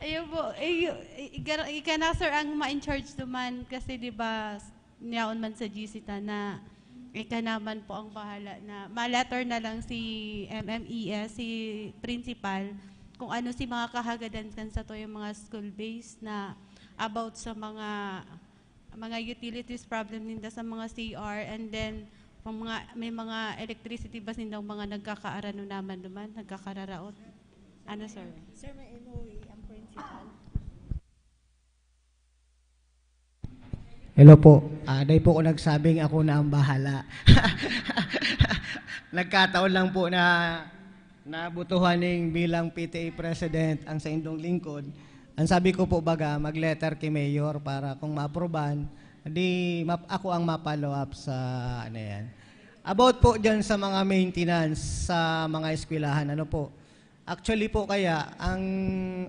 ayun po, eh, y-, i-, i-, ika na, sir, ang ma-in-charge duman kasi, di ba, niyaon man sa G C ta na ika naman po ang bahala na ma-letter na lang si M M E S, si principal, kung ano si mga kahagadan kan sa to yung mga school-based na about sa mga, mga utilities problem ninda sa mga C R, and then kung mga, may mga electricity ba nindang mga nagkakaarano naman duman, nagkakararaot? Ano, sir? Sir, may M O A ang principal. Hello po. Ah, dai po ko nagsabing ako na ang bahala. Nagkataon lang po na nabutuhan ning bilang P T A president ang saindong lingkod. Ang sabi ko po baga, mag-letter kay Mayor para kung maaproban, di map-, ako ang ma-follow up sa ano yan. About po dyan sa mga maintenance sa mga eskwelahan, ano po, actually po kaya, ang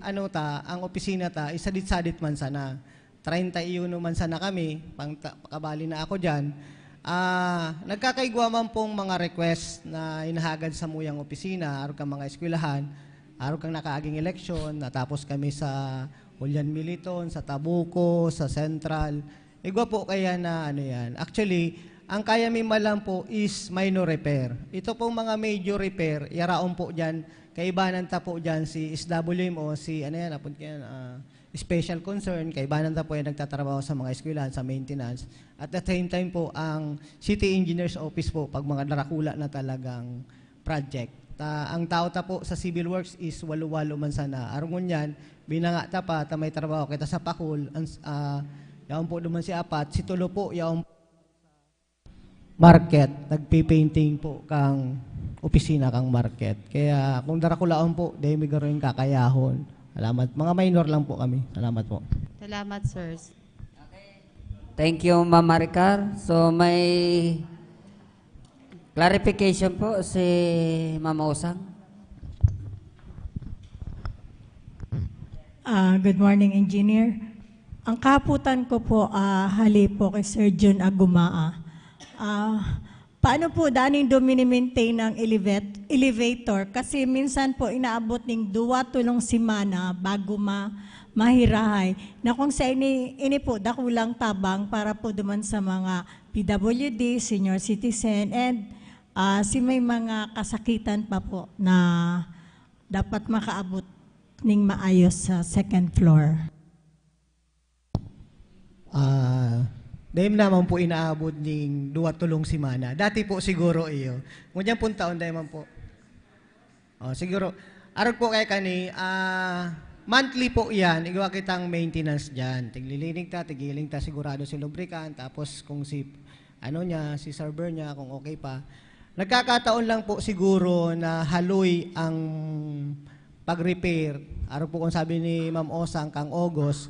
ano ta, ang opisina ta, isadit-sadit man sana. Treinta y uno man sana kami, pang ta-, pakabali na ako diyan. Ah, nagkakaigwa man pong mga request na inahagad sa muyang opisina, arog kan mga eskwelahan, arog kan nakaaging eleksyon, natapos kami sa Julian Militon, sa Tabuco, sa Central. Igwa po kaya na ano yan. Actually, ang kaya mi man lang po is minor repair. Ito pong mga major repair, yaraon po dyan, kaibanan ta po dyan si S W M o si, ano yan, apod ko yan, ah, special concern, kaibanan ta po yan nagtatrabaho sa mga eskwelahan, sa maintenance. At the same time po, ang City Engineers Office po, pag mga darakula na talagang project. Ta, ang tao ta po sa Civil Works is walo-walo man sana. Arog ngunyan, binanga ta pa, ta may trabaho kita sa Pakul, ang s-, ah, yaon po duman si apat, si tulo po, yaon market, nagpi-painting po kang opisina kang market. Kaya kung darakulaon po, dai mi garo yung kakayahon. Salamat. Mga minor lang po kami. Salamat po. Salamat, sirs. Thank you, Ma'am Maricar. So, may clarification po si Ma'am Osang. Ah, good morning, Engineer. Ang kahapotan ko po, ah, hali po kay Sir Jun Agumaa. Ah, paano po daning do mini-maintain ang elevat-, elevator? Kasi minsan po inaabot ning duwa, tulong semana bago ma-, mahirahay. Na kung sa ini, ini po, dakulang tabang para po duman sa mga P W D, senior citizen, and Ah, si may mga kasakitan pa po na dapat makaabot ning maayos sa second floor. Ah, dai naman po inaabot ning duwa, tolong semana. Dati po siguro iyo. Ngunyan pong taon, dai man po. Oh, siguro, arog po kay kani, ah, monthly po yan, igwa kitang maintenance dyan. Tiglilinig ta, tigiling ta, sigurado si lubricant, tapos kung si, ano niya, si server niya, kung okay pa. Nagkakataon lang po siguro na haloy ang pag-repair. Arog po kung sabi ni Ma'am Osang, kang August,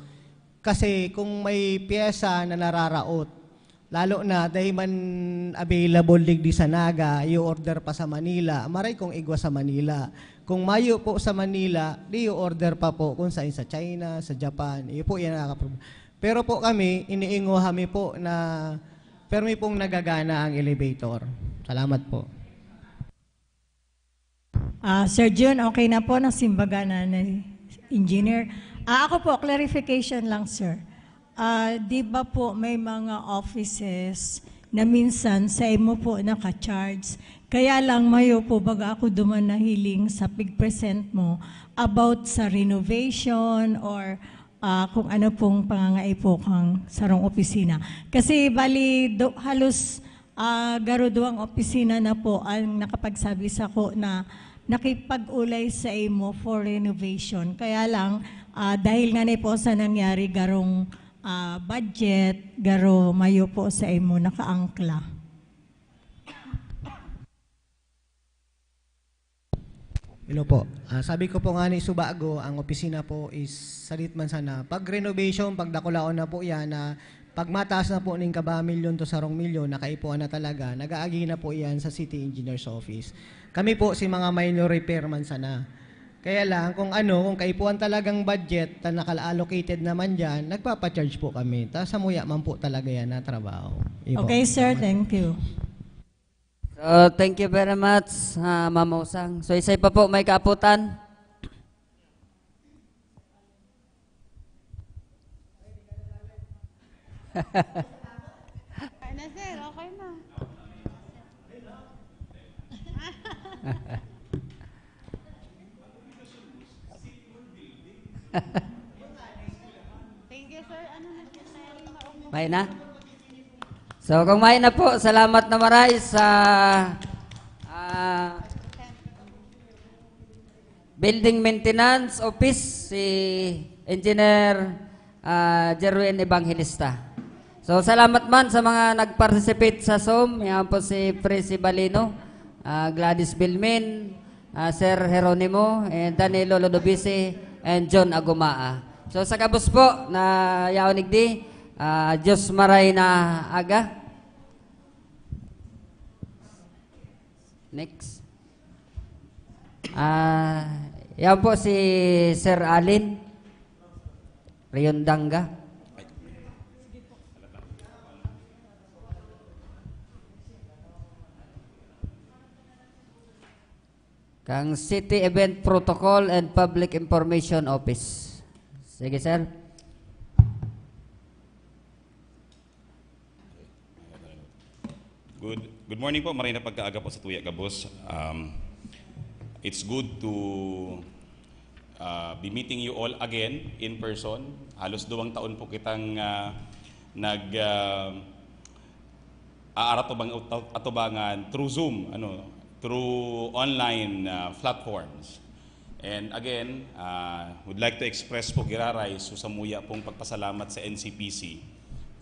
kasi kung may pyesa na nararaot, lalo na dai man available digdi sa Naga, i-order pa sa Manila, maray kung igwa sa Manila. Kung mayo po sa Manila, di i-order pa po kung saan, sa China, sa Japan. Iyo po yan nakakaprob-, pero po kami, iniingoha mi po na permi pong nagagana ang elevator. Salamat po. Ah, Sir Jun, okay na po, nasimbagan na ni Engineer. Ah, ako po, clarification lang, sir. Ah, di ba po may mga offices na minsan sa imo po naka-charge? Kaya lang, mayo po, baga ako duman nahiling sa pig-present mo about sa renovation or, ah, kung ano pong pangangaipo kang sarong opisina. Kasi bali, do, halos, ah, garo duwang opisina na po ang nakapagsabi sako na nakipag-ulay sa imo for renovation. Kaya lang, ah, dahil nga na po sa nangyari, garong, ah, budget, garo mayo po sa imo nakaangkla. Hello po. Ah, sabi ko po nga ni subago, ang opisina po is salit man sana. Pag renovation, pag dakulaon na po yan, na pag mataas na po ning kaba milyon to sarong milyon, nakaipuan na talaga, nag-aagi na po yan sa City Engineer's Office. Kami po si mga minor repair man sana. Kaya lang, kung ano, kung kaipuan talagang budget, ta naka-allocated naman dyan, nagpapa-charge po kami. Ta samuya man po talaga yan na trabaho. Iyo po. Okay, sir. Salamat. Thank you. So, thank you very much, ah, Ma'am Osang. So, isay pa po, may kaaputan? Ay na, sir. Okay na. Thank you, sir. Ano na siya, sir? Maong May na? So, kung may na po, salamat na maray sa, ah, Building Maintenance Office, si Engineer, ah, Jerwin Evangelista. So, salamat man sa mga nag-participate sa Zoom. Yan po si Presi Balino, ah, Gladys Bilmin, ah, Sir Jeronimo, and Danilo Lodobisi, and John Agumaa. So, sa gabos po na yaon igdi, ah, Diyos maray na aga. Next. Ah, yan po si Sir Alin Riondanga. Kang City Event Protocol and Public Information Office. Sige, sir. Good, good morning po. Maray na pagkaaga po sa tuya gabos. Um, it's good to, uh, be meeting you all again in person. Halos duwang taon po kitang, uh, nag, uh, aaratubang-, atubangan through Zoom, ano, through online, uh, platforms. And again, uh, would like to express po giraray so samuya pong pagpasalamat sa N C P C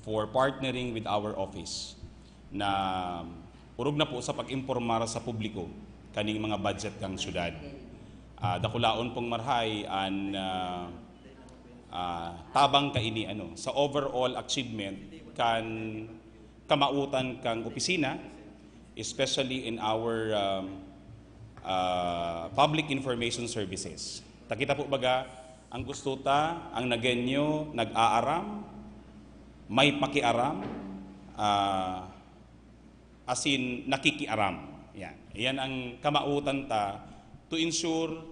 for partnering with our office na orog na po sa pag-impormar sa publiko kaning mga budget kan syudad. Ah, dakulaon pong marhay an, ah, ah, tabang kaini, ano, sa overall achievement kan kamautan kan opisina, especially in our, um, ah, public information services. Ta kita po baga, ang gusto ta, ang Nagueño nag-aaram, may pakiaram, ah, asin nakikiaram. Yan. Yan ang kamautan ta to ensure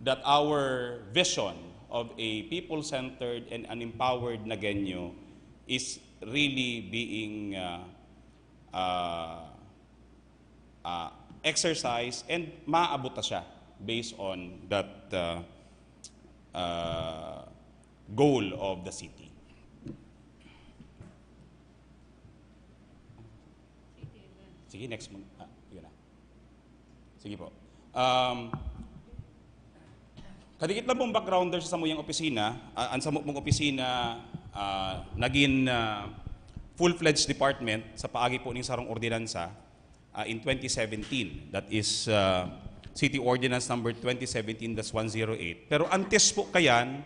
that our vision of a people-centered and an empowered Nagueño is really being, uh, uh, uh, exercise and maabot ta siya based on that uh, uh, goal of the city. Sige, next mo. Ah, yun na. Sige po. Um, kadikit lang pong backgrounder sa samuyang opisina, ah, ang samo pong opisina ah, naging ah, full-fledged department sa paagi po ning sarong ordinansa ah, in twenty seventeen. That is ah, City Ordinance number twenty seventeen dash one zero eight. Pero antes po kayan,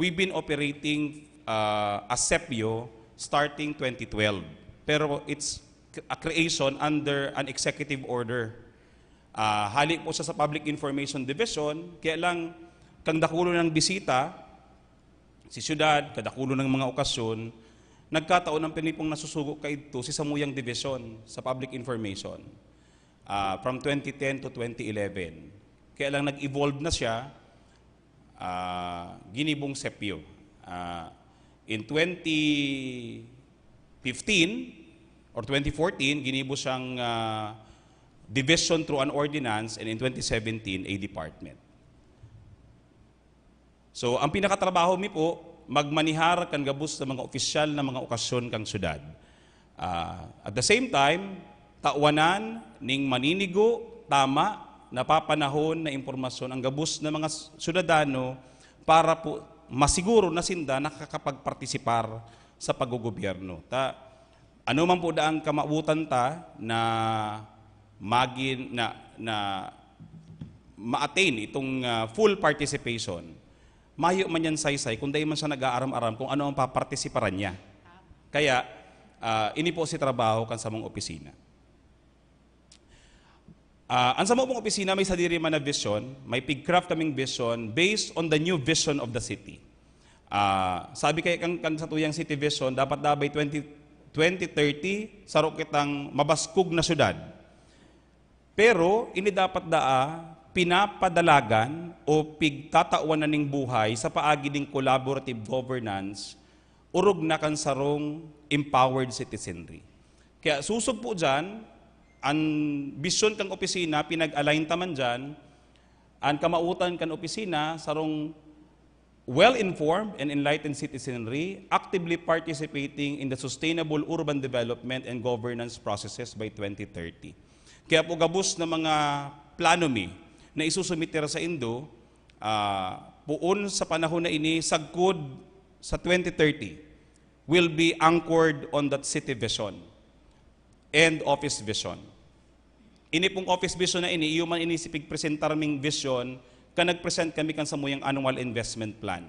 we've been operating ah, as SEPIO starting twenty twelve. Pero it's a creation under an executive order. Ah, hali po siya sa Public Information Division, kaya lang kang dakulo ng bisita, si syudad, kadakulo ng mga okasyon, nagkataon ang pinipong nasusugo kaidto si samuyang division sa public information ah, from twenty ten to twenty eleven. Kaya lang nag-evolve na siya, ah, ginibong SEPIO. Ah, in twenty fifteen or twenty fourteen, ginibo siyang ah, division through an ordinance, and in twenty seventeen, a department. So, ang pinakatrabaho mi po, magmanihar kan gabos na mga opisyal na mga okasyon kan syudad. Ah, at the same time, tawanan ning maninigo, tama, napapanahon na impormasyon ang gabos na mga s- syudadano para po masiguro na sinda nakakapagpartisipar sa paggogobyerno. Ta, ano man po daang kamawotan ta na magin na na ma-attain itong ah, full participation, mayo man yan saysay kung dai man siya nag-aaram-aram kung ano ang papartisiparan niya. Kaya ah, ini po si trabaho kan samong opisina. Ah, ang samo pong opisina may sadiri man na vision, may pigcraft kaming vision based on the new vision of the city. Ah, sabi kay kan, kan sa tuyang city vision, dapat dabay twenty, twenty thirty, saro kitang mabaskog na syudad. Pero ini dapat daa pinapadalagan o pigtatawan na ning buhay sa paagi ning collaborative governance, orog na kan sarong empowered citizenry. Kaya susog po dyan, ang vision kang opisina, pinag-align ta man dyan, ang kamawotan kan opisina, sarong well-informed and enlightened citizenry actively participating in the sustainable urban development and governance processes by twenty thirty. Kaya po gabos na mga plano mi na isusumiter sa indo, ah, poon sa panahon na ini, sagkod sa twenty thirty, will be anchored on that city vision and office vision. Ini pong office vision na ini, iyo man ini si pigpresentar ming vision, kan nag-present kami kan samuyang annual investment plan.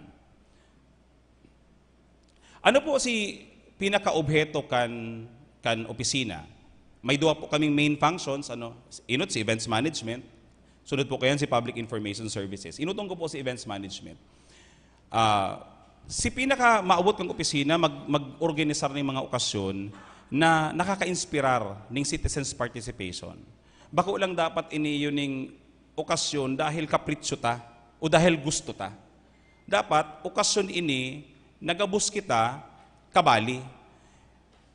Ano po si pinakaobheto kan kan opisina? May duwa po kaming main functions, ano, inot si events management, sunod po kayan si public information services. Inutong ko po si events management. Ah, si pinaka maawot kang opisina mag mag-organisar ning mga okasyon na nakaka-inspirar ning citizens participation. Bako lang dapat ini yun ning okasyon dahil kapritsyo ta o dahil gusto ta. Dapat okasyon ini nagabos kita kabali.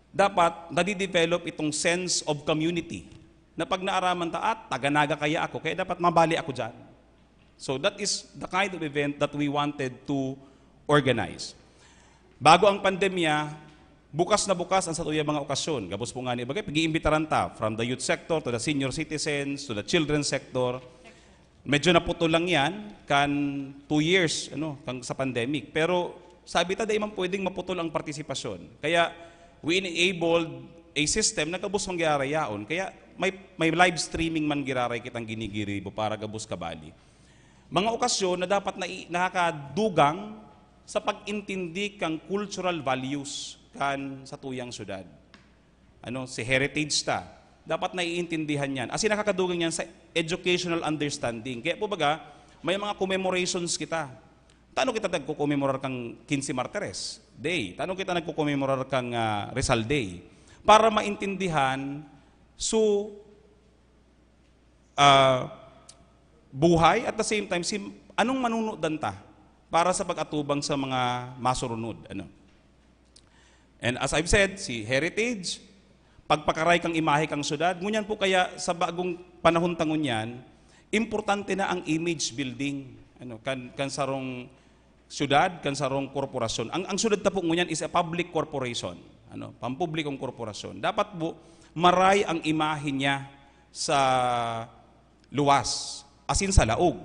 Dapat nadidevelop itong sense of community na pag naaraman ta, "Ah, taga Naga kaya ako, kaya dapat mabali ako dyan." So that is the kind of event that we wanted to organize. Bago ang pandemya, bukas na bukas ang satuyang mga okasyon. Gabos po nga ni bagay, pag-iimbitaran ta, from the youth sector to the senior citizens, to the children sector. Medyo naputol lang yan, kan two years, ano, kan sa pandemic. Pero sabi ta, dai man pwedeng maputol ang partisipasyon. Kaya we enabled a system na gabos mangyari yaon. Kaya may, may live streaming man giraray kitang ginigiribo para gabos kabali. Mga okasyon na dapat na nakakadugang sa pag-intindi kang cultural values kan sa tuyang syudad. Ano, si heritage ta. Dapat naiintindihan yan. As in, nakakadugang yan sa educational understanding. Kaya po baga, may mga commemorations kita. Tano kita nagko-commemorar kang quince Martires Day? Tano kita nagko-commemorar kang ah, Rizal Day? Para maintindihan, so, ah, buhay, at the same time, si, anong manunudan ta para sa pag-atubang sa mga masurunod? Ano? And as I've said, si heritage, pagpakaray kan imahe kan syudad. Ngunyan po kaya sa bagong panahon ta ngunyan, importante na ang image building, ano, kan, kan sarong syudad, kan sarong korporasyon. Ang, ang syudad ta po ngunyan is a public corporation, ano, pampublikong korporasyon. Dapat po, maray ang imahe niya sa luwas, asin sa laog.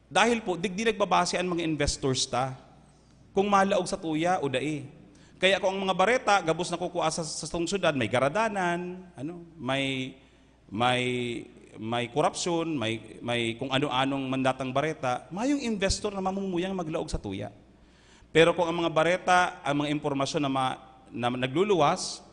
Dahil po, digdi nagbabase ang mga investors ta kung malaog satuya o dai. Kaya kung ang mga bareta, gabos nakukua sa, sa satong syudad, may garadanan, ano, may, may, may korupsyon, may, may kung ano-anong mandatang bareta, mayong investor na mamumuyang maglaog satuya. Pero kung ang mga bareta, ang mga impormasyon na, ma, na nagluluwas,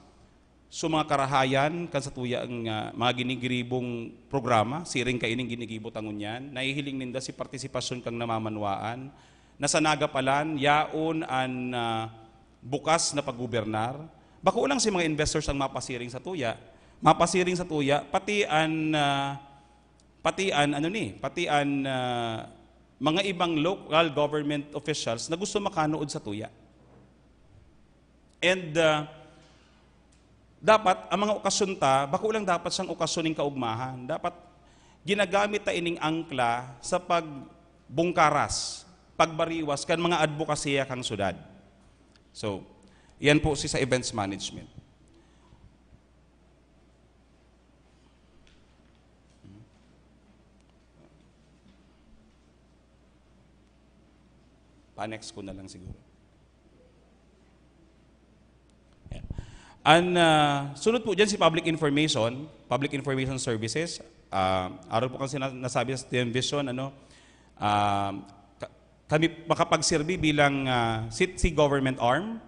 so mga karahayan kan satuyang, ah, mga ginigiribong programa, siring kaining ginigibo ta ngunyan, nahihiling ninda si partisipasyon kan namamanwaan, na sa nagapalan, yaon an, ah, bukas na paggobernar. Bako lang si mga investors ang mapasiring satuya, mapasiring satuya, pati an, ah, pati an, ano ni, pati an, ah, mga ibang local government officials na gusto makanood satuya. And, ah, dapat, ang mga okasyon ta, bako lang dapat siyang okasyon nin kaugmahan. Dapat, ginagamit ta ining angkla sa pagbungkaras, pagbariwas kan mga adbokasiya kan syudad. So, yan po si sa events management. Pa-next ko na lang siguro. Yan. An, ah, sunod po dyan si public information, public information services. Ah, araw po kasi na, nasabi sa T M Vision, ano, ah, ka, kami makapagserbi bilang, ah, city government arm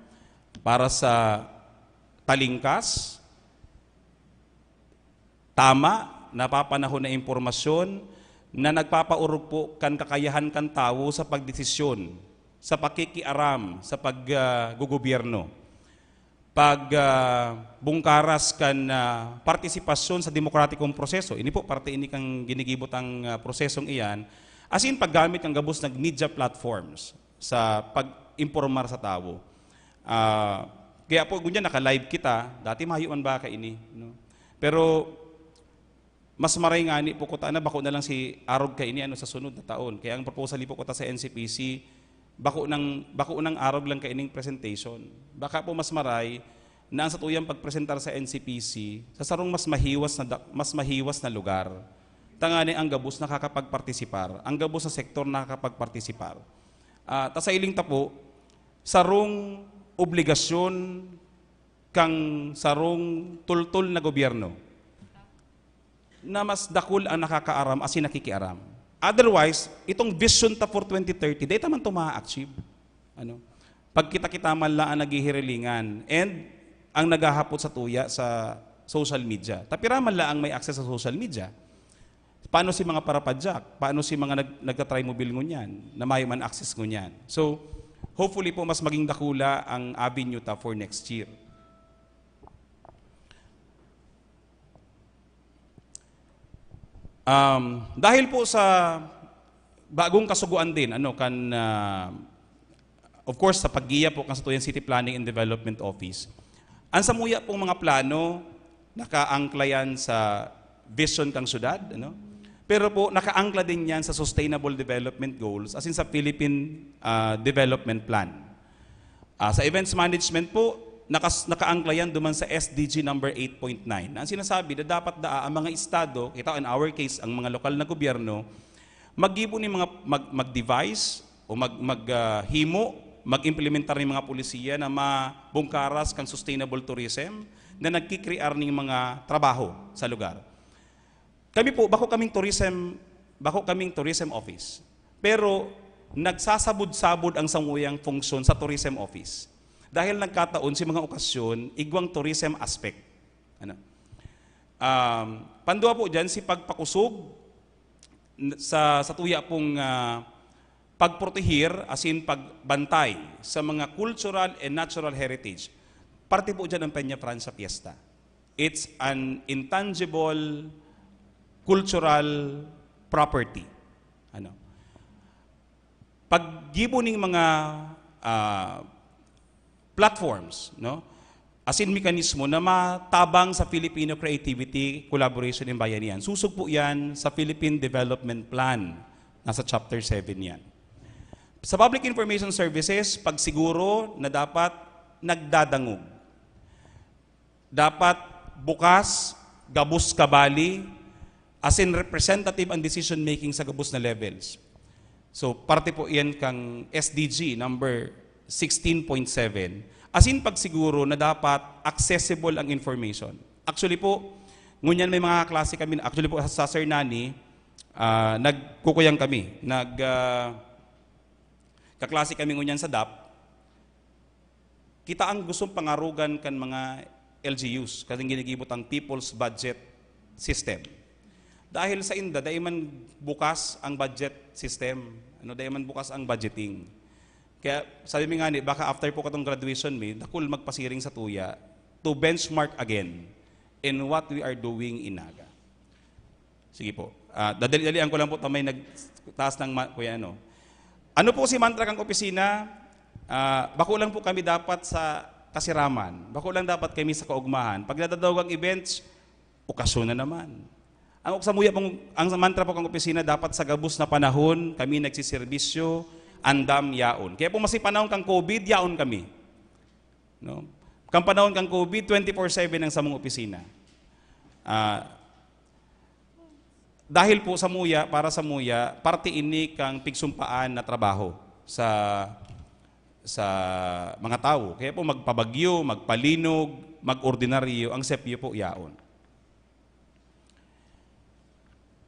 para sa talingkas, tama, napapanahon na impormasyon na nagpapaorog po kan kakayahan kan tawo sa pagdesisyon, sa pakikiaram, sa pag, ah, gogobyerno, pag, ah, bungkaras kan, ah, partisipasyon sa demokratikong proseso. Ini po, parte ini kan ginigibo tang, ah, prosesong iyan, asin paggamit kan gabos na media platforms sa pag-impormar sa tawo. Ah, kaya po, ngunyan, naka-live kita. Dati mayo man ba kaini, no? Pero mas maray ngani po kuta na bako na lang si arog kaini, ano, sa sunod na taon. Kaya ang proposal ni po kuta sa N C P C, bako nang, bako nang arog lang kaining presentation. Baka po mas maray na ang satuyang pagpresentar sa N C P C sa sarong mas mahiwas na da-, mas mahiwas na lugar. Tanganing ang gabos nakakapagpartisipar, ang gabos na sektor nakakapagpartisipar. Ah, ta sa iling ta po, sarong obligasyon kang sarong tultol na gobyerno na mas dakul ang nakakaaram asin nakikiaram. Otherwise, itong vision ta for twenty thirty, dai ta man to ma-achieve. Ano? Pagkita-kita man lang ang naghihirilingan and ang naghahapot satuya sa social media. Ta pira man lang ang may access sa social media. Paano si mga parapadyak? Paano si mga nag-, nagta-try mobil ngunyan na mayo man access ngunyan? So, hopefully po, mas maging dakula ang avenue ta for next year. Um, dahil po sa bagong kasugoan din, ano, kan, ah, of course, sa paggiya po kan satuyang City Planning and Development Office, ang samuya pong mga plano, nakaangkla yan sa vision kang syudad, ano? Pero po, nakaangkla din yan sa Sustainable Development Goals, asin sa Philippine, ah, Development Plan. Ah, sa events management po, nakas-, nakaangkla yan duman sa S D G number eight point nine. Ang sinasabi na dapat daa ang mga estado, kita in our case, ang mga lokal na gobyerno, maggibo ni mga, mag-, mag-devise o mag-, mag-, ah, himo, mag-implementar ning mga polisiya na mabungkaras kan sustainable tourism na nagkikrear ning mga trabaho sa lugar. Kami po, bako kaming tourism, bako kaming tourism office. Pero nagsasabod-sabod ang samuyang funksyon sa tourism office. Dahil nagkataon si mga okasyon, igwang tourism aspect. Ano? Um, pandua po dyan, si pagpakusog n-, sa, sa tuya pong, ah, pagprotehir, asin pagbantay sa mga cultural and natural heritage. Parte po dyan ang Peña Francia Fiesta. It's an intangible cultural property. Ano? Paggibo ning mga, ah, platforms, no? asin mekanismo na matabang sa Filipino Creativity, Collaboration, and Bayanihan. Susog po yan sa Philippine Development Plan. Nasa chapter seven yan. Sa public information services, pagsiguro na dapat nagdadangog. Dapat bukas, gabos kabali, asin representative ang decision making sa gabos na levels. So, parte po yan kang S D G number sixteen point seven. Asin pagsiguro na dapat accessible ang information. Actually po, ngunyan may mga klase kami, actually po sa Sir Nani, ah, nagkukuyang kami, nag, ah, kaklase kami ngunyan sa dap, kita ang gustong pangarugan kan mga L G Us, kasi ginigibot ang People's Budget System. Dahil sa inda, dai man bukas ang budget system, ano, dai man bukas ang budgeting. Kaya sabi mi nga ni, baka after po katong graduation mi, dakul magpasiring sa tuya to benchmark again in what we are doing in Naga. Sige po. Ah, dadali-dalian ko lang po, tamay nagtaas ng ma-, kuya ano. Ano po si mantra kang opisina? Ah, bako lang po kami dapat sa kasiraman. Bako lang dapat kami sa kaugmahan. Pag nadadaog ang events, okasyon na naman. Ang samuya pong, ang mantra po kang opisina, dapat sa gabos na panahon, kami nagsiservisyo, andam, yaon. Kaya po, masi panahon kang COVID, yaon kami. No? Kang panahon kang COVID, twenty-four seven ang samong opisina. Ah, dahil po samuya, para samuya, parte ini kang pigsumpaan na trabaho sa, sa mga tawo. Kaya po magpabagyo, magpalinog, mag-ordinaryo, ang sepyo po yaon.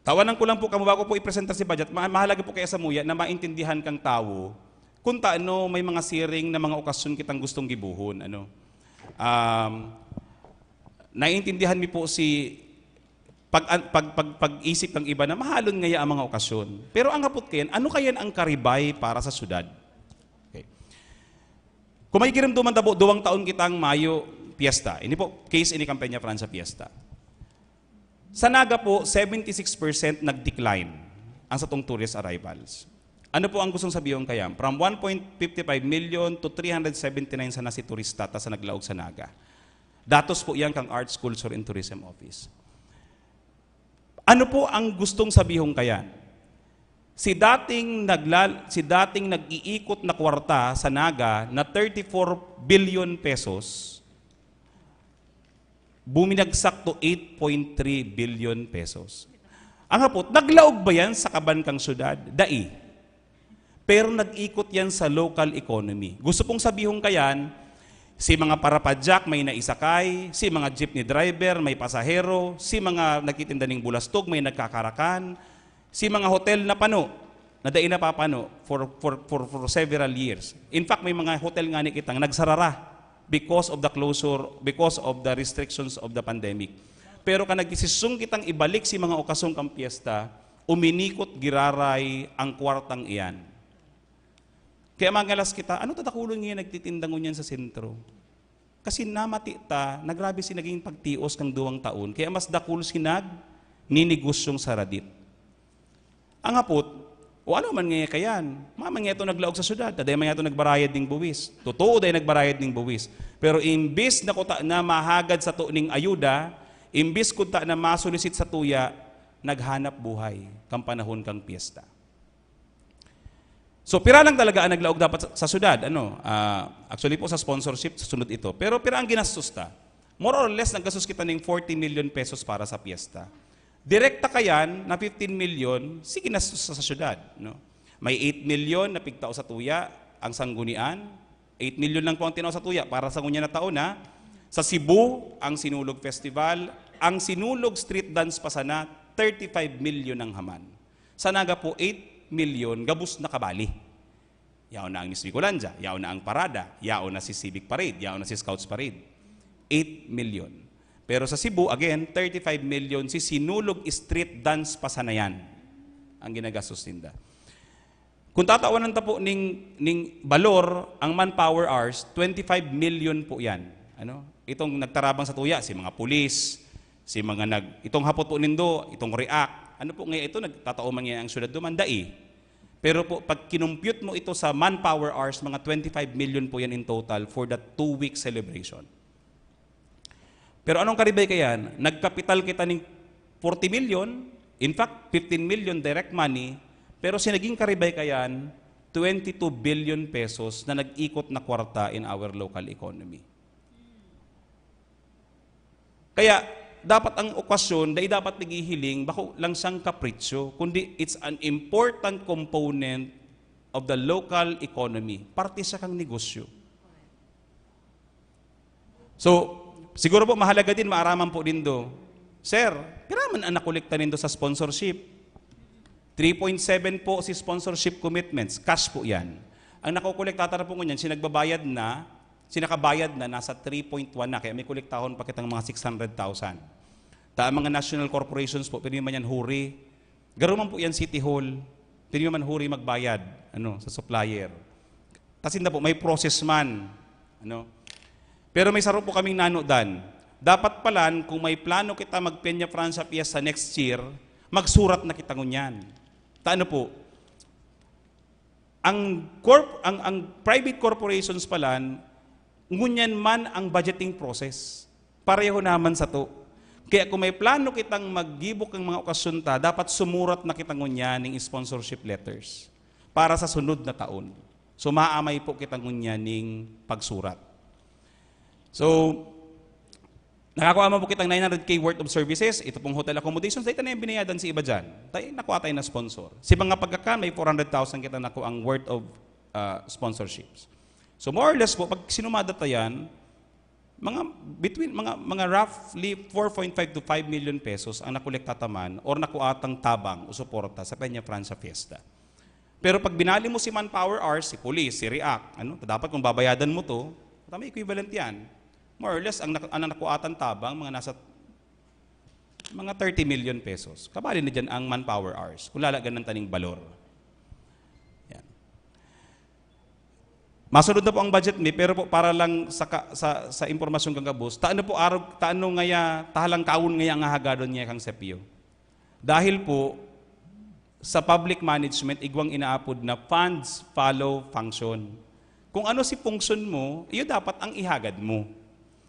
Tawanan ko lang po kamo, bago po ipresenta si budget, ma-, mahalaga po kaya samuya na maintindihan kang tawo kung taano may mga siring na mga okasyon kitang gustong gibohon, ano. Um, naiintindihan mi po si pag, pag, pag, pag-isip ng iba na mahalon ngaya ang mga okasyon. Pero ang hapot kayan, ano kayan ang karibay para sa syudad? Okay. Kung may giramdaman tabo, duwang taon kitang mayo piyesta. Ini po, case ini kan Peñafrancia Fiesta. Sa Naga po, seventy-six percent nag-decline ang satong tourist arrivals. Ano po ang gustong sabihon kaya? From one point fifty-five million to three hundred seventy-nine sana si turista ta sa naglaog sa Naga. Datos po yan kang Arts, Culture, and Tourism Office. Ano po ang gustong sabihon kayan? Si dating nagla-, si dating nag-iikot na kwarta sa Naga na thirty-four billion pesos, buminagsak to eight point three billion pesos. Ang hapot, naglaog ba yan sa kaban kang syudad? Dai. Pero nag-ikot yan sa local economy. Gusto kong sabihon kayan, si mga parapadyak may naisakay, si mga jeepney driver may pasahero, si mga nagtitinda ning bulastog may nagkakarakan, si mga hotel na pano, na dai napapano for, for, for, for several years. In fact, may mga hotel nga ni kitang nagsarara because of the closure, because of the restrictions of the pandemic. Pero kan nagdesisyon kitang ibalik si mga okasyon kan piyesta, uminikot giraray ang kwartang iyan. Kaya mangalas kita, ano tatakulon ngayon nagtitinda ngunyan sa sentro? Kasi namati ta, nagrabe si naging pagtios kang duwang taon, kaya mas dakul si nag-, ninigosyong saradit. Ang hapot, o ano man nga kayan, mama nga ito naglaog sa syudad, ta dai man ito nagbarayad ning buwis. Totoo, dai nagbarayad ning buwis. Pero imbis na kuta na mahagad sa to ning ayuda, imbis kuta na masulisit sa tuya, naghanap buhay kang panahon kang piyesta. So, pira lang talaga ang naglaog dapat sa, sa syudad? Ano, ah, actually po, sa sponsorship, sa sunod ito. Pero pira ang ginastos ta? More or less, naggastos kita ning forty million pesos para sa piyesta. Direkta kayan na fifteen million, si ginastos sa, sa syudad, no? May eight million na pigtao sa tuya, ang sanggunian. Eight million lang po ang tinao sa tuya para sa ngunyan na taon, ha? Sa Cebu, ang Sinulog Festival, ang Sinulog Street Dance pa sana, thirty-five million ang haman. Sa Naga po, eight million, gabos na kabali. Yaon na ang Miss Bicolandia, yaon na ang parada, yaon na si Civic Parade, yaon na si Scouts Parade. Eight million. Pero sa Cebu, again, thirty-five million si Sinulog Street Dance pa sana yan ang ginagastos ninda. Kung tatawanan ta po ning, ning balor, ang manpower hours, twenty-five million po yan. Ano? Itong nagtarabang sa tuya, si mga pulis, si mga nag-, itong hapot po nindo, itong react. Ano po ngayon ito? Nagtatao man ngayon ang syudad duman? Dai. Pero po, pag kinumpyut mo ito sa manpower hours, mga twenty-five million po yan in total for the two-week celebration. Pero anong karibay kayan? Nagkapital kita ning forty million, in fact, fifteen million direct money, pero si naging karibay kayan, twenty-two billion pesos na nag-ikot na kwarta in our local economy. Kaya, dapat ang okasyon, dai dapat naghihiling, bako lang siyang kapritsyo, kundi it's an important component of the local economy. Parte siya kang negosyo. So, siguro po mahalaga din, maaraman po nindo, "Sir, pira man ang nakolekta nindo sa sponsorship?" Three point seven po si sponsorship commitments. Cash po yan. Ang nakokolekta ta na po ngunyan, sinagbabayad na, sinakabayad na, nasa three point one na. Kaya may kolektahon pa kitang mga six hundred thousand. Ta ang mga national corporations po, pwede man yan huri. Garo man po yan City Hall, pwede man huri magbayad ano, sa supplier. Tasin na po, may process man. Ano? Pero may saro po kaming nanodan. Dapat palan, kung may plano kita mag Peña Francia Fiesta next year, magsurat na kita ngunyan. Ta ano po, ang, corp, ang, ang private corporations palan, ngunyan man ang budgeting process. Pareho naman sato. Kaya kung may plano kitang maggibo kan mga okasyon ta, dapat sumurat na kita ngunyan ning sponsorship letters para sa sunod na taon. So, maamay po kita ngunyan ning pagsurat. So, nakakua man po kitang nine hundred K worth of services. Ito pong hotel accommodations, dahil na yung binayadan si iba dyan. Tayo, nakuha tayo na sponsor. Si mga pagkakan, may four hundred thousand kita nakuha ang worth of ah, sponsorships. So more or less po, pag sinumada ta yan, mga between mga mga roughly four point five to five million pesos ang nakolekta ta man or nakuatang tabang o suporta sa Peña Francia Fiesta. Pero pag binali mo si manpower hours, si police, si react, ano, dapat kung babayadan mo to, tama, equivalent yan. More or less, ang, nak- ang nakuatan tabang, mga nasa mga thirty million pesos. Kabali na dyan ang manpower hours, kung lalagyan ng taning balor. Yan. Masunod na po ang budget mi, pero po para lang sa, ka- sa, sa impormasyon kang gabos, taano po arog, taano ngaya, tahalang kaon ngaya ang hagadon niya kang sepyo. Dahil po, sa public management, igwang inaapod na funds follow function. Kung ano si function mo, iyo dapat ang ihagad mo.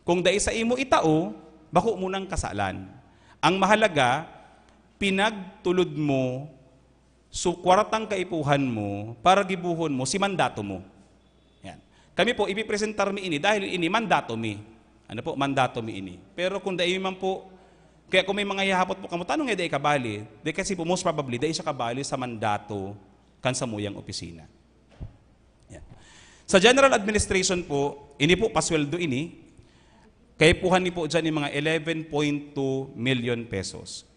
Kung dai sa imo itao, bako mo nang kasalan. Ang mahalaga, pinagtulod mo, so kwartang kaipuhan mo, para gibuhon mo, si mandato mo. Yan. Kami po, ipipresentar mi ini dahil ini mandato mi. Ano po, mandato mi ini. Pero kung dai man po, kaya kung may mga ihahapot po kamo, tanong nga dai kabali, di kasi po most probably, dai siya kabali sa mandato kan samuyang opisina. Yan. Sa general administration po, ini po, pasweldo ini, kaipuhan ni po dyan yung mga eleven point two million pesos.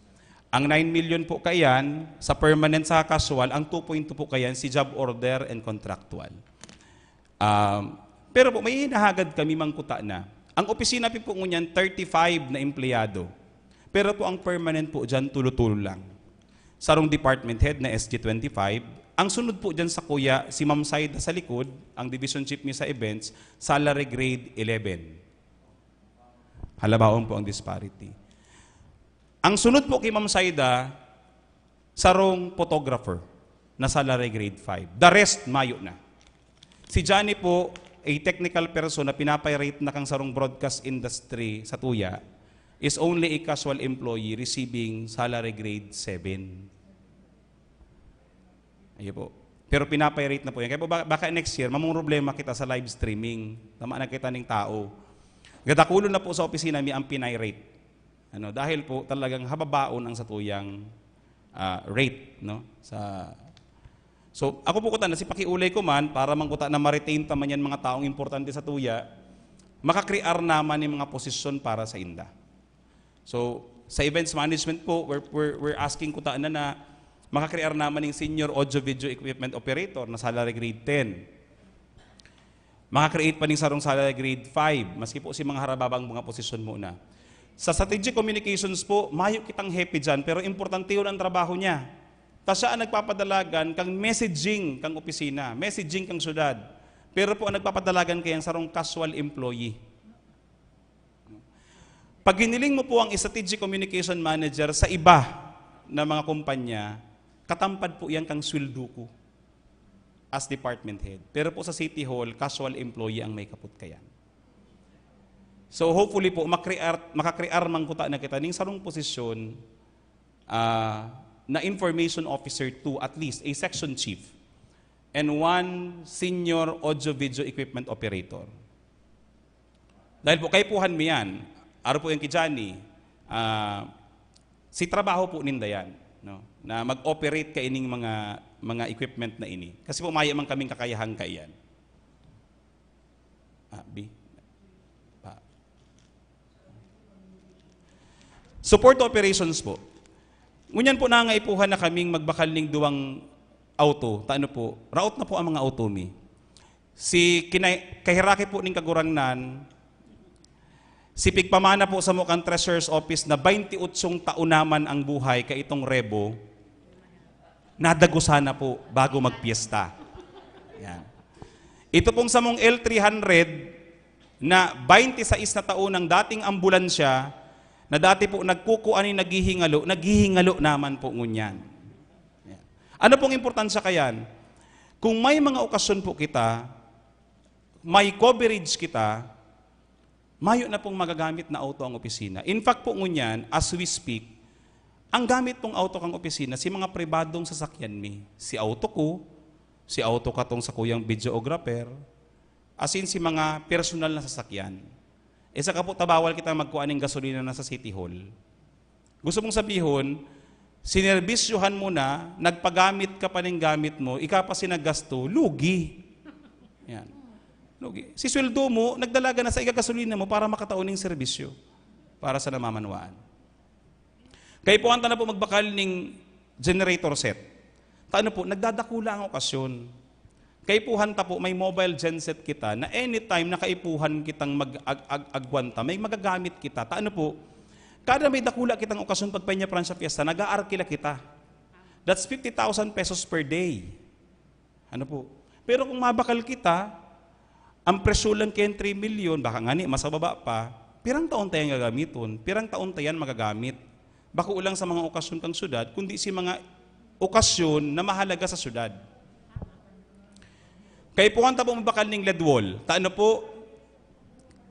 Ang nine million po kayan, sa permanent sa casual, ang two point two po kayan, si job order and contractual. Um, pero po, may hinahagad kami mangkuta na. Ang opisina pi po ngunyan, thirty-five na empleyado. Pero po, ang permanent po dyan, tulo-tulo lang. Sarong department head na S G twenty-five. Ang sunod po dyan sa kuya, si Ma'am Saida sa likod, ang division chief mi sa events, salary grade eleven. Halabaon po ang disparity. Ang sunod po kay Ma'am Saida, sarong photographer na salary grade five. The rest, mayo na. Si Johnny po, a technical person na pinapay-rate na kang sarong broadcast industry sa tuya, is only a casual employee receiving salary grade seven. Ayun po. Pero pinapay-rate na po yan. Kaya po, ba- baka next year, mamong problema kita sa live streaming. Tama na kita ning tao. Gadakulon na po sa opisina mi ang pinay-rate. Ano, dahil po talagang hababaon ang satuyang ah, rate, no? Sa So, ako po kuta na si pakiulay ko man para man kuta na ma-retain ta man yan mga taong importante sa tuya, makakrear naman yung mga posisyon para sa inda. So, sa events management po, we're, we're, we're asking kuta na na makakrear naman yung senior audio-video equipment operator na salary grade ten. Maka-create pa ning sarong salary grade five, maski po si mga harababang mga posisyon muna. Sa strategic communications po, mayo kitang hepe dyan, pero importante yun ang trabaho niya. Ta siya ang nagpapadalagan kang messaging kang opisina, messaging kang syudad. Pero po ang nagpapadalagan kayang sarong casual employee. Pag hiniling mo po ang strategic communication manager sa iba na mga kumpanya, katampad po yan kang sweldo ko as department head. Pero po sa City Hall, casual employee ang may kapot kayan. So hopefully po, makrear, makakrear man kuta na kita ning sarong posisyon, ah, na information officer two, at least a section chief, and one senior audio-video equipment operator. Dahil po, kaipuhan mi yan. Aro po yung kay Johnny, ah, si trabaho po ninda yan, no? Na mag-operate kaining mga, mga equipment na ini. Kasi po, mayo man kaming kakayahan kaiyan. Ah, B. Pa. Support operations po. Ngunyan po, nangaipuhan na kaming magbakal ning duwang auto. Ta ano po, raot na po ang mga auto mi. Si kinay-, kaheraki po ning Kagurangnan, si pigpamana po samo kan Treasurer's Office na baynti otsong taon naman ang buhay kaitong Revo, nadagosan na po bago magpiyesta. Yan. Ito pong samong L three hundred na baynti sais na taon ang dating ambulansya, na dati po nagkukuan ni naghihingalo, naghihingalo naman po ngunyan. Yan. Ano pong importansya kayan? Kung may mga okasyon po kita, may coverage kita, mayo na pong magagamit na auto ang opisina. In fact po ngunyan, as we speak, ang gamit pong auto kang opisina, si mga pribadong sasakyan mi. Si auto ko, si auto katong sakuyang videographer, as in si mga personal na sasakyan. E saka po, ta bawal kita magkuha ning gasolina na sa City Hall. Gusto mong sabihon, sinerbisyohan mo na, nagpagamit ka pa ning gamit mo, ika pa si naggasto, lugi. Yan. Lugi. Si sweldo mo, nagdalaga na sa igagasolina mo para makatao ning serbisyo para sa namamanwaan. Kaipuhan ta na po magbakal ning generator set. Ta ano po, nagdadakula ang okasyon. Kaipuhan ta po, may mobile genset kita na anytime na kaipuhan kitang mag-, ag-, ag-, agwanta, may magagamit kita. Ta ano po, kada may dakula kitang okasyon pagpahinyaparan sa piyesta, nag-aarkila kita. That's fifty thousand pesos per day. Ano po? Pero kung mabakal kita, ang presyo lang kayan three milyon, baka ngani, mas mababa pa, pirang taon ta yan gagamiton? Pirang taon ta yan magagamit? Bako lang sa mga okasyon kang syudad, kundi si mga okasyon na mahalaga sa syudad. Kaipuhan ta po mabakal ning ledwall. Ta ano po?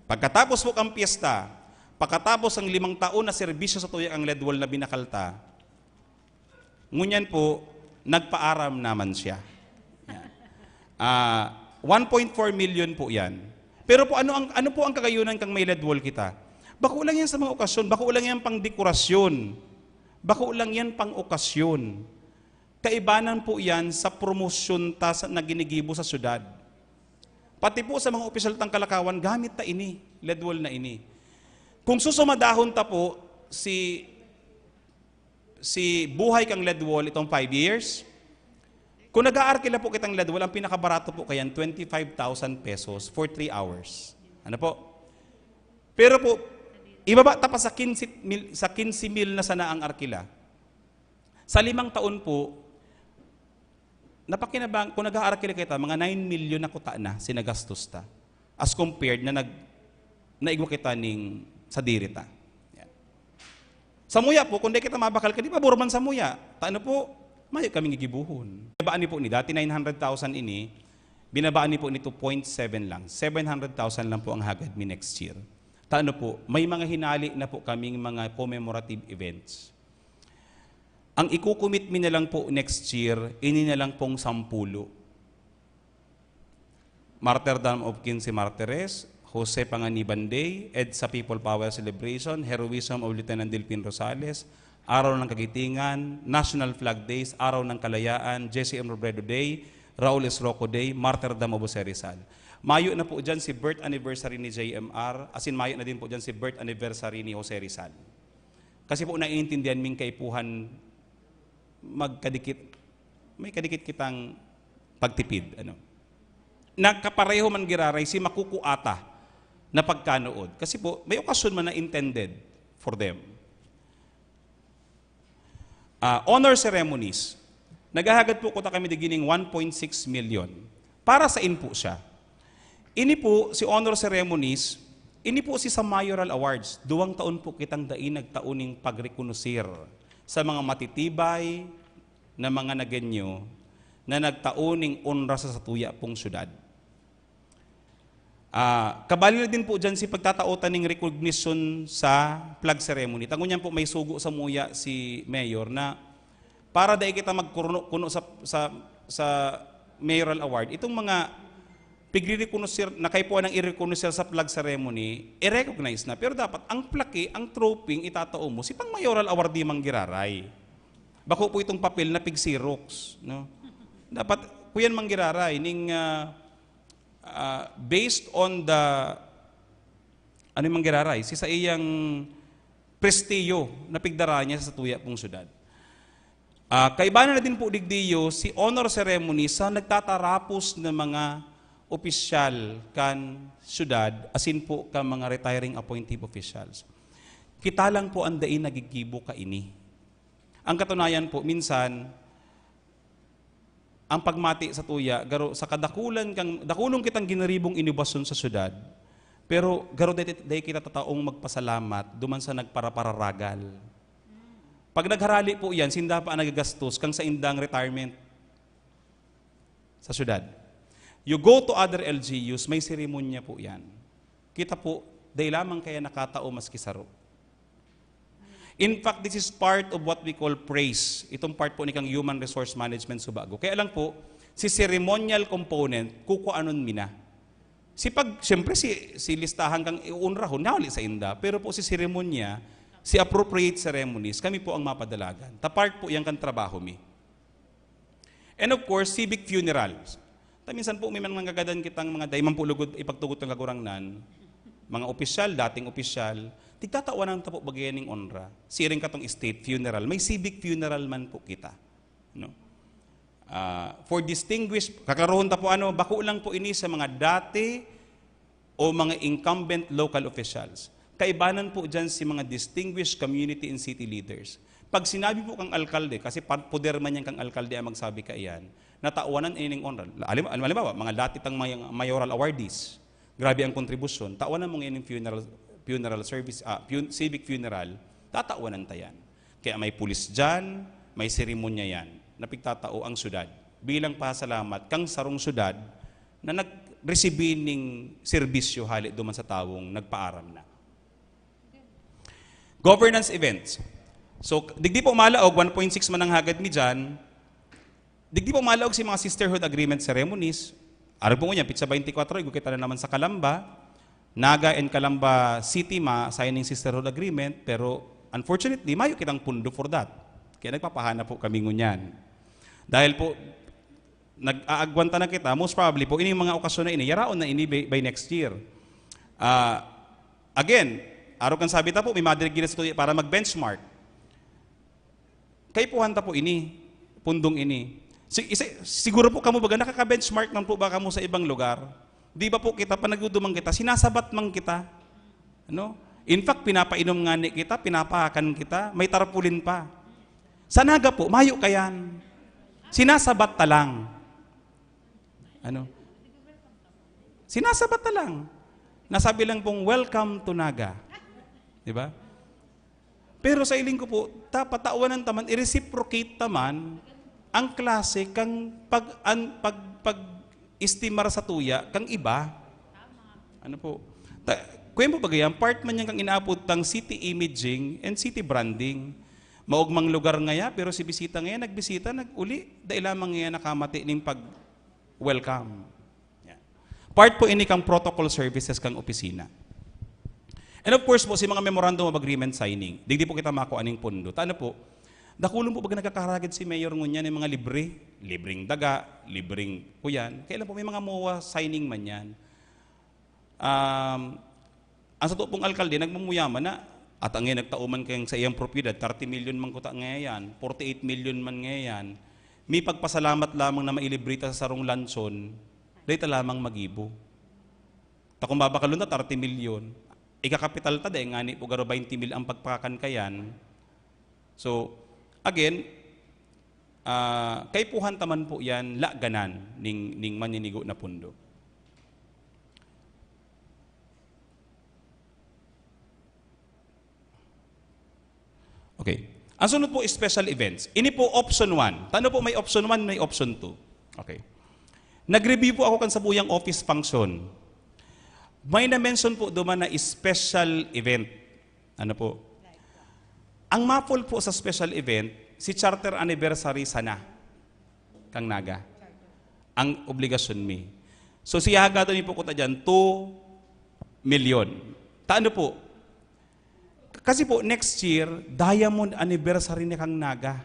Pagkatapos po kang piyesta, pagkatapos ang limang taon na serbisyo sa tuya ang ledwall na binakal ta, ngunyan po, nagpaaram naman siya. Yan. Ah, one point four million po yan. Pero po, ano ang, ano po ang kagayunan kang may ledwall kita? Bako lang yan sa mga okasyon, bako lang yan pang dekorasyon, bako lang yan pang okasyon. Kaibanan po yan sa promosyon ta sa, na ginigibo sa syudad. Pati po sa mga opisyal tang kalakawan, gamit ta ini, ledwall na ini. Kung susumadahon ta po si, si buhay kang ledwall itong five years, kung nag-aarkila po kitang ledwall, ang pinakabarato po kayan, twenty-five thousand pesos for three hours. Ano po? Pero po, ibaba ta pa sa quince mil, sa quince mil na sana ang arkila. Sa limang taon po, napakinabang, kung nag-aarkila kita, mga nine million na kuta na sinagastos ta. As compared na nag-, naigwa kita ning sadiri ta. Yan. Samuya po, kung di kita mabakal ka, di pabor man samuya. Ta ano po, mayo kaming gigibuhon. Binabaan ni po ni, dati nine hundred thousand ini, binabaan ni po ni two point seven lang. Seven hundred thousand lang po ang hagad mi next year. Ta ano po, may mga hinali na po kaming mga commemorative events. Ang ikukumit mi na lang po next year, ini na lang pong sampulo. Martyrdom of Quince Martires, Jose Panganiban Day, EDSA People Power Celebration, Heroism of Lieutenant Delfin Rosales, Araw ng Kagitingan, National Flag Days, Araw ng Kalayaan, J C M Robredo Day, Raul Isroco Day, Martyrdom of Jose Rizal. Mayo na po dyan si birth anniversary ni J M R, as in mayo na din po dyan si birth anniversary ni Jose Rizal. Kasi po naiintindihan ming kaipuhan magkadikit, may kadikit kitang pagtipid, ano. Nagkapareho man giraray si makukuata na pagkanood. Kasi po, may okasyon man na intended for them. Ah, honor ceremonies. Naghahagad po kuta kami digining one point six million. Para sain po siya? Ini po, si honor ceremonies, ini po si sa Mayoral Awards. Duwang taon po kitang dai nagtao ning pagrekonosir sa mga matitibay na mga Nagueño na nagtao ning onra sa satuya pong syudad. Ah, kabali na din po dyan si pagtatao ta ning recognition sa flag ceremony. Ta ngunyan po may sugo samuya si Mayor na para dai kita magkuno-kuno sa, sa, sa mayoral award, itong mga pigre-rekonoser, na kaipuhan ng i-rekonoser sa flag ceremony, i-recognize na. Pero dapat ang plaque, ang trophy, itatao mo, si pang mayoral award di manggiraray. Bako po itong papel na pig-xerox, no? Dapat, kuyan manggiraray, ning, ah, ah, based on the, ano yung manggiraray? Si sa iyang prestiyo na pigdara niya sa tuya pong syudad. Ah, kaibanan na din po digdiyo si honor ceremony sa nagtatarapos na mga opisyal kan syudad, asin po kan mga retiring appointive officials. Kita lang po ang dai nagigibo kaini. Ang katunayan po, minsan, ang pagmati sa tuya, garo, sa kadakulan kang, dakulon kitang giniribong inobasyon sa syudad, pero garo dai, dai kita tataong magpasalamat duman sa nagparapararagal. Pag nagharali po yan, sinda pa ang nagagastos kang saindang retirement sa syudad. You go to other L G Us, may seremonya po yan. Kita po, dai lamang kaya nakatao maski saro. In fact, this is part of what we call praise. Itong part po ni kang human resource management sa bago. Kaya lang po, si ceremonial component, kukuanon mi na. Si pag, siyempre, si, si listahan kang iuunrahon, nahuli sa inda. Pero po si seremonya, si appropriate ceremonies, kami po ang mapadalagan. Ta part po yan kan trabaho mi. And of course, civic funerals. Ta minsan po, may mga nanggagadan kitang mga dai man po lugod ipagtugot kan Kagurangnan, mga opisyal, dating opisyal, tigtatawan ta po baga ning onra. Siring katong state funeral, may civic funeral man po kita. No? Ah, for distinguished, kaklarohon ta po ano, bako lang po ini sa mga dati o mga incumbent local officials. Kaibanan po dyan si mga distinguished community and city leaders. Pag sinabi po kang alkalde, kasi pa-, poder man yan kang alkalde ang magsabi kaiyan, natawanan ining onra. Alim-, alim-, halimbawa, mga dati tang may-, mayoral awardees, grabe ang kontribusyon, tawanan mo ngayon yung funeral, funeral service, ah, fun-, civic funeral, tatawanan ta yan. Kaya may pulis dyan, may seremonya yan, na pigtatao ang syudad bilang pasalamat kang sarong syudad na nagresibi ning serbisyo hale duman sa tawong nagpaaram na. Governance events. So, digdi po malaog, one point six man ang hagad mi dyan. Digdi po malaog si mga sisterhood agreement ceremonies. Arog po ngunyan, pitsa twenty-four, igwa kita na naman sa Calamba. Naga and Calamba City ma-signing sisterhood agreement, pero unfortunately, mayo kitang pundo for that. Kaya nagpapahanap po kami ngunyan. Dahil po, nag-aagwanta na kita, most probably po, ining mga okasyon na ini, yaraon na ini by, by next year. Ah, again, arog kan sabi ta po, may madirigin na sa tuya para mag-benchmark. Kaipuhan ta po ini, pundong ini. Si-, isa-, siguro po kamo baga, nakaka-benchmark man po ba kamo sa ibang lugar? Di ba po kita, pag nagdudumang kita, sinasabat man kita. Ano? In fact, pinapainom nga ni kita, pinapakan kita, may tarpaulin pa. Sa Naga po, mayo kayan. Sinasabat ta lang. Ano? Sinasabat ta lang. Nasabi lang pong, "Welcome to Naga." Di ba? Pero sa iling ko po, ta-, patawanan ta man, i-reciprocate ta man ang klase kang pag-, an-, pag-, pag-estimar sa tuya kang iba. Ano po? Ta-, kuya mo ba gayam, part man yan kang inaapod tang city imaging and city branding. Maogmang lugar ngaya, pero si bisita ngaya, nagbisita, nag-uli, dai lamang ngaya nakamati ning pag-welcome. Yan. Part po ini kang protocol services kang opisina. And of course po, si mga memorandum of agreement signing, digdi po kita makuha ning pondo. Ta ano po, dakulon po baga nagkakaragad si Mayor ngunyan ng mga libre, libreng daga, libreng kuyan. Kailan po may mga MOA signing man yan. Um, ang sato pong alkalde, nagmumuyaman na, at ang ngayon nagtao man kayang sa iyang propiedad, thirty million man kuta ngayon, forty-eight million man ngayon, may pagpasalamat lamang na mailibre ta sa sarong lanson, dai ta lamang magibo. Ta kung babakalon ta, thirty million. Ikakapital ta, dai ngani po garo twenty mil ang pagpakan kayan. So, again, ah, kaipuhan ta man po yan, laganan ning, ning maninigo na pundo. Okay. Ang sunod po is special events. Ini po option one. Tano po may option one, may option two. Okay. Nag-review po ako kan sabuyang office function. May na-mention po duman na special event. Ano po? Ang mapol po sa special event, si charter anniversary sana kang Naga. Ang obligasyon mi. So, siya hagado ni po kuta dyan, two million. Ta ano po? Kasi po, next year, diamond anniversary na kang Naga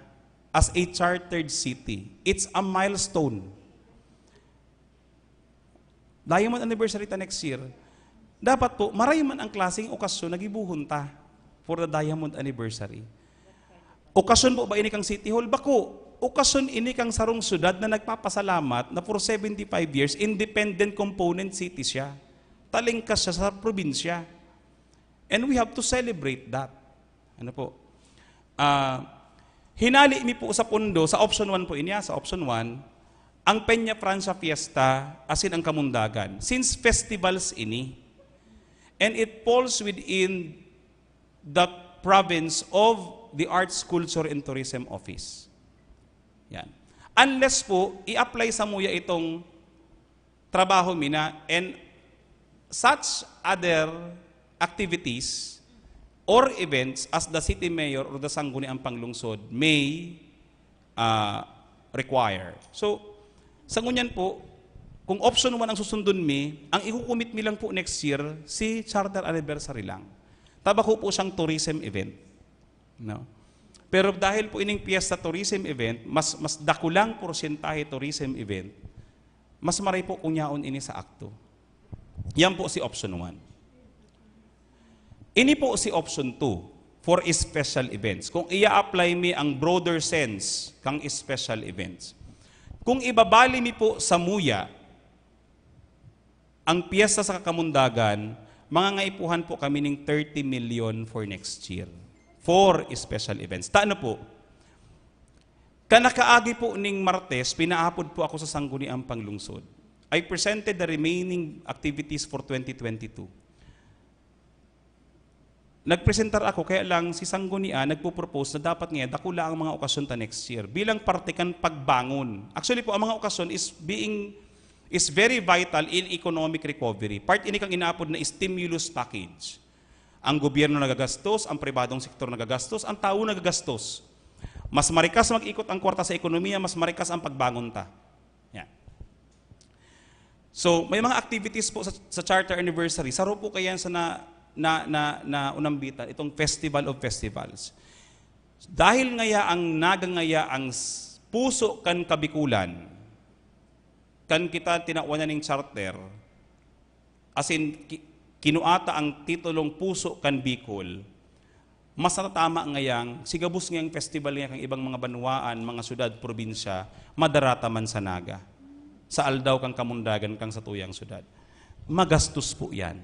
as a chartered city. It's a milestone. Diamond anniversary ta next year. Dapat po, maray man ang klaseng okasyon na gibuhon ta for the diamond anniversary. Okasyon po ba ini kang City Hall? Bako. Okasyon ini kang sarong syudad na nagpapasalamat na for seventy-five years, independent component city siya. Talingkas siya sa probinsya. And we have to celebrate that. Ano po? Ah, hinali mi po sa pondo, sa option one po inya, sa option one, ang Peña Francia Fiesta, asin ang Kamundagan. Since festivals ini, and it falls within the province of the Arts, Culture, and Tourism Office. Yan. Unless po, i-apply sa muya itong trabaho mi na, and such other activities or events as the city mayor or the sangguniang panglungsod may, ah, require. So, sa ngunyan po, kung option one ang susundon mi, ang ikukumit mi lang po next year, si charter anniversary lang. Tabako po siyang tourism event. No? Pero dahil po ining piyesta tourism event, mas, mas dakulang porsyentahe tourism event, mas maray po kung yaon ini sa akto. Yan po si option one. Ini po si option two for special events. Kung iya-apply mi ang broader sense kang special events. Kung ibabali mi po sa muya, ang piyesta sa Kamundagan, mga ngaipuhan po kami ning thirty million for next year for special events. Ta ano po? Kanakaagi po ning Martes, pinaapod po ako sa Sangguniang Panglungsod. I presented the remaining activities for twenty twenty-two. Nagpresentar ako, kaya lang si Sanggunian nagpo-propose na dapat nga dakula ang mga okasyon ta next year bilang parte kan pagbangon. Actually po, ang mga okasyon is being, is very vital in economic recovery. Part ini kang inaapod na stimulus package. Ang gobyerno nagagastos, ang pribadong sektor nagagastos, ang tawo nagagastos. Mas marikas mag-ikot ang kwarta sa ekonomiya, mas marikas ang pagbangon ta. Yan. So, may mga activities po sa, sa Charter Anniversary. Saro po kaya sa na, na, na, na unambitan, itong Festival of Festivals. Dahil ngaya ang Naga ngaya ang s- puso kan Kabikulan, kan kita tinawan na ning charter, as in, ki- kinuata ang titulong puso kan Bicol, mas natatama ngayang, si gabos ngayang festival nga kang ibang mga banwaan, mga syudad, probinsya, madarata man sa Naga, sa aldaw kang Kamundagan, kang satuyang syudad. Magastos po yan.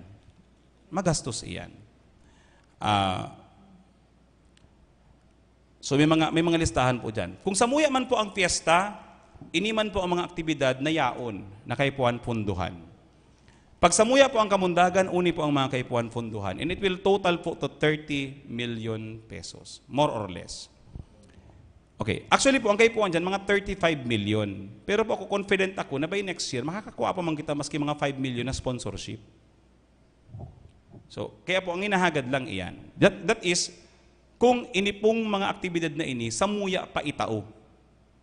Magastos iyan. Ah, so may mga, may mga listahan po dyan. Kung samuya man po ang fiesta, ini man po ang mga aktibidad na yaon na kaipuhan punduhan. Pag samuya po ang Kamundagan, uni po ang mga kaipuhan punduhan. And it will total po to thirty million pesos, more or less. Okay. Actually po, ang kaipuhan dyan, mga thirty-five million. Pero po ako, confident ako na by next year, makakakuha pa man kita maski mga five million na sponsorship. So, kaya po, ang hinahagad lang iyan. That, that is, kung ini pong mga aktibidad na ini, samuya pa itao.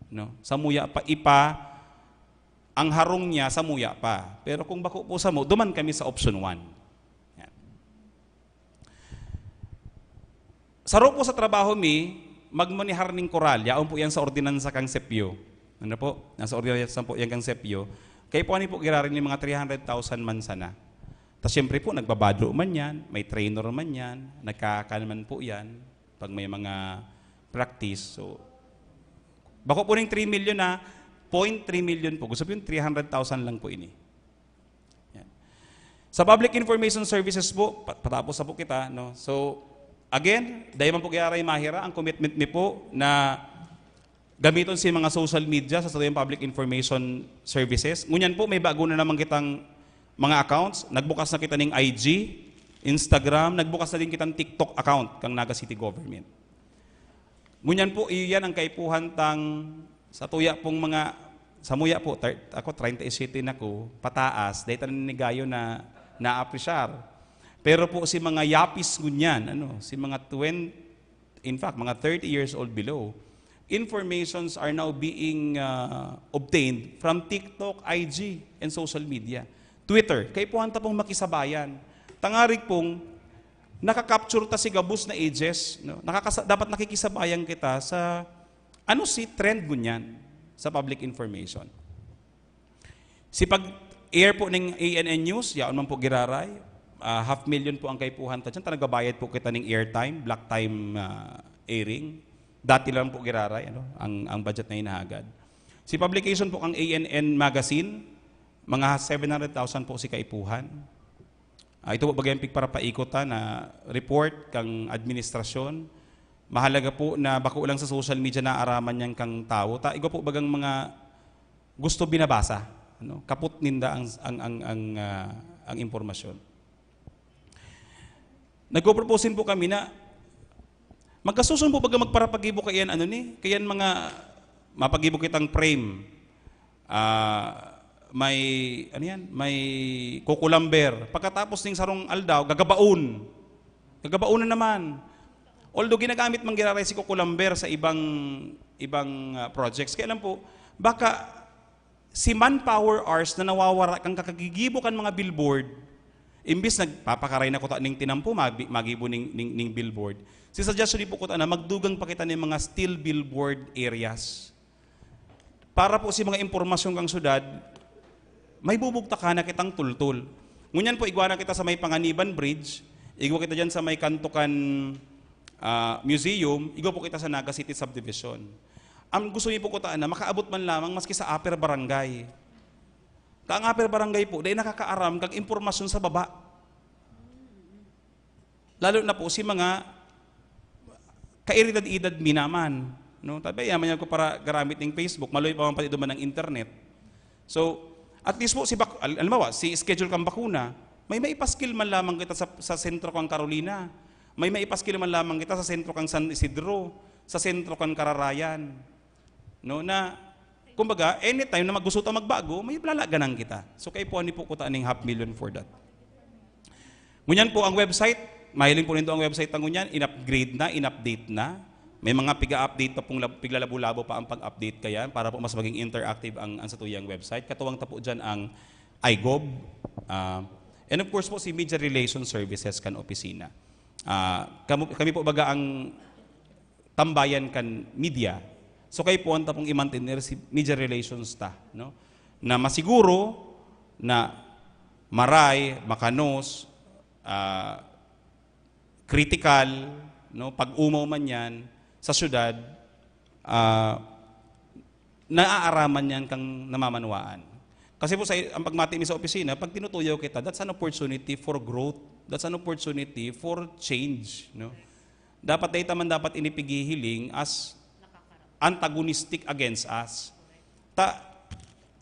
No? Samuya pa ipa, ang harong niya, samuya pa. Pero kung bako po samo, duman kami sa option one. Yan. Saro po sa trabaho mi, magmanihar ning koral. Yaon po yan sa ordinansa kang Sepyo. Ano po? Nasa ordinansa po yan kang Sepyo. Kaya po, ano po, girarin yung mga three hundred thousand man sana. Tapos siyempre po, nagbabadro man yan, may trainer man yan, nagkakan man po yan, pag may mga practice. So, bako po ning three million na, point three million po. Gusto po yung three hundred thousand lang po ini. Yan. Sa public information services po, pa- patapos na po kita, no? So, again, dahil man po kaya mahira ang commitment ni po na gamiton si mga social media sa satuyang public information services. Ngunyan po, may bago na naman kitang mga accounts. Nagbukas na kita ning I G, Instagram, nagbukas na din kitang TikTok account kang Naga City Government. Ngunyan po, iyan ang kaipuhan tang sa tuya pong mga, sa muya po, thir- ako, treinta y siete na ko, pataas, dahil taninigayo na naapresyar. Pero po si mga yapis ngunyan, ano, si mga twenty, in fact, mga thirty years old below, informations are now being uh, obtained from TikTok, I G, and social media. Twitter, kaipuhan ta pong makisabayan. Tangarig pong nakakapture ta si gabos na ages, no? Nakakasa- dapat nakikisabayan kita sa ano si trend ngunyan sa public information. Si pag-air po ning A N N News, yaon man po giraray, ah, half million po ang kaipuhan ta dyan. Ta nagbabayad po kita ning airtime, block time, ah, airing. Dati lang po giraray, ano, ang, ang budget na hinahagad. Si publication po kang A N N Magazine, mga seven hundred thousand po si kaipuhan. Ah, ito po bagay ang pigparapaikot, ha, na report kang administrasyon. Mahalaga po na bako lang sa social media naaraman niyan kang tawo. Ta, igwa po bagang mga gusto binabasa, ano? Kapot ninda ang, ang, ang, ang, ah, ang impormasyon. Nagpo-propose po kami na magkasusun po baga magparapagibo kayan, ano ni, kayan mga mapagibo kitang frame. Ah, may, ano yan? May kukulamber. Pagkatapos ning sarong aldaw, gagabaon. Gagabaon na naman. Although ginagamit man giraray si kukulamber sa ibang, ibang, ah, projects. Kaya lang po, baka si manpower hours na nawawara kan kakagigibo kan mga billboard, imbis nagpapakaray na kuta ning tinampo, mabi-, magibo ning, ning, ning billboard. Si suggestion ni po kuta na magdugang pa kita ning mga still billboard areas. Para po si mga impormasyon kang syudad, may bubugtakan na kitang tultol. Ngunyan po, igwa na kita sa may Panganiban Bridge, igwa kita dyan sa may kanto kan, ah, museum, igwa po kita sa Naga City Subdivision. Ang gusto niyo po kutaan na makaabot man lamang maski sa upper barangay. Ka ang upper barangay po, dahil nakakaaram kang impormasyon sa baba. Lalo na po si mga kaedad-edad mi naman, no? Tabi, yaman yan ko para garamit ning Facebook, maluya pa man pati duman ang internet. So, at least po, si bak-, al-, halimbawa, si schedule kang bakuna, may maipaskil man lamang kita sa, sa sentro kang Carolina, may maipaskil man lamang kita sa sentro kang San Isidro, sa sentro kang Kararayan. No, na, kumbaga, anytime na magusto ta magbago, may lalaganan kita. So, kaipuhan ni po kuta ning half million for that. Ngunyan po ang website, mahiling po nindo ang website na ngunyan, in-upgrade na, in-update na. May mga piga-update pa pong lab-, piglalabo-labo pa ang pag-update kayan para po mas maging interactive ang, ang satuyang website. Katuwang ta po dyan ang iGov. Ah, and of course po, si Media Relations Services kan opisina. Ah, kamo-, kami po baga ang tambayan kan media. So, kaipuhan ta pong i-mantener si media relations ta, no? Na masiguro na maray, makanos, ah, kritikal, no? Pag-umaw man yan, sa syudad, ah, naaaraman yan kang namamanwaan. Kasi po, sa, ang pagmati mi sa opisina, pag tinutuyaw kita, that's an opportunity for growth. That's an opportunity for change, no? Dapat dai ta man dapat ini pighihiling as antagonistic against us. Ta,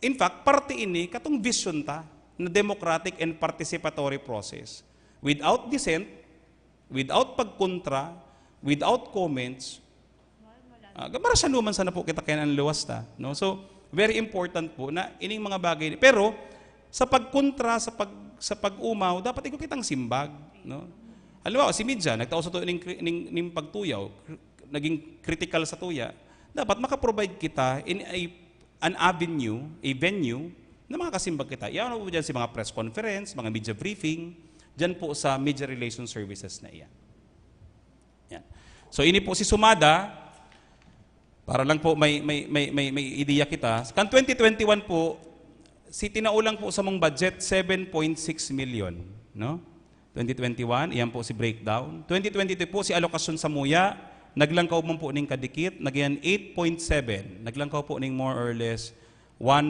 in fact, parte ini katong vision ta na democratic and participatory process. Without dissent, without pagkontra, without comments, ah, marasyanuman sana po kita kaya ang luwas ta, no? So, very important po na ining mga bagay. Pero, sa pagkontra, sa pag-, sa pag-umaw, dapat ikaw kitang simbag, no? Halimbawa, si media, nagtao sa tuyo ning, ning, ning pagtuyaw, naging critical sa tuya, dapat makaprovide kita in a, an avenue, a venue, na makakasimbag kita. Iyan po dyan si mga press conference, mga media briefing, dyan po sa media relations services na iyan. Yan. So, ini po si Sumada, para lang po may, may, may, may, may ideya kita. Kan twenty twenty-one po, si tinao lang po sa mong budget, seven point six million, no? Twenty twenty-one, iyan po si breakdown. Twenty twenty-two po, si alokasyon sa muya, naglangkaw man po ning kadikit, nagyan eight point seven. Naglangkaw po ning more or less one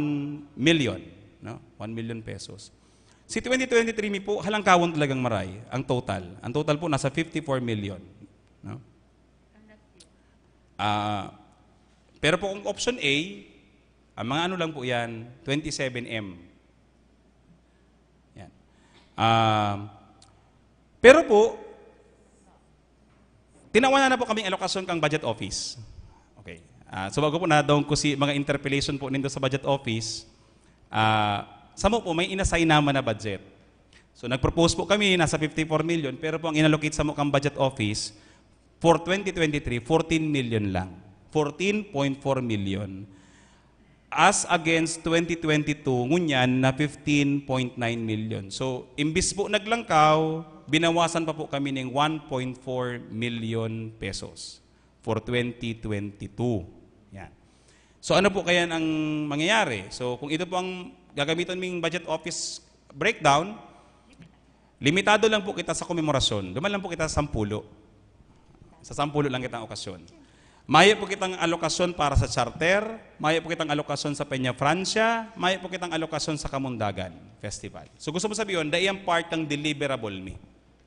million, no? One million pesos. Si twenty twenty-three mi po, halangkawon talagang maray, ang total. Ang total po, nasa fifty-four million, no? Ah, pero po kung option A, ang mga ano lang po yan, twenty-seven M. Yan. Ah, pero po, tinawan na po kaming alokasyon kang budget office. Okay. Ah, so bago po nadong ko si mga interpellation po nindo sa budget office, ah, samo po, may inassign naman na budget. So, nag-propose po kami, nasa fifty-four million, pero po ang inallocate samo kan budget office for twenty twenty-three, fourteen million lang. Fourteen point four million. As against twenty twenty-two, ngunyan na fifteen point nine million. So, imbis po naglangkaw, binawasan pa po kami ng one point four million pesos for twenty twenty-two. Yan. So, ano po kaya ang mangyayari? So, kung ito po ang gagamitan ming budget office breakdown, limitado lang po kita sa komemorasyon. Duman lang po kita sa sampulo. Sa sampulo lang kitang okasyon. Mayo po kitang alokasyon para sa charter, mayo po kitang alokasyon sa Peña Francia, mayo po kitang alokasyon sa Kamundagan Festival. So, gusto mo sabihin, dai ang part ng deliverable mi.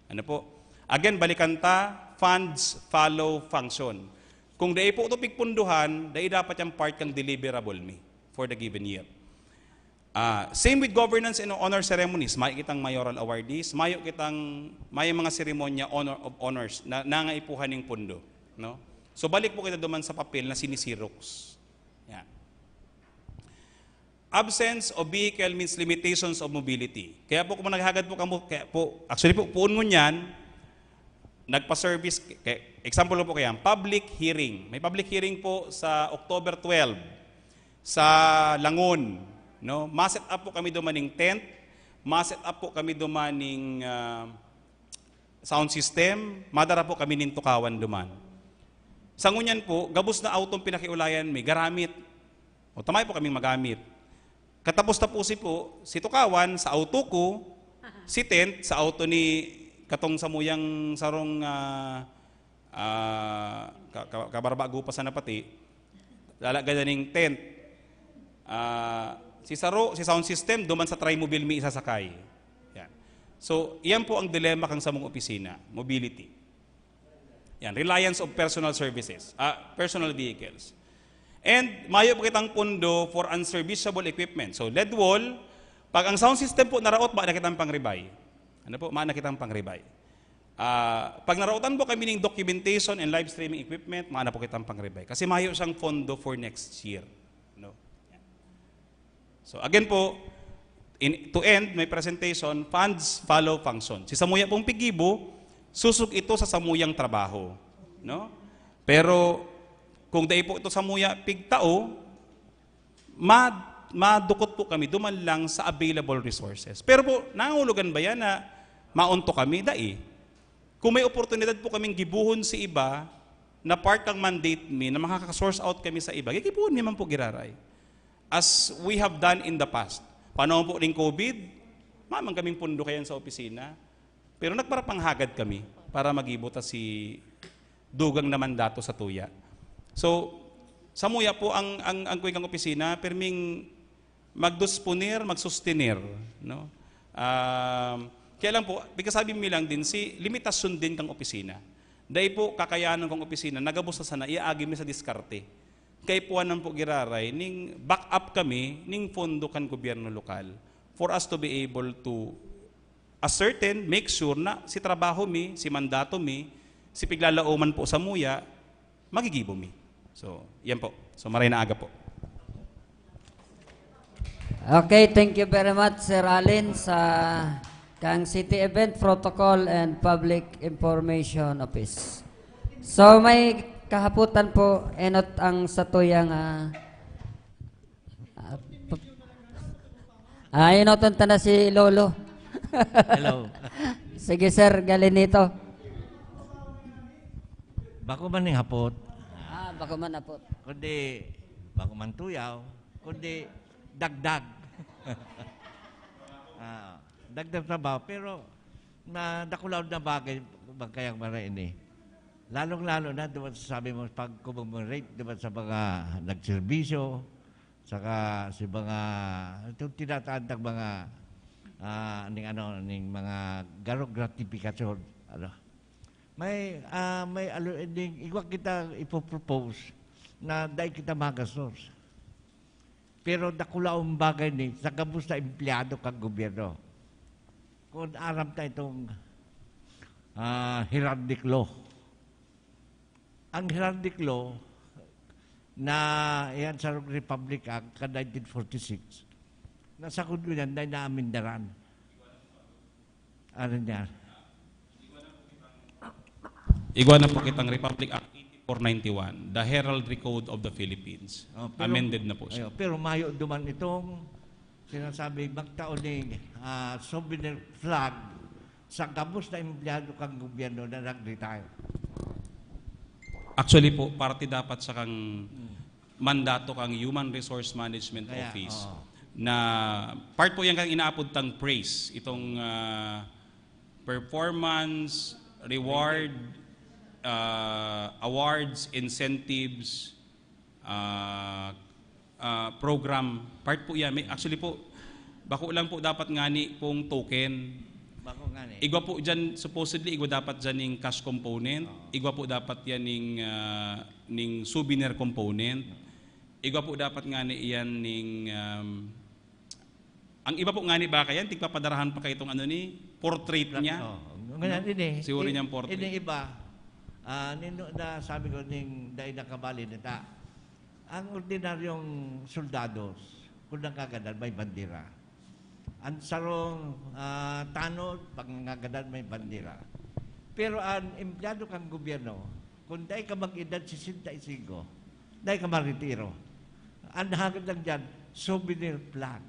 Ano po? Again, balikan ta, funds follow function. Kung dai po ito pigpunduhan, dai dapat yung part ng deliverable mi for the given year. Ah, same with governance and honor ceremonies. Mayo kitang mayoral awardees, mayo kitang, mayo mga seremonya honor of honors na nangaipuhan ning pondo, no? So, balik po kita duman sa papel na sinisirox. Yan. Absence of vehicle means limitations of mobility. Kaya po, kung naghagad po kamo, kaya po, actually po, poon ngunyan, nagpa-service, kaya, example po kaya, public hearing. May public hearing po sa October twelve sa Langon, no? Ma-set up po kami duman ning tent, ma-set up po kami duman ning, ah, sound system, madara po kami nin tukawan duman. Sa ngunyan po, gabos na auto ang pinakiulayan mi, garamit. O, tamay po kaming magamit. Katapos-tapusi po, si tukawan sa auto ko, si tent sa auto ni katong samuyang sarong, ah, ah, ka-, ka-, kabarbago pa sana pati, lalagyan na ning tent. Ah, si saro, si sound system, duman sa Trimobile mi isasakay. Yan. So, iyan po ang dilemma kang samong opisina, mobility. Yan, reliance of personal services, ah, personal vehicles. And mayo pa kitang pondo for unserviceable equipment. So, lead wall, pag ang sound system po naraot, mayo na kitang pangribay. Ano po? Mayo na kitang pangribay. Ah, pag naraotan po kami ning documentation and live streaming equipment, mayo na po kitang pangribay. Kasi mayo siyang pondo for next year. No? Yan. So, again po, in, to end my presentation, funds follow function. Si samuya pong piggibo, susog ito sa samuyang trabaho, no? Pero kung dai po ito samuya pigtao, ma-, madukot po kami duman lang sa available resources. Pero po, nangangulugan ba yan na maunto kami? Dai. Kung may oportunidad po kaming gibohon si iba, na part ng mandate mi, na makaka-source out kami sa iba, gigibohon mi man po giraray. As we have done in the past. Panahon po ning COVID, mayo man kaming pondo kayan sa opisina. Pero nagparapanghagad kami para magibo ta si dugang na mandato sa tuya. So, samuya po ang, ang, ang kuwang opisina, pirming magdisponer, magsustener, no? Um, kaya lang po, pagkasabi mi lang din, si limitasyon din kang opisina. Dai po kakayanon kang opisina, nagabos na sana, iaagi mi sa diskarte. Kaipuhan man po giraray, ning back up kami, ning pondo kan gobyerno lokal for us to be able to ascertain, make sure na si trabaho mi, si mandato mi, si piglalaoman po samuya, magigibo mi. So, yan po. So, maray na aga po. Okay, thank you very much, Sir Alin, sa kang City Event Protocol and Public Information Office. So, may kahaputan po, enot ang satuyang, ah, ah, p-, ah, enoton ta na si Lolo. Hello. Sige, Sir Galinito. Bako man ning hapot. Ah, bako man hapot. Kundi, bako man tuyaw. Kundi, dagdag. Ah, dagdag trabaho. Pero, na dakulaw na bagay, bagay ang mga ini. Lalong-lalo na, duman sa sabi mo, pag-commemorate, duman sa mga nagserbisyo, saka sa mga, itong tinatantang mga, ah, ning ano, ning mga garo gratifikasyon, ano. May, ah, may alo, ning, igwa kita ipopropose na dai kita magastos. Pero dakulaong bagay ni sa gabos na empleyado kang gobyerno. Kung aram ta itong, ah, heraldic law. Ang heraldic law na yan sa Republic Act ka nineteen forty-six, nasakod ko yan na inaamindaran. Ano niya? Igwa na po kitang Republic Act eighty-four ninety-one, the Heraldry Code of the Philippines. Oh, pero, amended na po siya. Ayo, pero mayo duman itong sinasabi magtao ning, ah, souvenir flag sa gabos na empleyado kan gobyerno na nag-retire. Actually po, parte dapat sa kang hmm. mandato kang Human Resource Management Kaya, Office oh. na part po yan kang inaapod tang praise, itong uh, performance, reward, uh, awards, incentives, uh, uh, program. Part po yan. May, actually po, bako lang po dapat ngani pong token. Bako ngani. Igwa po dyan, supposedly, igwa dapat dyan yung cash component. Uh-huh. Igwa po dapat yan yung, uh, ning souvenir component. Igwa po dapat ngani yan ning um, ang iba po ngani baka yan, tigpapadarahan pa kaitong ano ni, portrait niya. Oh, ngunyan, no? Ini, siguro in, niyang portrait. Ini iba, uh, nino, na sabi ko, ning dai nakabali nita. Ang ordinaryong soldados, kung nangagadan, may bandera. Ang sarong uh, tanod, pag nangagadan, may bandera. Pero ang empleyado kang gobyerno, kung dai ka mag-edad sesenta y cinco, dai ka maretiro. Ang hagad lang dyan, souvenir flag.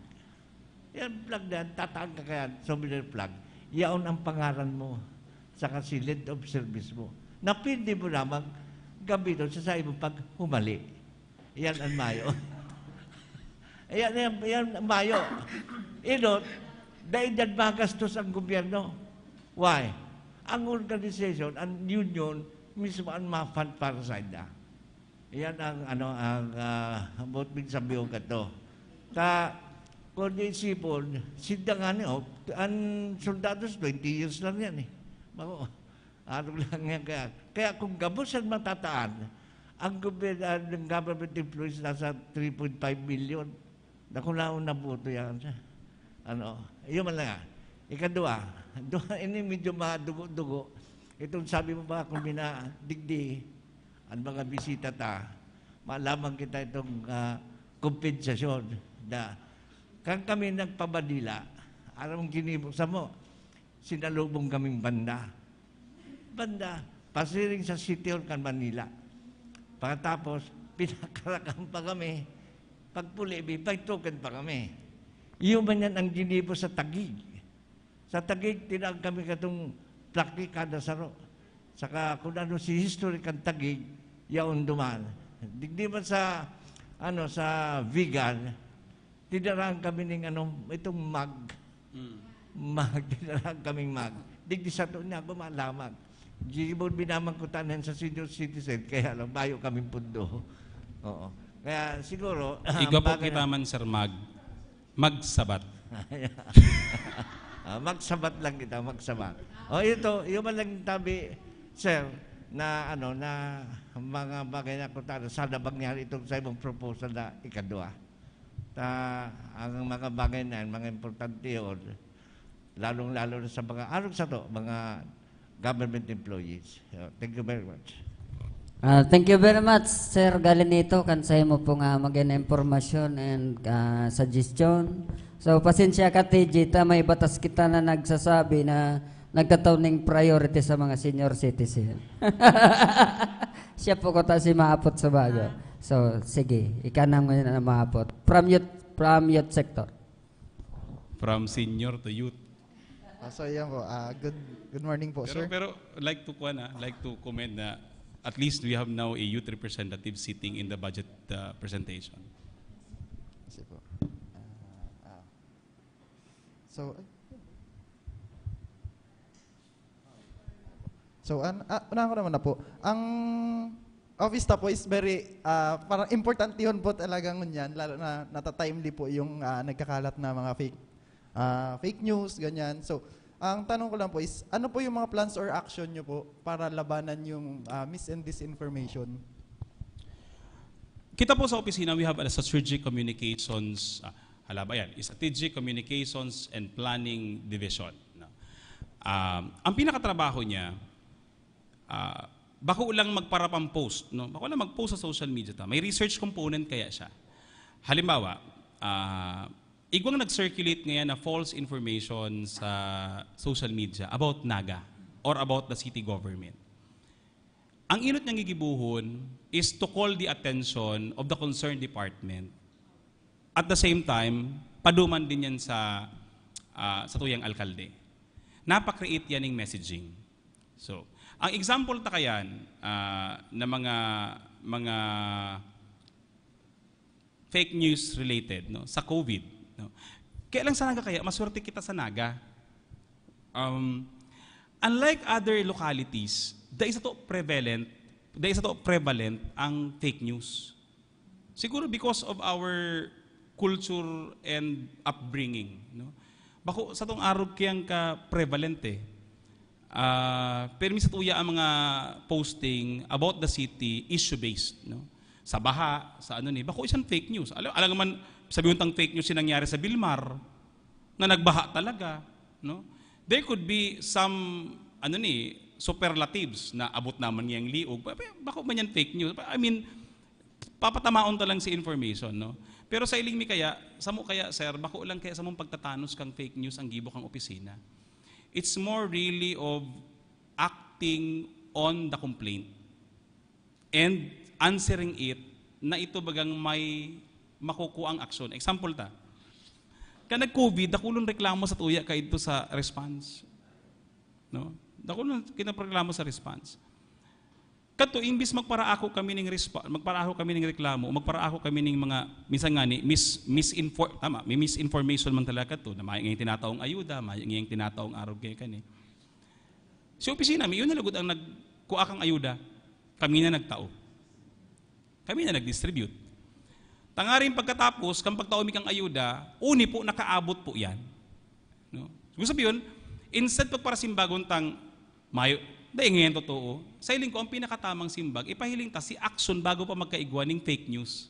Yan flag na yan, tataan ka kaya, souvenir flag. Yaon ang pangaran mo, saka si length of service mo. Na pwede mo namang gamiton sa saimo pag humali. Yan ang mayo. Yan, yan, yan ang mayo. Inot, dahil dyan magastos ang gobyerno. Why? Ang organization, ang union, mismo ang ma-fund para sa ida. Iyan ang ano ang uh, buot mig sabiyon kato. Ta kung di isipon, sinda nga ni, oh, ang soldados, twenty years lang yan eh. Mako, ano lang yan kaya. Kaya kung gabos ang matataan, ang government, ang government employees nasa three point five million. Naku, naon na buto yan. Ano, iyo man lang ah. Ikadua, duha ini medyo madugo-dugo. Itong sabi mo ba kung bina, digdi, ang mga bisita ta, malaman kita itong uh, kompensasyon na kan kami nagpabadila, aram ginibo sa mo, sinalubong kaming banda. Banda, pasiring sa City Hall kan Manila. Pagkatapos, pinakarakan pa kami, pagpuli, may token pa kami. Iyo man yan ang ginibo sa Taguig. Sa Taguig, tinaan kami katong plaki kada saro. Saka kung ano si history kan Taguig, yaon duman. Digdi man sa, ano, sa Vigan, dinaraan kami ning ano, itong mag. Mm. Mag, dinaraan kaming mag. Digdi sa to niya, ako malamag. Gigibon binaman ko tanan sa senior citizen, kaya lang bayo kaming pundo. Oo. Kaya siguro, Igwa po kita man, Sir Mag. Magsabat. Ah, magsabat lang kita, magsabat. O ito, yung man lang tabi, sir, na ano, na mga bagay na kung tano, sana mangyari itong sa imong proposal na ikadwa. Ta, ang mga bagay na yan, mga importante yun, lalong-lalo na sa mga, arog sa to, mga government employees. So, thank you very much. Ah, thank you very much, Sir Galinito, kan sa imo po nga magin impormasyon and ah, suggestion. So, pasensya ka, T J, ta may batas kita na nagsasabi na nagtataw ning priority sa mga senior citizen. Siya po ko ta si maapot sa bago. So, sige, ika na ngayon ang maapot. From youth, from youth sector. From senior to youth. Ah, so, yan po. Ah, good, good morning po, Pero, sir. pero like to kuan ah, like to comment na at least we have now a youth representative sitting in the budget uh, presentation. Kasi po. Ah, ah. So, ay. So, an, ah, unahan ko naman na po. Ang office ta po is very, ah, parang importante yun po talaga ngunyan, lalo na natatimely po yung ah, nagkakalat na mga fake, ah, fake news, ganyan. So, ang tanong ko lang po is, ano po yung mga plans or action nyo po para labanan yung ah, mis and disinformation? Kita po sa opisina, we have a strategic communications, ah, halaba yan, strategic communications and planning division. No? Um, ang pinakatrabaho niya, ah, bako lang magparapang post, no? Bako lang mag-post sa social media ta. May research component kaya siya. Halimbawa, ah, Igwang nag-circulate ngayon na false information sa social media about Naga or about the city government. Ang enot niyang gigibohon is to call the attention of the concerned department. At the same time, paduman din yan sa, ah, sa tuyang alkalde. Napa-create yan ng messaging. So, ang example ta kayan, ah, na mga, mga fake news related, no, sa COVID, no? Kaya lang sa Naga kaya, maswerte kita sa Naga. Um, unlike other localities, dai sato prevalent, dai sato prevalent ang fake news. Siguro because of our culture and upbringing, no? Bako satong arog kayang ka-prevalent eh. Ah, pero minsan tuya ang mga posting about the city, issue-based, no? Sa baha, sa ano ni, bako isang fake news. Alam, alam naman, sabi mo tang fake news yung nangyari sa Bilmar, na nagbaha talaga, no? There could be some, ano ni, superlatives na abot naman ngayang liog. Ba-, ba-, bako man yan fake news. I mean, papatamaon ta lang si information, no? Pero sa iling mi kaya, samo kaya, sir, bako lang kaya samong pagtatanos kang fake news ang gibo kang opisina. It's more really of acting on the complaint and answering it na ito bagang may makukuang aksyon. Example ta, ka nag-COVID, dakulon reklamo sa tuya kaidto sa response. No? Dakulon kinaproklamo sa response. Kato, imbis magparaako kami ning respa-, magparaako kami ning reklamo, magparaako kami ning mga, minsan nga ni, mis-, misinfor-, tama, may misinformation man talaga to, na mayo ngayong tinataong ayuda, mayo ngayong tinataong arog kay kani. Si opisina, may yun na lugod ang nagkuha kang ayuda. Kami na nagtao. Kami na nag-distribute. Tangaring pagkatapos, kang pagtao mi kang ayuda, uni po, nakaabot po yan. No? Gusto sabihin, instead pagparasimbagon tang mayo, dahil ngayon totoo, sa hiling ko, ang pinakatamang simbag, ipahiling ta si action bago pa magkaigwa ning fake news.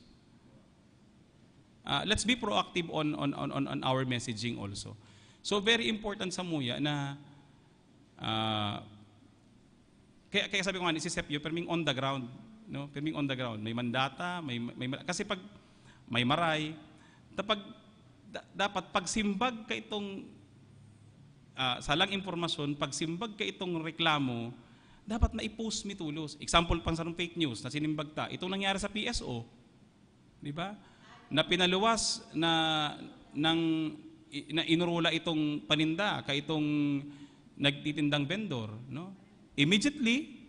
Ah, let's be proactive on, on, on, on, on our messaging also. So, very important sa muya na, ah, kaya, kaya sabi ko nga, ni si Sepio, perming on the ground, no? Perming on the ground. May mandata, may, may, kasi pag may maray, tapag, da-, dapat pagsimbag ka itong, ah, salang impormasyon, pagsimbag ka itong reklamo, dapat na-post mi tulos. Example pang sarong fake news na sinimbag ta, itong nangyari sa P S O, di ba? Na pinaluwas na, ng, i-, na inurula itong paninda, ka itong nagtitindang vendor, no? Immediately,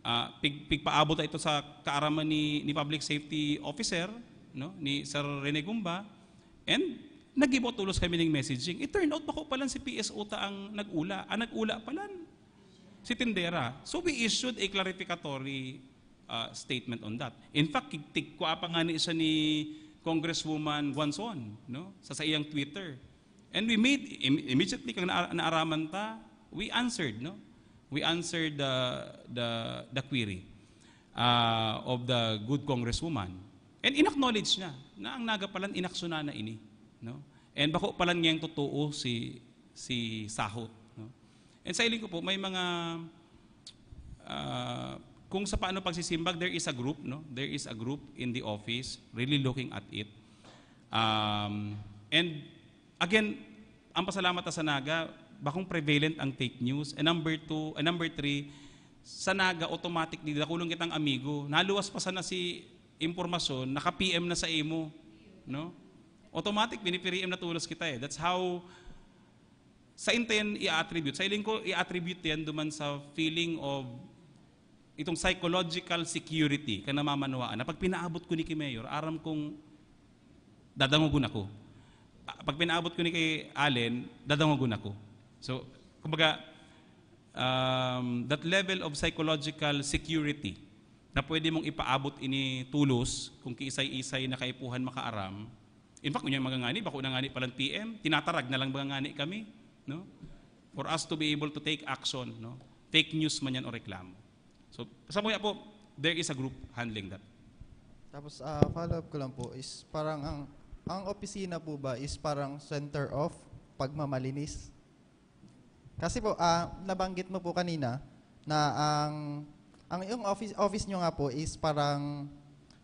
ah, pig-, pigpaabot ta ito sa kaaraman ni, ni Public Safety Officer, no, ni Sir Rene Gumba, and nag-give out tulos kami ng messaging. It turned out, bako palan si P S O ta ang nag-ula. Ang nag-ula palan, si tindera. So, we issued a clarificatory, ah, statement on that. In fact, tig-, tigkua pa nga ni siya ni Congresswoman Guanzon, no, sa, sa iyang Twitter. And we made, im-, immediately kang na-, naaraman ta, we answered, no? We answered the, the, the query, ah, of the good congresswoman. And in-acknowledge niya na ang Naga palan inaksyonan na ini, no? And bako palan ngayong totoo si, si Sahot, no? And sa hiling ko po, may mga, ah, kung sa paano pagsisimbag, there is a group, no? There is a group in the office really looking at it. Um, and again, ang pasalamat ta sa Naga, bakong prevalent ang fake news. And number two, and number three, sa Naga, automatic, di dakulon kitang amigo. Naluwas pa sana si impormasyon, naka-P M na sa imo, no? Automatic, pinipiriim na tulos kita eh. That's how, sa inten, i-attribute. Sa hiling ko, i-attribute yan duman sa feeling of itong psychological security ka namamanwaan na pag pinaabot ko ni ki Mayor, aram kong dadangogon ako. Ah, pag pinaabot ko ni kay Allen, dadangogon ako. So, kumbaga, um, that level of psychological security na pwede mong ipaabot ini tulos kung kiisay-isay na kaipuhan makaaram. In fact, unya mga ngani, bako na ngani palan P M, tinatarag na lang mga ngani kami, no? For us to be able to take action, no? Fake news man yan o reklamo. So, sa mga po, there is a group handling that. Tapos, ah, follow-up ko lang po is parang ang, ang opisina po ba is parang center of pagmamalinis? Kasi po, ah, nabanggit mo po kanina na ang, ang yung office, office nyo nga po is parang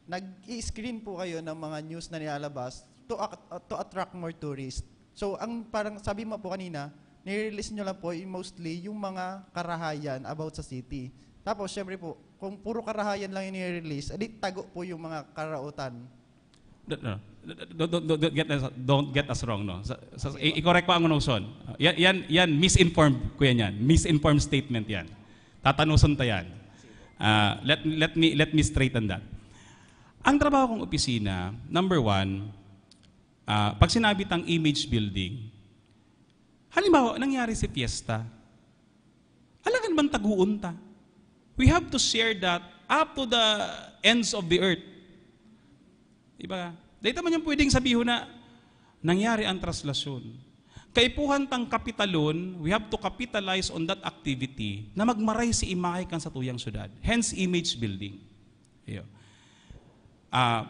nag-i-screen po kayo ng mga news na nilalabas to ac-, to attract more tourists. So, ang parang sabi mo po kanina, nire-release nyo lang po yung mostly yung mga karahayan about sa city. Tapos, syempre po, kung puro karahayan lang yung nire-release, edi tago po yung mga karautan. No, no. Don't, don't, don't, don't get us, don't get us wrong, no? Sa, sa, i- i-correct ko ang notion. Yan, yan, yan misinformed, kuya, niyan. Misinformed statement yan. Tatanuson ta yan. Ah, let, let me, let me straighten that. Ang trabaho kong opisina, number one, ah, pag sinabi tang image building, halimbawa, nangyari si Fiesta, alangan man taguon ta. We have to share that up to the ends of the earth. Diba? Dahil naman yung pwedeng sabihin na nangyari ang traslasyon. Kaipuhan tang kapitalon, we have to capitalize on that activity na magmaray si imahe kan satuyang syudad. Hence, image building. Iyo. Ah,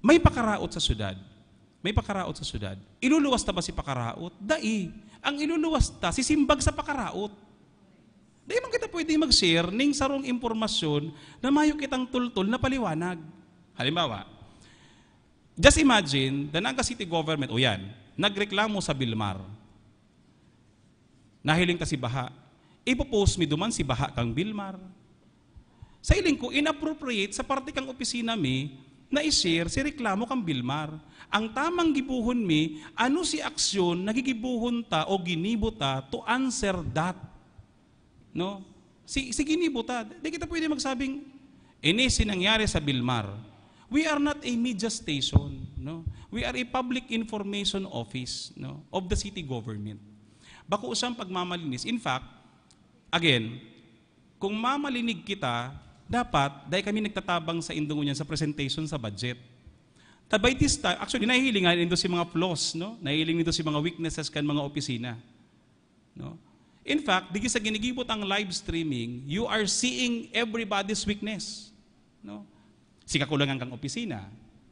may pakaraot sa syudad. May pakaraot sa syudad. Iluluwas ta ba si pakaraot? Dai. Ang iluluwas ta, si simbag sa pakaraot. Dai man kita pwede mag-share ning sarong impormasyon na mayo kitang tultol na paliwanag. Halimbawa, just imagine, the Naga City Government, o yan, nagreklamo sa Bilmar. Nahiling ta si Baha. Ipo-post mi duman si Baha kang Bilmar. Sa hiling ko, inappropriate sa parte kang opisina mi na i-share si reklamo kang Bilmar. Ang tamang gibohon mi, ano si aksyon na gigibohon ta o ginibo ta to answer that? No? Si, si ginibo ta. Di kita pwede magsabing, ini si nangyari sa Bilmar. We are not a media station, no? We are a public information office, no, of the city government. Bako siyang pagmamalinis. In fact, again, kung mamalinig kita, dapat, dahil kami nagtatabang sa indong niyan sa presentation sa budget. Ta by this time, actually, nahihiling nga nindo si mga flaws, no? Nahihiling nindo si mga weaknesses kan mga opisina. No? In fact, digi sa ginigibo tang live streaming, you are seeing everybody's weakness. No? Si kakulangan kang opisina,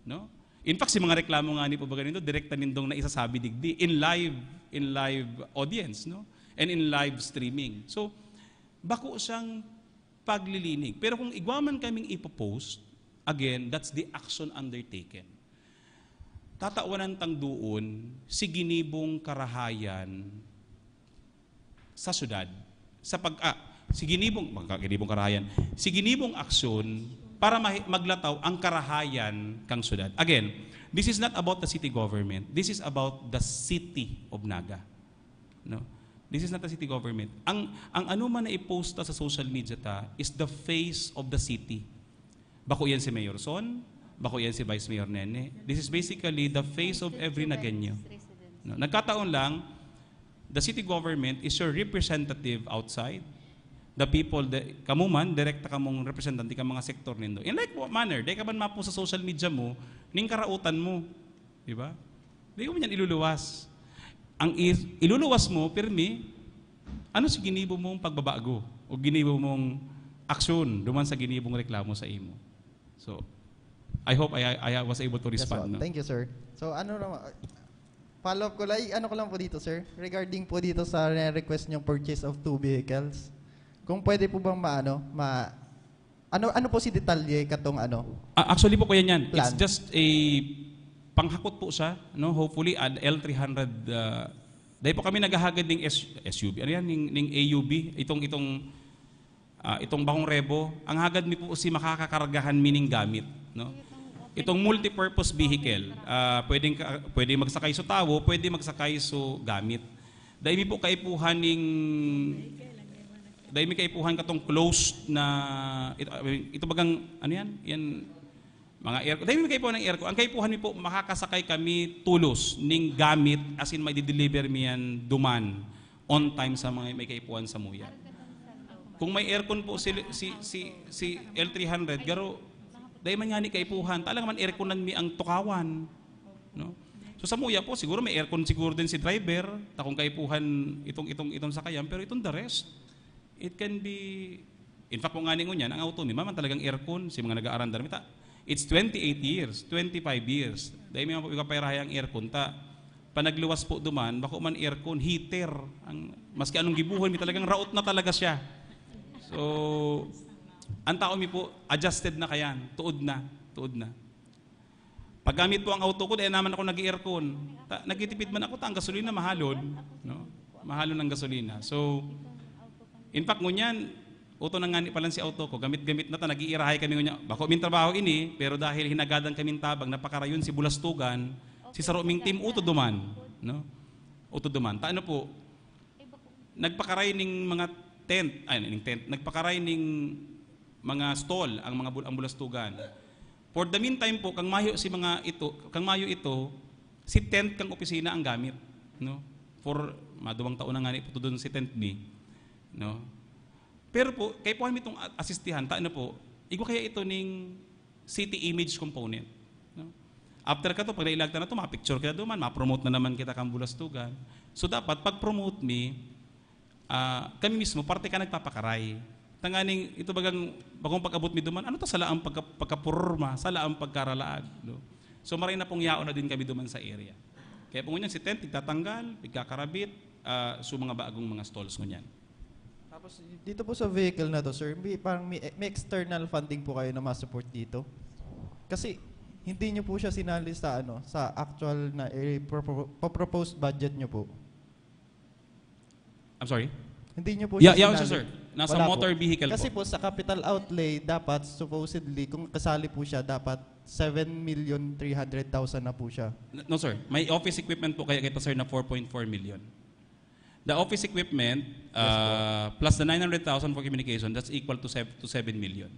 no? In fact, si mga reklamo nga ni po ba ganito, direkta nindong na isasabi digdi in live, in live audience, no? And in live streaming. So, bako siyang paglilinig. Pero kung igwa man kaming ipopost, again, that's the action undertaken. Tatawanan tang doon si ginibong karahayan sa syudad. Sa pag, ah, si ginibong, magka-, ginibong karahayan, si ginibong aksyon para mahi-, maglataw ang karahayan kang syudad. Again, this is not about the city government. This is about the city of Naga. No? This is not a city government. Ang, ang ano man na i-post ta sa social media ta is the face of the city. Bako yan si Mayor Son, bako yan si Vice Mayor Nene. This is basically the face of every Nagueño. No? Nagkataon lang, the city government is your representative outside. The people, the, kamo man, direkta kamong representante ka mga sektor nindo. In like manner, di ka man mapo sa social media mo, ning karautan mo. Di ba? Di mo man yan iluluwas. Ang i-, iluluwas mo, pirmi, ano si ginibo mong pagbabago o ginibo mong aksyon duman sa ginibong reklamo sa imo? So, I hope I, I was able to Yes, respond. po. No? Thank you, sir. So, ano naman, follow-up ko lang, ano ko lang po dito, sir, regarding po dito sa request niyong purchase of two vehicles, kung pwede po bang maano, ma, ano, ano po si detalye katong ano? Ah, actually po, kuya niyan, it's Plan. just a panghakot po siya, no? Hopefully, an L three hundred, uh, dahil po kami naghahagad ng S-, S U V, ano yan, ning, ning A U V, itong, itong, ah, itong bakong Revo, ang hagad mi po si makakakargahan mi ning gamit, no? Itong multi-purpose vehicle, ah, pwedeng ka, pwede magsakay sa tawo, pwede magsakay sa gamit. Dahil mi po kaipuhan ning, dahil mi kaipuhan katong closed na, ito, ito bagang, ano yan? Yan, mga aircon. Dahil mi kaipuhan ng aircon. Ang kaipuhan mi po, makakasakay kami tulos ning gamit, as in, may dideliver mi yan duman, on time sa mga may kaipuhan sa muya. Kung may aircon po si, si, si, si L three hundred, garo, dahil man nga ni kaipuhan, talaga man airconan mi ang tukawan. No? So sa muya po, siguro may aircon siguro din si driver, ta kung kaipuhan itong, itong, itong sakayan, pero itong the rest, it can be, in fact, kung ani ngunyan, ang auto mi, man talagang aircon, si mga nag-aarandar mi ta, it's twenty-eight years, twenty-five years. Dahil may mga ikapairahay ang aircon ta, panagluwas po duman, bako man aircon, heater, ang, maski anong gibuhon, may talagang raot na talaga siya. So, ang tao mi po, adjusted na kayan, tuod na, tuod na. Paggamit po ang auto ko, dai naman ako nag-aircon. Ta-, nagtitipid man ako, ta ang gasolina mahalon, no? Mahalon ang gasolina. So, in fact, ngunyan, uto na ngani palan si auto ko, gamit-gamit na ta, nag-iirahay kami ngunyan. Bako min trabaho ini, pero dahil hinagadan kaming tabang na pakarayon si Bulastugan, si saro ming team, uto duman, no? Uto duman. Ta ano po, nagpakaray ning mga tent, ay, ning tent, nagpakaray ning mga stall ang mga bul-, ang Bulastugan. For the meantime po, kang mayo si mga ito, kang mayo ito, si tent kang opisina ang gamit, no? For maduwang taon na ngani po to doon si tent ni, no? Pero po, kay po kami itong a-, asistihan, ta ano po, igwa kaya ito ning city image component, no? After ka to, pag nailag ta na to, ma-picture kita duman, ma-promote na naman kita kang Bulastugan. So dapat, pag-promote mi, ah, kami mismo, parte ka nagpapakaray. Tanganing, ito bagang, bagong pag-abot mi duman, ano ta sala ang pagka-, pagkapurma, sala ang pagkaralaag, no? So maray na pong yaon na din kami duman sa area. Kaya po ngunyan si tent, tigtatanggal, tigkakarabit, ah, so mga bagong mga stalls ngunyan. Tapos, dito po sa vehicle na to, sir, may, parang may, may external funding po kayo na ma-support dito? Kasi, hindi nyo po siya sinali sa, ano, sa actual na i-propo-, proposed budget nyo po. I'm sorry? Hindi nyo po Yeah, siya yeah, sinali. Sir. Nasa Wala po. Motor vehicle Kasi po. Po, sa capital outlay, dapat, supposedly, kung kasali po siya, dapat seven million three hundred thousand na po siya. N-, no, sir. May office equipment po kaya kita, sir, na four point four million. The office equipment, Yes po. uh, plus the nine hundred thousand for communication, that's equal to sev-, to seven million.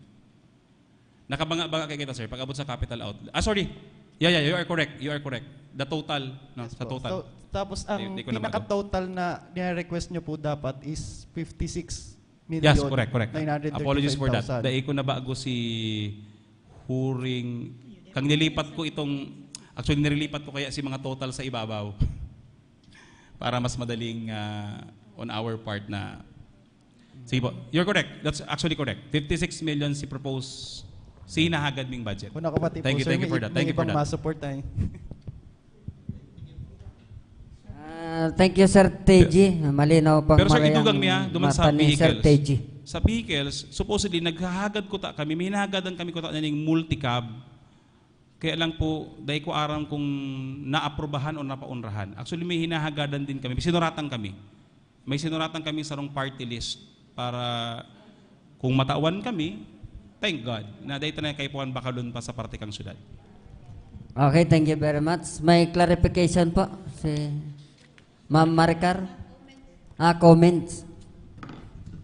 Nakabanga-banga kaya kita, sir, pag abot sa capital outlay. Ah, sorry. Yeah, yeah, you are correct. You are correct. The total, no, Yes sa po. total. So, tapos ang Di, di ko na pinaka-total na nire-request nyo po dapat is fifty-six million Yes, correct, correct. nine hundred thirty-five thousand. Apologies for that. Dai ko nabago si Huring. Kang nilipat ko itong, actually, nililipat ko kaya si mga total sa ibabaw. Para mas madaling, ah, on our part na Sige po. You're correct. That's actually correct. Fifty-six million si propose, si hinahagad ming budget. Kung ako pati Thank po, you, sir, thank you may for ib-, that. may Thank you for ibang that. masupport tayo. Ah, thank you, Sir T G. Malinaw pang Pero, sir, maray ang idugang niya, duman sa mata ni Sir vehicles. T G. Sa vehicles, supposedly, naghahagad ko ta kami, may hinahagadan kami ko ta na ning multicab. Kaya lang po, dai ko aram kung naaprubahan o napaonrahan. Actually, may hinahagadan din kami. May sinuratan kami. May sinuratan kami sarong party list para kung matawan kami, thank God, na dai ta na kaipuhan bakalon pa sa parte kang syudad. Okay, thank you very much. May clarification po si Ma'am Maricar. Ah, comments.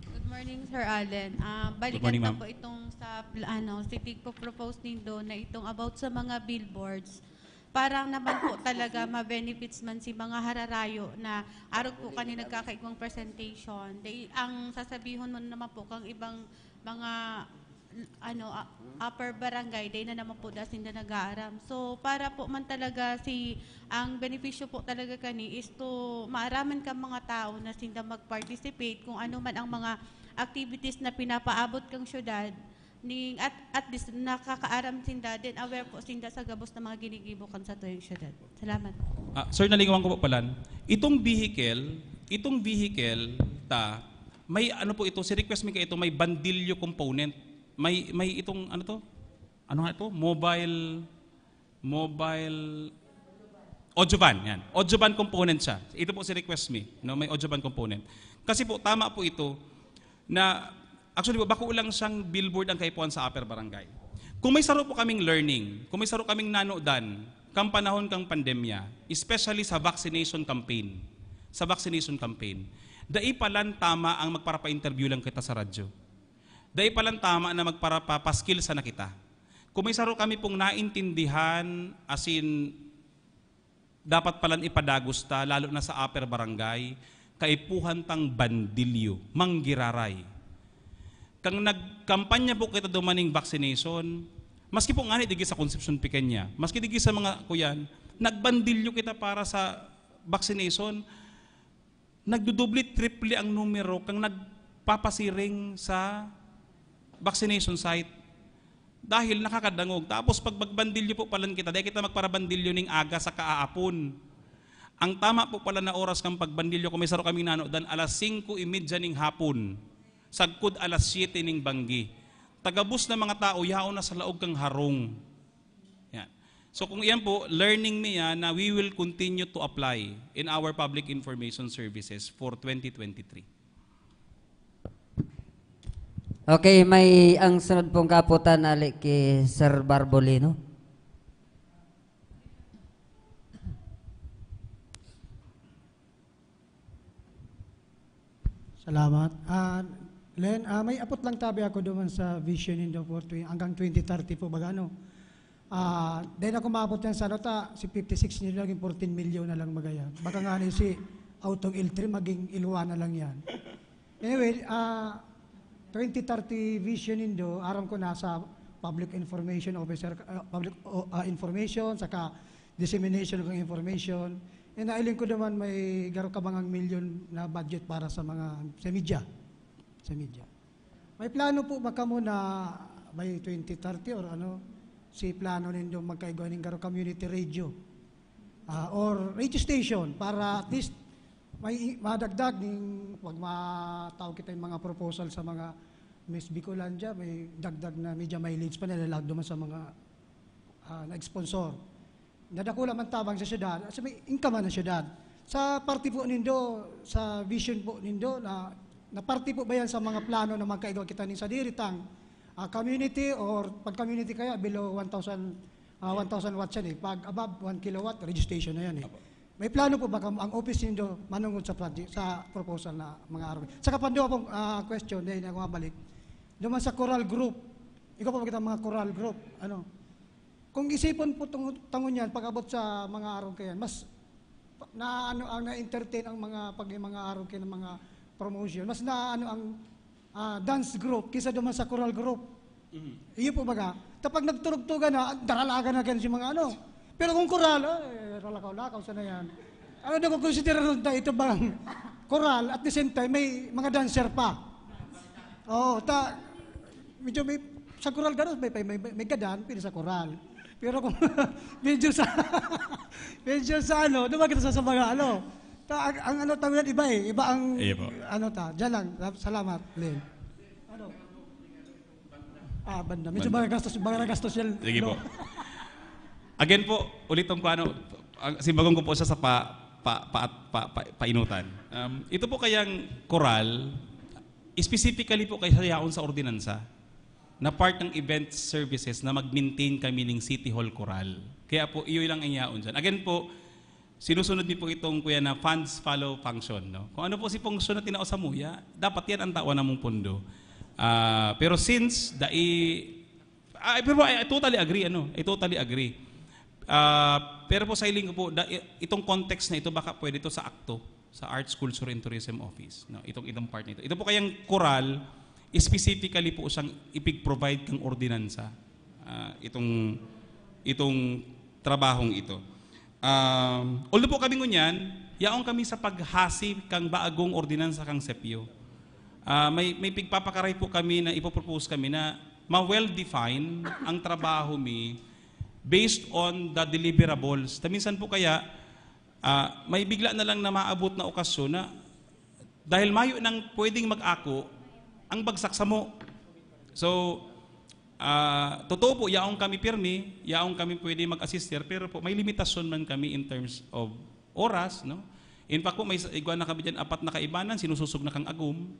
Good morning, Sir Allen. Ah, Good balikan morning, ta ma'am. po itong sa pl-, ano, si tigpo-propose nindo na itong about sa mga billboards. Parang naman po talaga ma-benefits man si mga hararayo na arog po kani nagkakaigwang presentation. Dai, ang sasabihon mo naman po kang ibang mga, ano, a-, upper barangay, dai na naman po da sinda nag-aaram. So, para po man talaga si, ang benepisyo po talaga kani is to maaraman kang mga tao na sinda mag-participate kung ano man ang mga activities na pinapaabot kang syudad. Ning at, at least nakakaaram sinda, then aware po sinda sa gabos na mga ginigibo kan satuyang syudad. Salamat. Ah, sir, nalingawan ko po palan. Itong vehicle, itong vehicle ta, may ano po ito, si request mi ka ito, may bandilyo component. May, may itong, ano to? Ano nga ito? Mobile, mobile, audio van, yan. Audio van component siya. Ito po si request mi, no? May audio van component. Kasi po, tama po ito, na, actually po, bako lang siyang billboard ang kaipuhan sa Upper Barangay. Kung may saro po kaming learning, kung may saro kaming nanodan, kang panahon kang pandemya, especially sa vaccination campaign, sa vaccination campaign, dai palan tama ang magparapainterview lang kita sa radyo. Dai palan tama na magparapapaskil sana kita. Kung may saro kami pong naintindihan, as in, dapat palan ipadagos ta, lalo na sa Upper Barangay, kaipuhan tang bandilyo, manggiraray. Kang nagkampanya po kita dumaning vaccination, maski po ngani digi sa Concepcion Pequeña, maski digi sa mga kuyan, nagbandilyo kita para sa vaccination. Nagdudoble, triple ang numero kang nagpapasiring sa vaccination site. Dahil nakakadangog. Tapos pag magbandilyo po palan kita, dai kita magparabandilyo ning aga sa kaapon. Ang tama po pala na oras kang pagbandilyo, kung may saro kaming nanodan, alas singko y media ning hapon, sagkod alas siyete ning banggi. Tagabos na mga tao, yaon na sa laog kang harong. Yan. So kung iyan po, learning mi yan na we will continue to apply in our public information services for twenty twenty-three. Okay, may ang sunod pong kaputan ali ki Sir Barbolino. Salamat. Ah, Len, ah, may apot lang tabi ako duman sa vision nindo for twen-, hanggang twenty thirty po baga, no? Ah, dahil ako maabot yan sa ano ta, si fifty-six nindo naging fourteen million na lang baga yan. Baka nga ni si Autong L three maging L one na lang yan. Anyway, ah, twenty thirty vision nindo, aram ko nasa public information officer, ah, public, oh, ah, information, saka dissemination ng information. E nailing ko naman may garo ka bangang milyon na budget para sa mga, sa media. Sa media. May plano po ba kamo na by twenty thirty or ano, si plano nindo magkaigwa ning garo community radio? Ah, or radio station para at least may madagdag ning pag matao kita yung mga proposal sa mga Miss Bicolandia, may dagdag na media mileage pa na lalagdo man sa mga, ah, nag-sponsor. Nadakula man tabang sa syudad, sa may income man ng syudad. Sa parte po nindo, sa vision po nindo, na, na parte po ba yan sa mga plano na magkaigwa kita nin sadiri tang, ah, community or pag community kaya below one thousand, ah, one thousand watts yan eh. Pag above one kilowatt, radio station na yan eh. Apo. May plano po ba kam-, ang office nindo manungod sa project, sa proposal na mga araw? Sa kapando akong, ah, question, dahil ako mabalik. Naman sa choral group, ikaw po kita mga choral group, ano? Kung isipon po tong, tangon yan, pag-abot sa mga araw kayan, mas pa-, na ano ang na-entertain ang mga pag mga araw kayan ng mga promotion, mas na ano ang, ah, dance group kaysa duman sa choral group. Iyo po baga. Tapag nagturugtugan na, daralagan na ganyan si mga ano. Pero kung choral, ay, ralakaw-lakaw sana yan. Ano na kung konsidera ron ta ito bang choral at the same time may mga dancer pa? Oo, ta, medyo may, sa choral gano'n, may, may, may, may gadan, pwede sa choral. Pero kung medyo sa, medyo sa ano, doon kita sa, sa mga ano, ta, ang, ang ano, tawag iba eh, iba ang, Iya po. Ano ta, dyan lang, salamat, Len. Ano? Ah, banda. Medyo Banda. Mga gastos, mga gastos yan. Sige no? Po. Again po, ulit ang ano, ang, simbagon ko po siya sa pa, pa, pa, pa, pa, painutan. Um, ito po kayang choral, specifically po kaya yaon sa ordinansa, na part ng event services na mag-maintain kami ng City Hall Choral. Kaya po, iyo lang ang yaon dyan. Again po, sinusunod niyo po itong kuya na funds follow function. No? Kung ano po si function na tinao sa muya, dapat yan ang tawan namong pondo. Ah, pero since dai, ah, pero I, I totally agree, ano, I totally agree. Ah, pero po sa hiling ko po, da, itong context na ito, baka pwede ito sa akto, sa Arts, Culture, and Tourism Office. No? Itong, itong part nito. Ito po kayang choral, specifically po siyang ipig-provide kang ordinansa. Ah, itong, itong trabahong ito. Um, although po kami ngunyan, yaon kami sa paghasi kang bagong ordinansa kang sepyo. Ah, may, may pigpapakaray po kami na ipopropose kami na ma-well-define ang trabaho mi based on the deliverables. Ta minsan po kaya, ah, may bigla na lang na maabot na okasyon na dahil mayo nang pwedeng mag-ako, ang bagsak samo. So, ah, totoo po, yaon kami pirmi, yaon kami pwede mag-assist, sir, pero po, may limitasyon man kami in terms of oras, no? In fact po, may sa-, igwa na kami dyan, apat na kaibanan, sinususog na kang agom.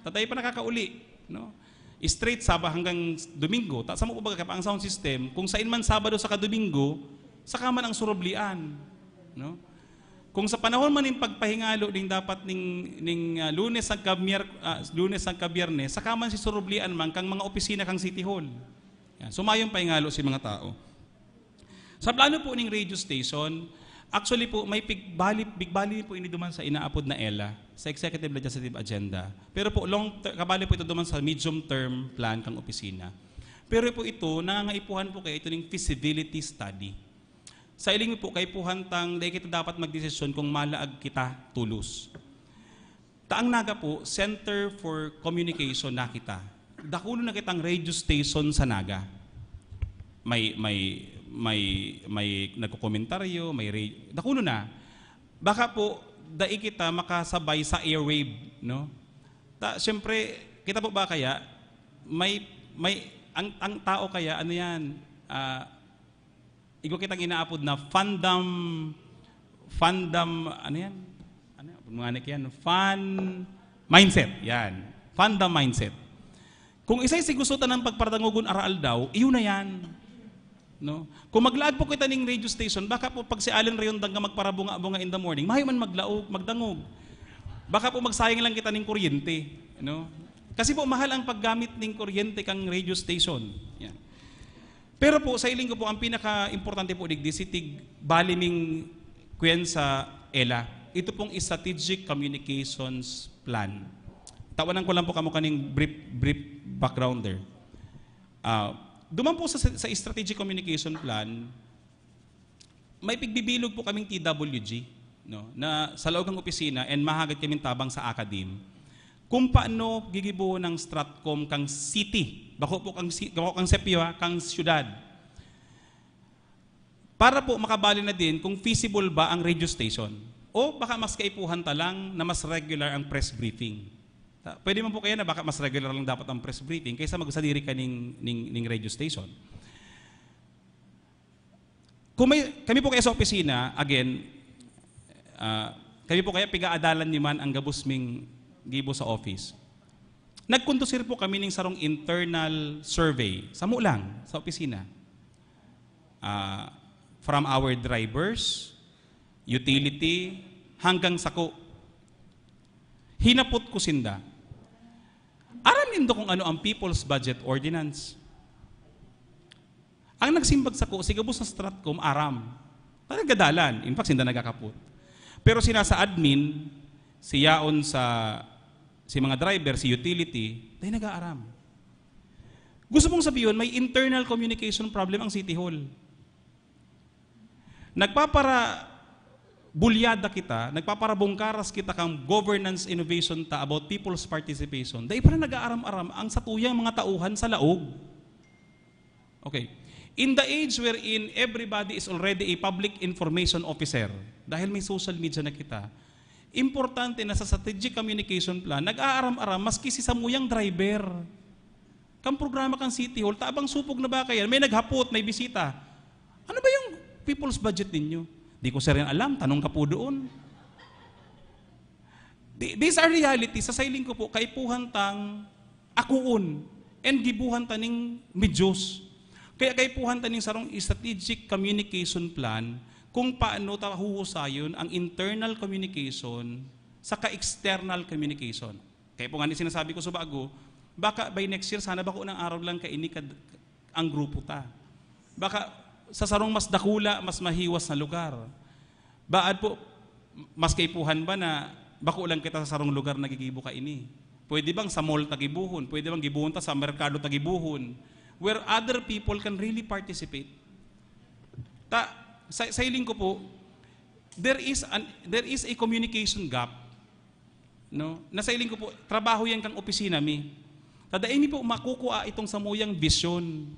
Tatay pa nakakauli, no? Straight Saba hanggang Domingo. Ta, samo po baga pa ang sound system, kung sain man Sabado sa Kadomingo, saka man ang surublian, no? Kung sa panahon man ning pagpahingalo ning dapat ning, ning, ah, Lunes hanggang Mier-, ah, Lunes hanggang Biyernes, saka man si surublian man kang mga opisina kang City Hall. Yan. So, mayong pahingalo si mga tao. Sa plano po ning radio station, actually po, may pigbali, pigbali po ini duman sa inaapod na ela, sa executive legislative agenda. Pero po, long ter-, kabali po ito duman sa medium term plan kang opisina. Pero po ito, nangangaipuhan po kaya ito ning feasibility study. Sa iling po, kaipuhan tang, dai kita dapat magdesisyon kung malaag kita tulos. Ta ang Naga po, center for communication na kita. Dakulo na kitang radio station sa Naga. May, may, may, may nagkokomentaryo, may ra-, dakulo na. Baka po, dai kita makasabay sa airwave, no? Ta, siyempre, kita po ba kaya, may, may, ang, ang tao kaya, ano yan, ah, Igwa kitang inaapod na fandom, fandom, ano yan? Ano yan? Mga anak yan. Fan mindset. Yan. Fandom mindset. Kung isay si gusto tanang pagparadangogon araaldaw, iyo na yan. No? Kung maglaag po kita ning radio station, baka po pag si Allen Rayondang ka magparabunga-bunga in the morning, mayo man maglaog, magdangog. Baka po magsayang lang kita ning kuryente. No? Kasi po mahal ang paggamit ning kuryente kang radio station. Yan. Pero po, sa hiling ko po, ang pinaka-importante po digdi, si tig bali ming kwen sa ela. Ito pong strategic communications plan. Tawanan ko lang po kamo kaning brief, brief background there. Ah, duman po sa, sa strategic communication plan, may pigbibilog po kaming T W G, no, na sa laog ng opisina and mahagad kaming tabang sa academe kung paano gigibo ng Stratcom kang city. Bako po kang, si- bako kang sepyo, ha, kang syudad. Para po makabali na din kung feasible ba ang radio station. O baka mas kaipuhan ta lang na mas regular ang press briefing. Ta- Pwede man po kaya na baka mas regular lang dapat ang press briefing kaysa magsadiri ka ning, ning, ning radio station. Kung may, kami po kaya sa opisina, again, ah, kami po kaya pigaadalan ni man ang gabos ming gibo sa office. Nagkondusir po kami ning sarong internal survey, samo lang, sa opisina. Ah, from our drivers, utility, hanggang sako. Hinapot ko sinda, "Aram nindo kung ano ang People's Budget Ordinance?" Ang nagsimbag sako, si gabos na Stratcom, aram. Nagadalan. In fact, sinda nagakapot. Pero sinasa admin, si yaon sa, si mga driver, si utility, dai nag-aaram. Gusto mong sabihin, may internal communication problem ang City Hall. Nagpapara bulyada kita, nagpaparabungkaras kita kang governance innovation ta about people's participation. Dai pa na nag-aaram-aram ang satuyang mga tauhan sa laog. Okay. In the age wherein everybody is already a public information officer, dahil may social media na kita, importante na sa strategic communication plan, nag-aaram-aram maski si samuyang driver. Kang programa kang City Hall, tabang supog na ba kayan? May naghapot, may bisita. "Ano ba yung people's budget ninyo?" "Di ko, sir, yan alam. Tanong ka po doon." Di- These are realities. Sa sailing ko po, kaipuhan tang akuon and gibuhan ta ning medyos. Kaya kaipuhan ta ning sarong strategic communication plan kung paano ta huhusayon ang internal communication saka external communication. Kaya po nga ni sinasabi ko sa bago, baka by next year, sana bako nang araw lang kaini kad- ang grupo ta. Baka sa sarong mas dakula, mas mahiwas na lugar. Baad po, mas kaipuhan ba na bako lang kita sa sarong lugar na gigibo kaini? Pwede bang sa mall ta gibuhon? Pwede bang gibuhon ta sa merkado ta gibuhon? Where other people can really participate. Ta, sa, sa hiling ko po, there is an, there is a communication gap, no? Na sa hiling ko po, trabaho yan kang opisina mi. Ta dai mi po makukua itong samuyang vision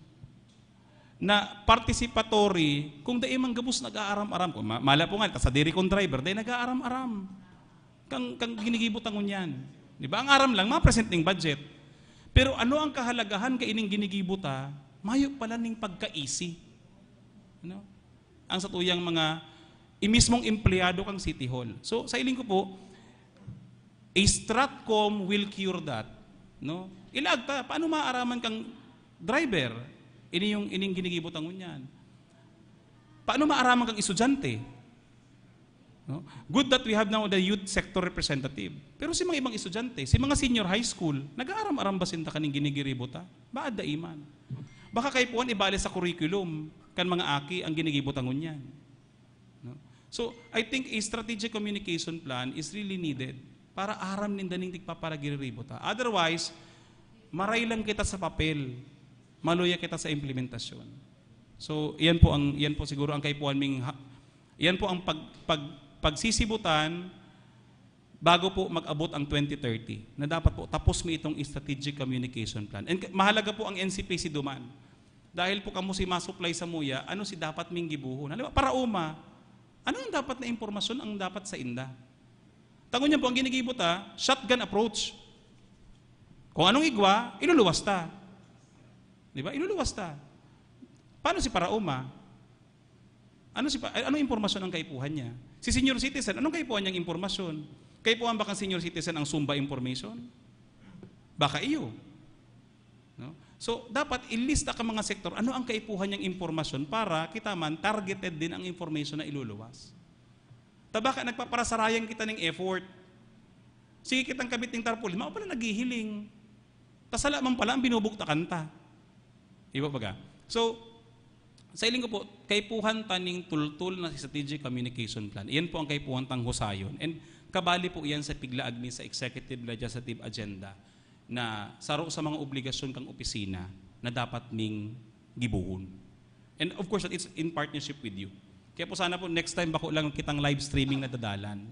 na participatory kung dai man gabos nag-aaram-aram. Kung ma- mala po nga, ta sadiri kong driver, dai nag-aaram-aram kang, kang ginigibo ta ngunyan. Di ba? Ang aram lang, ma-present ning budget. Pero ano ang kahalagahan kaining ginigibo ta? Mayo pala ning pagkaisi. Ano? Ang satuyang mga, i mismong empleyado kang City Hall. So, sa hiling ko po, a Stratcom will cure that. No? Ilaag ta, paano maaraman kang driver? Ini yung, ining ginigibo ta ngunyan. Paano maaraman kang estudyante? No? Good that we have now the youth sector representative. Pero si mga ibang estudyante, si mga senior high school, nag-aaram-aram ba sinda kaning ginigiribo ta? Baad dai man. Baka kaipuhan ibali sa curriculum kan mga aki ang ginigibo ta ngunyan. No? So, I think a strategic communication plan is really needed para aram ninda ning tigpaparagiribo ta. Otherwise, maray lang kita sa papel, maluya kita sa implementasyon. So, yan po ang, yan po siguro ang kaipuhan ming ha- yan po ang pag, pag, pagsisibutan bago po mag-abot ang twenty thirty, na dapat po tapos mi itong strategic communication plan. And ka- mahalaga po ang N C P C duman. Dahil po kamo si masupply samuya, ano si dapat ming gibuhon? Halimbawa, paraoma, ano ang dapat na impormasyon ang dapat sa inda? Tango niya po, ang ginigibo ta, shotgun approach. Kung anong igwa, iluluwas ta. Di ba? Iluluwas ta. Paano si paraoma? Ano si pa-, ano impormasyon ang kaipuhan niya? Si senior citizen, anong kaipuhan niyang impormasyon? Kaipuhan ba kan senior citizen ang Zumba information? Baka iyo. No? So, dapat ilista ka mga sektor, ano ang kaipuhan niyang impormasyon para kita man targeted din ang information na iluluwas. Ta baka nagpaparasarayan kita ning effort. Sige kitang kabit ning tarpaulin, mao pala naghihiling. Ta sala man pala ang binubuktakan ta. Iba baga. So, sa hiling ko po, kaipuhan ta ning tultol na strategic communication plan. Iyan po ang kaipuhan tang husayon. And kabali po iyan sa piglaag mi sa executive legislative agenda na saro sa mga obligasyon kang opisina na dapat ming gibohon. And of course, it's in partnership with you. Kaya po sana po next time bako lang kitang live streaming na dadalan.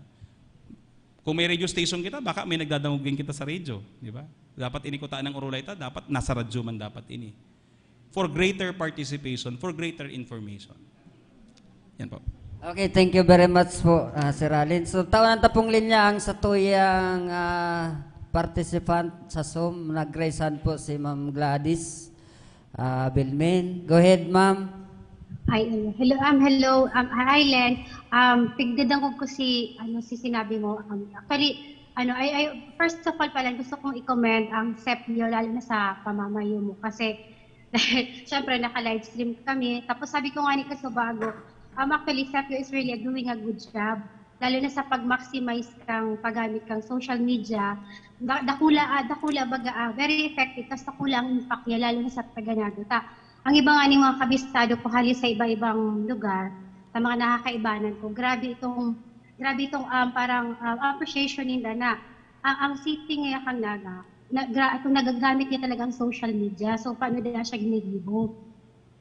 Kung may radio station kita, baka may nagdadangog din kita sa radio, di ba? Dapat ini kutaan ng urulay ta, dapat nasa radyo man dapat ini. For greater participation, for greater information. Yan po. Okay, thank you very much po, ah, Sir Alin. So, tawanan ta pong linya ang satuyang ah, participant sa Zoom. Nag-raise hand po si Ma'am Gladys ah, Bilmin. Go ahead, Ma'am. Ay, hello, um, hello, um, hi, Len. Um, pigdadangog ko si, ano, si sinabi mo. Um, actually, ano, I, I, first of all pala, gusto kong i-commend ang SEP niyo, lalo na sa pamamayo mo. Kasi, syempre, naka-livestream kami. Tapos sabi ko nga ni Kasubago, um, actually, SEP niyo is really doing a good job. Lalo na sa pag-maximize kang paggamit kang social media, da- dakula, ah, dakula baga, ah, very effective, tas dakula ang impact niya, lalo na sa taga Naga ta. Ang iba nga ning mga kabistado ko hali sa iba-ibang lugar, sa mga nakakaibanan ko, grabe itong, grabe itong um, parang um, appreciation ninda na ang, ang city nga kang Naga, na, gra, itong nagagamit niya talaga ang social media. So, paano nila siya ginigibo?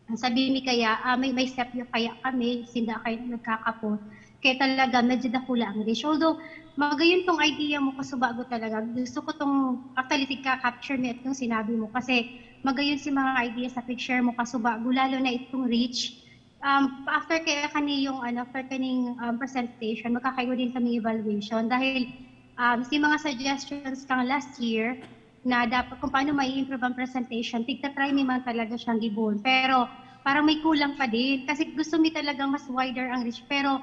Ang sabi mi kaya, ah, may, may SEP niyo kaya kami, sinda kayo na nagkakapot. Kaya talaga, medyo dakula ang reach. Although, magayon tong idea mo, Kasubago talaga. Gusto ko tong, actually, tigka-capture mi at yung sinabi mo. Kasi, magayon si mga idea sa pag-share mo, Kasubago, lalo na itong reach. Um, after kaya kani yung, ano, after kaning um, presentation, magkakaiwa din kami evaluation. Dahil um, si mga suggestions kang last year, na dapat kung paano mai-improve ang presentation, tigta-try mi man talaga siyang gibohon. Pero parang may kulang pa din kasi gusto mi talagang mas wider ang reach. Pero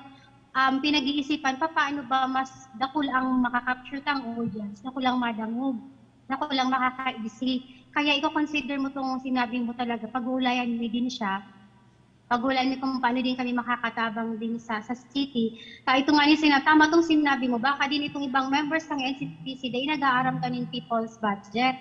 um, pinag-iisipan pa paano ba mas dakul ang makakapture tang audience, dakul ang madangog, dakul ang makakaisi. Kaya i-consider mo tong sinabi mo talaga, pag-uulayan mi din siya. Pag-uulayan mi kung paano din kami makakatabang din sa, sa city. Ta ito nga ni sina, tama tong sinabi mo, baka din itong ibang members ng N C P C, dahil nag-aaram kaning people's budget.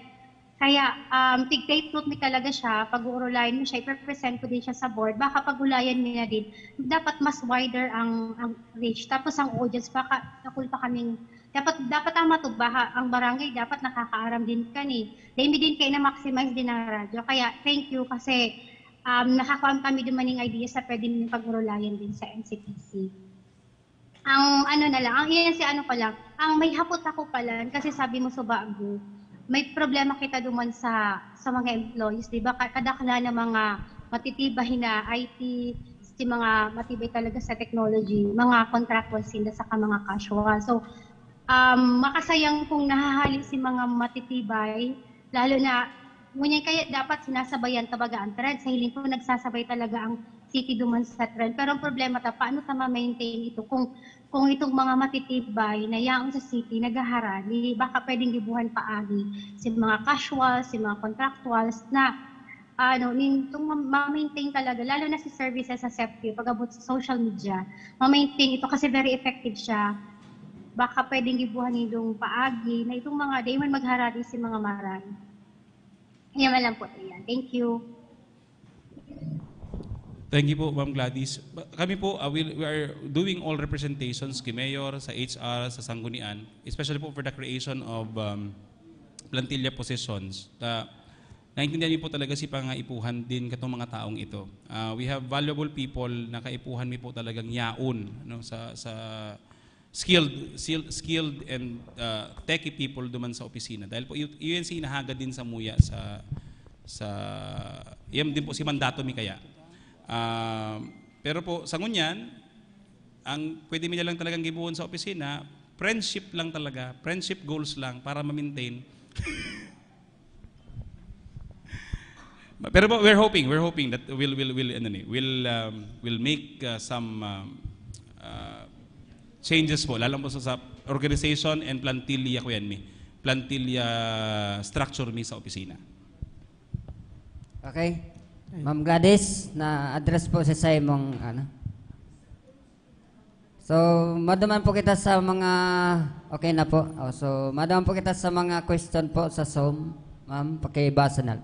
Kaya um, tig-take note mi talaga siya, pag-uurulayan mo siya, i-present ko din siya sa board, baka pag-ulayan mi na din, dapat mas wider ang, ang reach. Tapos ang audience, baka dakul pa kaming, dapat, dapat tama to, baka ang barangay dapat nakakaaram din kani. Dahil mi din kayo na-maximize din ang radyo. Kaya thank you kasi um, nakakuha kami din maning idea sa pwede niyong pag-urulayan din sa N C P C. Ang ano na lang, ang iyan si ano pa lang, ang may hapot ako pa lang, kasi sabi mo sa bago, may problema kita duman sa sa mga employees, di ba? Kadakla ng mga matitibay na I T, si mga matibay talaga sa technology, mga contractual sila sa mga casual. So, um, makasayang kung nahahali si mga matitibay, lalo na, ngunyan kaya dapat sinasabayan talaga ang trend. Sa hiling ko, nagsasabay talaga ang city duman sa trend. Pero ang problema ta, paano ta ma-maintain ito kung, kung itong mga matitibay na yaon sa city, naghaharani, baka pwedeng gibuhan paagi si mga casual, si mga contractuals na ano, nin, itong ma-maintain talaga, lalo na si services sa SEPCU, pag-abot sa social media, ma-maintain ito kasi very effective siya. Baka pwedeng gibuhan nindong paagi na itong mga, di man magharani si mga maray. Yan man lang po. Ayan. Thank you. Thank you po, Ma'am Gladys. Kami po, uh, we, we are doing all representations kay Mayor, sa H R, sa Sanggunian, especially po for the creation of um, plantilla positions. Uh, naintindihan niyo po talaga si pangaipuhan din katong mga taong ito. Uh, we have valuable people na kaipuhan mi po talagang yaon, no, sa sa skilled skilled, skilled and uh, techie people duman sa opisina. Dahil po y- yun si inahagad din sa muya sa sa yan din po si mandato mi kaya. Uh, pero po sa ngunyan, ang pwede mi na lang talagang gibuhon sa opisina, friendship lang talaga, friendship goals lang para ma-maintain. Pero po, we're hoping, we're hoping that we'll, we'll, we'll, ano ni, we'll, um, we'll make, uh, some, um, uh, changes po, lalo po sa, sa organization and plantilla ko yan, mi. Plantilla structure mi sa opisina. Okay. Ma'am Gladys, na-address po si Simon, ano? So, maduman po kita sa mga, okay na po. Oh, so, maduman po kita sa mga question po sa Zoom. Ma'am, pakibasa na.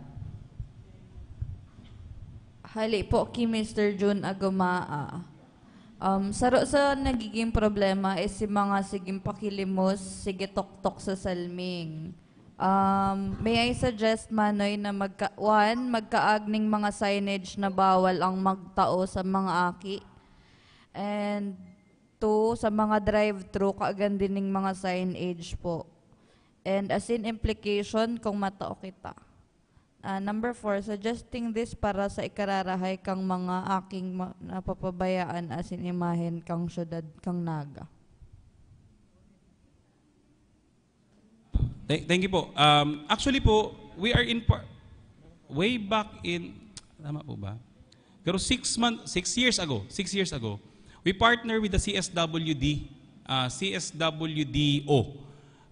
Hali po ki Mister Jun Agumaa. Um, saro sa nagiging problema is si mga siging pakilimos, sige toktok sa salming. Um, may I suggest, Manoy, na magka, one, magkaag ning mga signage na bawal ang magtao sa mga aki. And two, sa mga drive-thru, kaagan din ning mga signage po. And as in implication, kung matao kita. Ah, number four, suggesting this para sa ikararahay kang mga aking ma- napapabayaan asin imahen kang syudad kang Naga. Thank, thank you po. Um, actually po, we are in par- way back in, tama po ba? Pero six months, six years ago, six years ago, we partner with the C S W D, uh, C S W D O,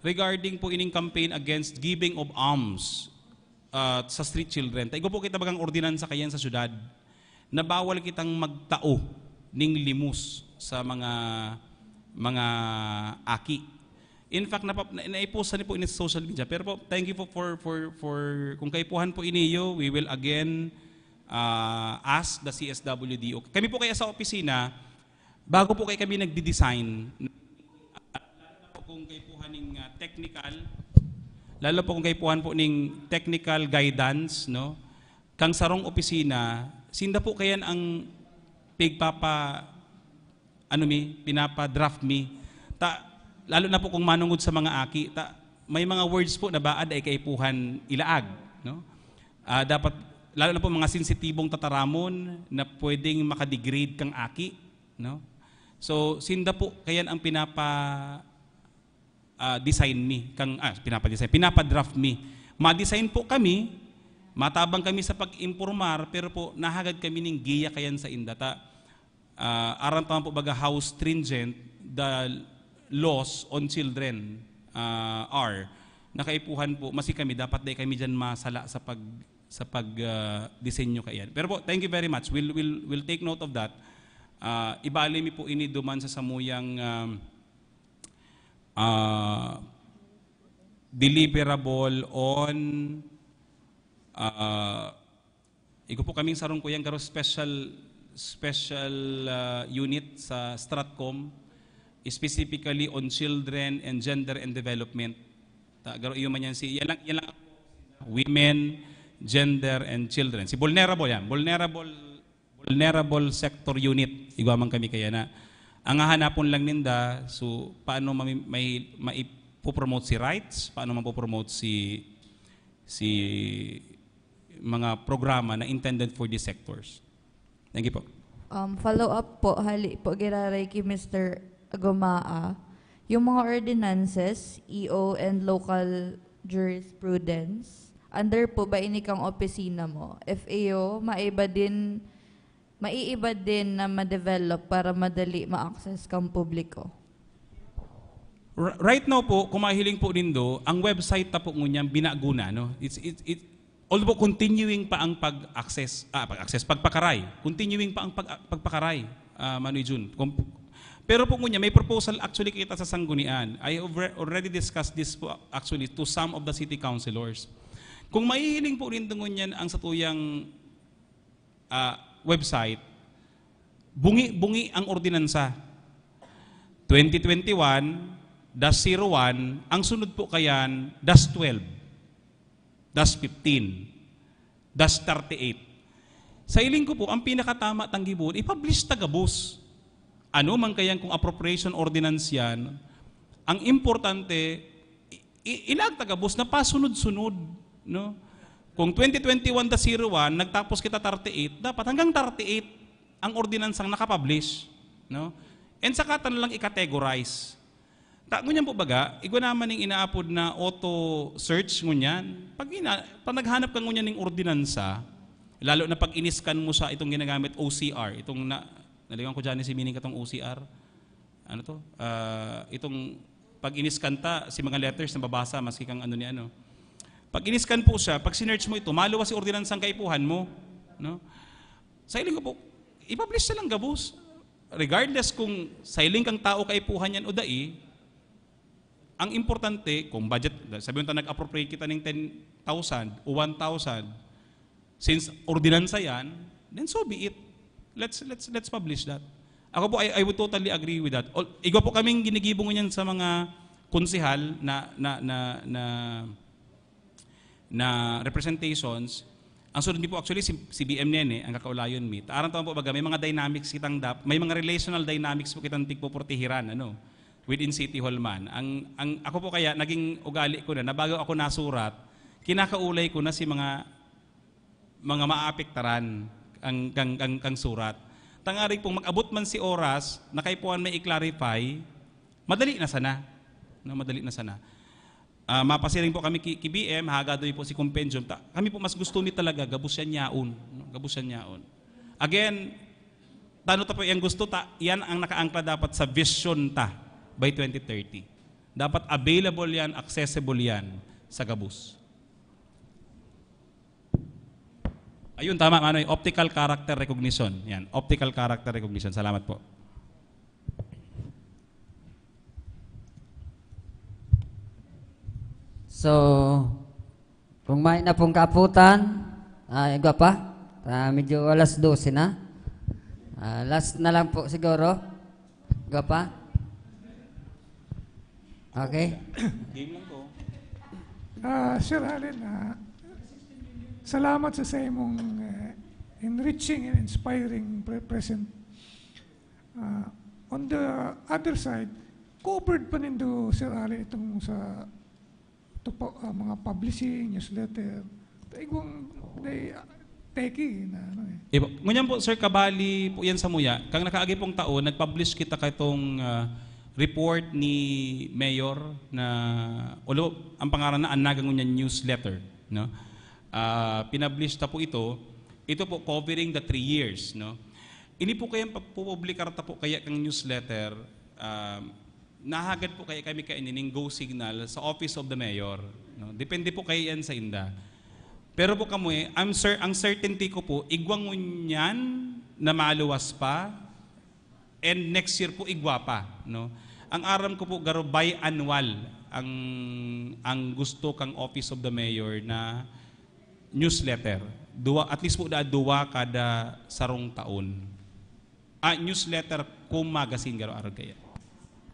regarding po ining campaign against giving of alms uh, sa street children. Ta igwa po kita bagang ordinansa kayan sa syudad na bawal kitang magtao ning limos sa mga mga aki. In fact, napa- na- naipost na po ini sa social media. Pero po, thank you po for, for, for, kung kaipuhan po iniyo, we will again uh, ask the C S W D O. Kami po kaya sa opisina, bago po kaya kami nagdi-design, lalo na po kung kaipuhan ning uh, technical, lalo po kung kaipuhan po ning technical guidance, no? Kang sarong opisina, sinda po kayan ang pigpapa ano mi, pinapa-draft mi. Ta, lalo na po kung manungod sa mga aki, ta, may mga words po na baad ay kaipuhan ilaag, no? Ah, dapat, lalo na po mga sensitibong tataramon na pwedeng makadegrade kang aki, no? So, sinda po kayan ang pinapa ah, design mi, kang, ah, pinapa-design, pinapa-draft mi. Ma-design po kami, matabang kami sa pag-impormar, pero po nahagad kami ning giya kayan sa inda ta. Ah, aram ta man po baga how stringent the laws on children ah, are. Nakaipuhan po, maski kami, dapat dai kami diyan masala sa pag sa pag ah, disenyo kaiyan. Pero po, thank you very much. We'll we'll we'll take note of that. Ah, ibali mi po ini duman sa samuyang um, ah, deliverable on ah, igwa po kaming sarong kuyang garo special special ah, unit sa Stratcom, specifically on children and gender and development. Ta, garo iyo man yan si, yan lang, yan lang, women, gender, and children. Si vulnerable yan. Vulnerable, vulnerable sector unit. Igwa man kami kaya na. Ang hahanapon lang ninda, so paano mami- may maipopromote si rights, paano mapopromote si si mga programa na intended for these sectors. Thank you po. Um, follow up po, hali po giraray ki Mister Agumaa. Yung mga ordinances, E O and local jurisprudence, under po ba ini kang opisina mo? F A O, maiba din, maiiba din na ma-develop para madali ma-access kang publiko? R- right now po, kung mahiling po nindo, ang website ta po ngunyan binago na, no? It's, it, it, although continuing pa ang pag-access, ah, pag-access, pagpakaray. Continuing pa ang pag, pagpakaray, ah, Manoy Jun. Kung, pero po ngunyan, may proposal actually kita sa Sanggunian. I have re- already discussed this po actually to some of the city councilors. Kung mahihiling po nindo ngunyan ang satuyang ah, website, bungi-bungi ang ordinansa. Twenty twenty-one dash zero one, ang sunod po kayan, dash twelve, dash fifteen, dash thirty-eight. Sa hiling ko po, ang pinakatama tang gibohon, i-publish ta gabos. Ano man kayan kung appropriation ordinance yan, ang importante, i- ilaag ta gabos na pasunod-sunod, no? Kung twenty twenty-one dash zero one, nagtapos kita thirty-eight, dapat hanggang thirty-eight ang ordinansang nakapublish, no? And saka ta na lang i-categorize. Ta, ngunyan po baga, igwa naman ning inaapod na auto search ngunyan. Pag, ina, pag naghanap ka ngunyan ning ordinansa, Lalo na pag iniskan mo sa itong ginagamit, O C R, itong na, naliwan ko dyan si meaning katong O C R. Ano to? Ah, itong pag iniskan ta, si mga letters na babasa, maski kang ano ni ano. Pag iniskan po siya, pag sinearch mo ito, maluwas si ordinansang kaipuhan mo. No? Sa hiling ko po, i-publish na lang gabos. Regardless kung sa hiling kang tao kaipuhan yan o dai, ang importante, kung budget, sabi mo ta nag-appropriate kita ng ten thousand o one thousand, since ordinansa yan, then so be it. Let's, let's, let's publish that. Ako po, I, I would totally agree with that. All, igwa po kaming ginigibo ngunyan sa mga konsehal na, na, na, na, na representations. Ang sunod niyo po, actually, si, si B M Nene, ang kakaulayon mi. Taaran taon po, baga, may mga dynamics kitang dap-, may mga relational dynamics po kitang tigpupurtihiran, ano, within City Hall man. Ang, ang, ako po kaya, naging ugali ko na, na bago ako nasurat, kinakaulay ko na si mga, mga maapektaran ang, kang, kang, kang surat. Tangarig pong mag-abot man si oras, na kaipuhan may i-clarify, madali na sana. No, madali na sana. Ah, mapasiring po kami ki, ki B M, hagadoy po si compendium. Ta, kami po mas gusto mi talaga, gabos yan yaon. No? Gabos yan yaon. Again, tano ta po yung gusto ta, yan ang nakaangkla dapat sa vision ta by twenty thirty. Dapat available yan, accessible yan sa gabos. Ayun, tama, Manoy. Optical character recognition. Yan, optical character recognition. Salamat po. So, kung may na pong kaaputan, ah, igwa pa. Ah, medyo alas dose na. Ah, last na lang po siguro. Igwa pa. Okay. Game lang po. Ah, Sir Allen, ah, salamat sa, sa imong eh, enriching and inspiring pre- present. Ah, on the other side, covered pa nindo, Sir Allen, itong sa ito po, ah, mga publishing, newsletter. Taigwang, they, ah, techie na ano eh. Iba, ngunyan po, Sir, kabali po yan sa muya. Kang nakaagi pong taon, nag-publish kita katong ah, report ni Mayor na, ulo, ang pangaran na Anaga Ngunyan Newsletter. No? Ah, pinablish ta po ito. Ito po, covering the three years. No? Ini po kayang pagpupublikar ta po kaya kang newsletter, ah, nahagad po kaya kami kaini ning go signal sa Office of the Mayor. No? Depende po kaya yan sa inda. Pero po kamo eh, I'm cer- ang certainty ko po, igwa ngunyan na maluwas pa, and next year po, igwa pa. No? Ang aram ko po, garo biannual ang, ang gusto kang Office of the Mayor na newsletter. Duwa, at least po, da, duwa kada sarong taon. Ah, newsletter cum magazine, garo arog kaya.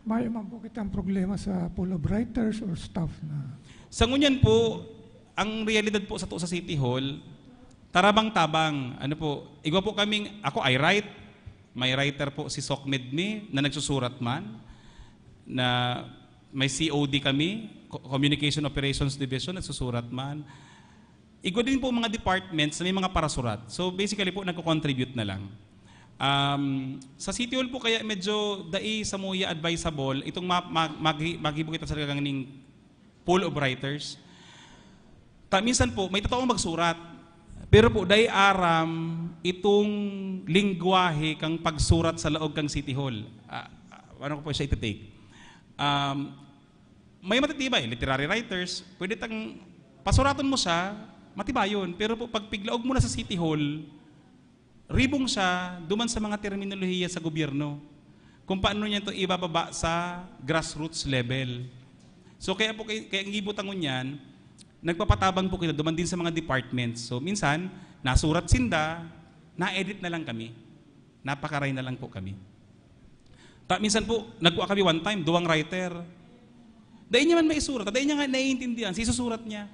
Mayo man po kitang problema sa pool of writers or staff na. Sa ngunyan po, ang realidad po sa to sa City Hall, tarabang-tabang. Ano po, igwa po kaming, ako, I write. May writer po si Socmed Mi na nagsusurat man, na may C O D kami, Co- Communication Operations Division, nagsusurat man. Igwa din po mga departments na may mga parasurat. So basically po, nagko-contribute na lang. Um, sa City Hall po kaya medyo dai sa muya advisable itong ma- ma- maghi- maghibo kita sa gagang ning pool of writers. Ta minsan po, may tataong magsurat. Pero po, dai aram itong lingwahe kang pagsurat sa laog kang City Hall. Ah, ah, ano ko po siya iti-take? Um, may matitibay, literary writers, pwede tang pasuraton mo siya, matibayon. Pero po, pag piglaog mo na sa City Hall, ribong siya duman sa mga terminolohiya sa gobyerno. Kung paano niya ito ibababa sa grassroots level. So kaya po, kaya, kaya ang gibutangon niyan, nagpapatabang po kita duman din sa mga departments. So minsan, nasurat sinda, na-edit na lang kami. Napakaray na lang po kami. Ta, minsan po, nagkuha kami one time, duwang writer. Dai niya man maisurat, dai niya nga naiintindihan, sisusurat niya.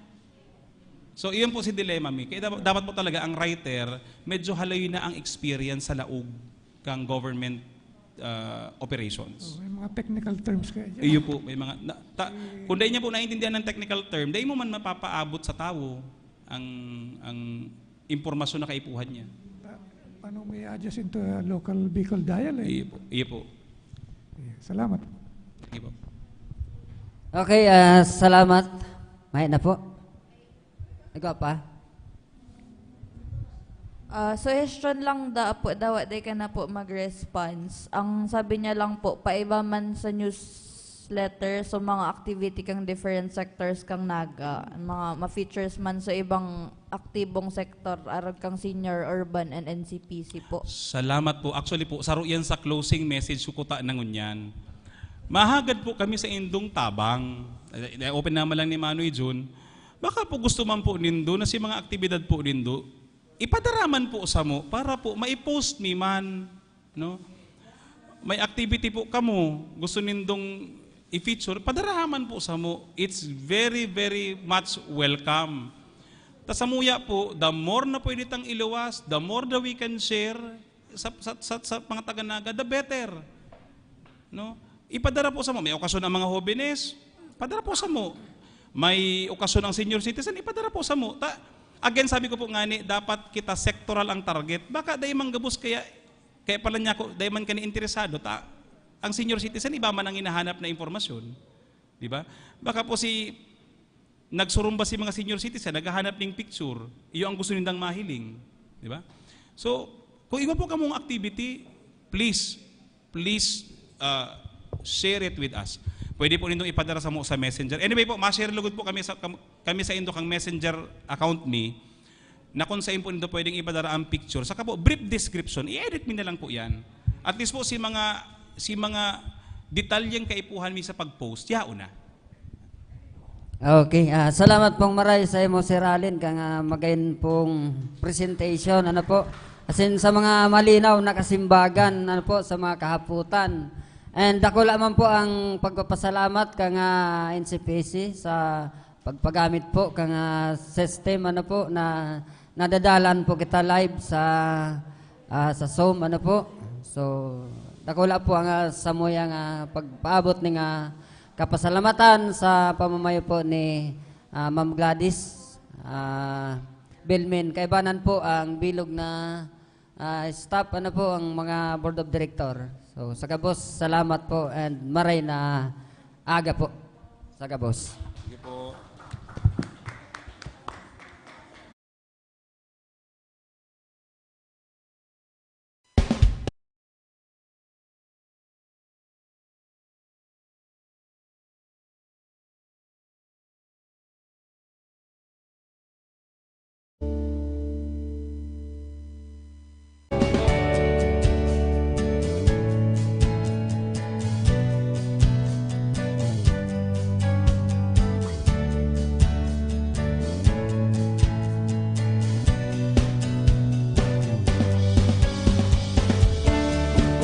So, iyon po si dilemma mi. Kaya dapat, dapat po talaga ang writer, medyo halayo na ang experience sa laog kang government ah, operations. May mga technical terms kaya dyan. Iyo po, may mga... Na, ta, kung dai niya po naiintindihan ng technical term, dai mo man mapapaabot sa tawo ang, ang impormasyon na kaipuhan niya. Paano may adjust into a local Bicol dialect? Iyo po. Iyo po. Yeah, salamat. Iyo po. Okay, ah, salamat. May na po. Ikaw pa? Ah, suggestion lang da po, dawa di ka na po mag-response. Ang sabi niya lang po, paiba man sa newsletter, so mga activity kang different sectors kang Naga, mga ma-features man sa ibang aktibong sektor, arog kang senior, urban, and N C P C po. Salamat po. Actually po, saro yan sa closing message ko kuta na ngunyan. Mahagad po kami sa indong tabang. Eh, open naman lang ni Manoy Jun. Baka po gusto man po nindo na si mga aktibidad po nindo, ipadara man po samo para po mai-post mi man, no? May activity po kamo, gusto nindong i-feature, padaraha man po samo. It's very, very much welcome. Ta samuya po, the more na pwede tang iluwas, the more that we can share sa, sa, sa, sa mga taga-Naga, the better. No? Ipadara po samo. May okasyon ang mga hobenes, padara po samo. May okasyon ang senior citizen, ipadara po samo. Ta, again, sabi ko po nga ni, dapat kita sectoral ang target. Baka dai man gabos kaya, kaya pala niya ako, dai man kani interesado, ta, ang senior citizen, iba man ang hinahanap na impormasyon. Di ba? Baka po si, nagsurumba si mga senior citizen, naghahanap ning picture, iyo ang gusto nindang mahiling. Di ba? So, kung iba po kamong activity, please, please uh, share it with us. Pwede po nindong ipadara samo sa messenger. Anyway po, ma-share lugod po kami sa, kam- kami sa indo kang messenger account mi na kung saan po nindo pwedeng ipadara ang picture. Saka po, brief description, i-edit mi na lang po yan. At least po, si mga, si mga detalyeng kaipuhan mi sa pag-post, yaon na. Okay, ah, salamat pong maray sa imo, Sir Allen, kang ah, magayon pong presentation, ano po. Asin sa mga malinaw na kasimbagan, ano po, sa mga kahaputan. And dakula man po ang pagpapasalamat kang ah, N C P C sa pagpagamit po kang ah, system, ano po, na nadadalan po kita live sa ah, sa Zoom, ano po. So, dakula po ang ah, samuyang ah, pagpaabot ning ah, kapasalamatan sa pamamayo po ni ah, Ma'am Gladys ah, Belmen. Kaibanan po ang bilog na ah, staff, ano po, ang mga board of director. So, sa gabos, salamat po and maray na aga po. Sa gabos. Sige po.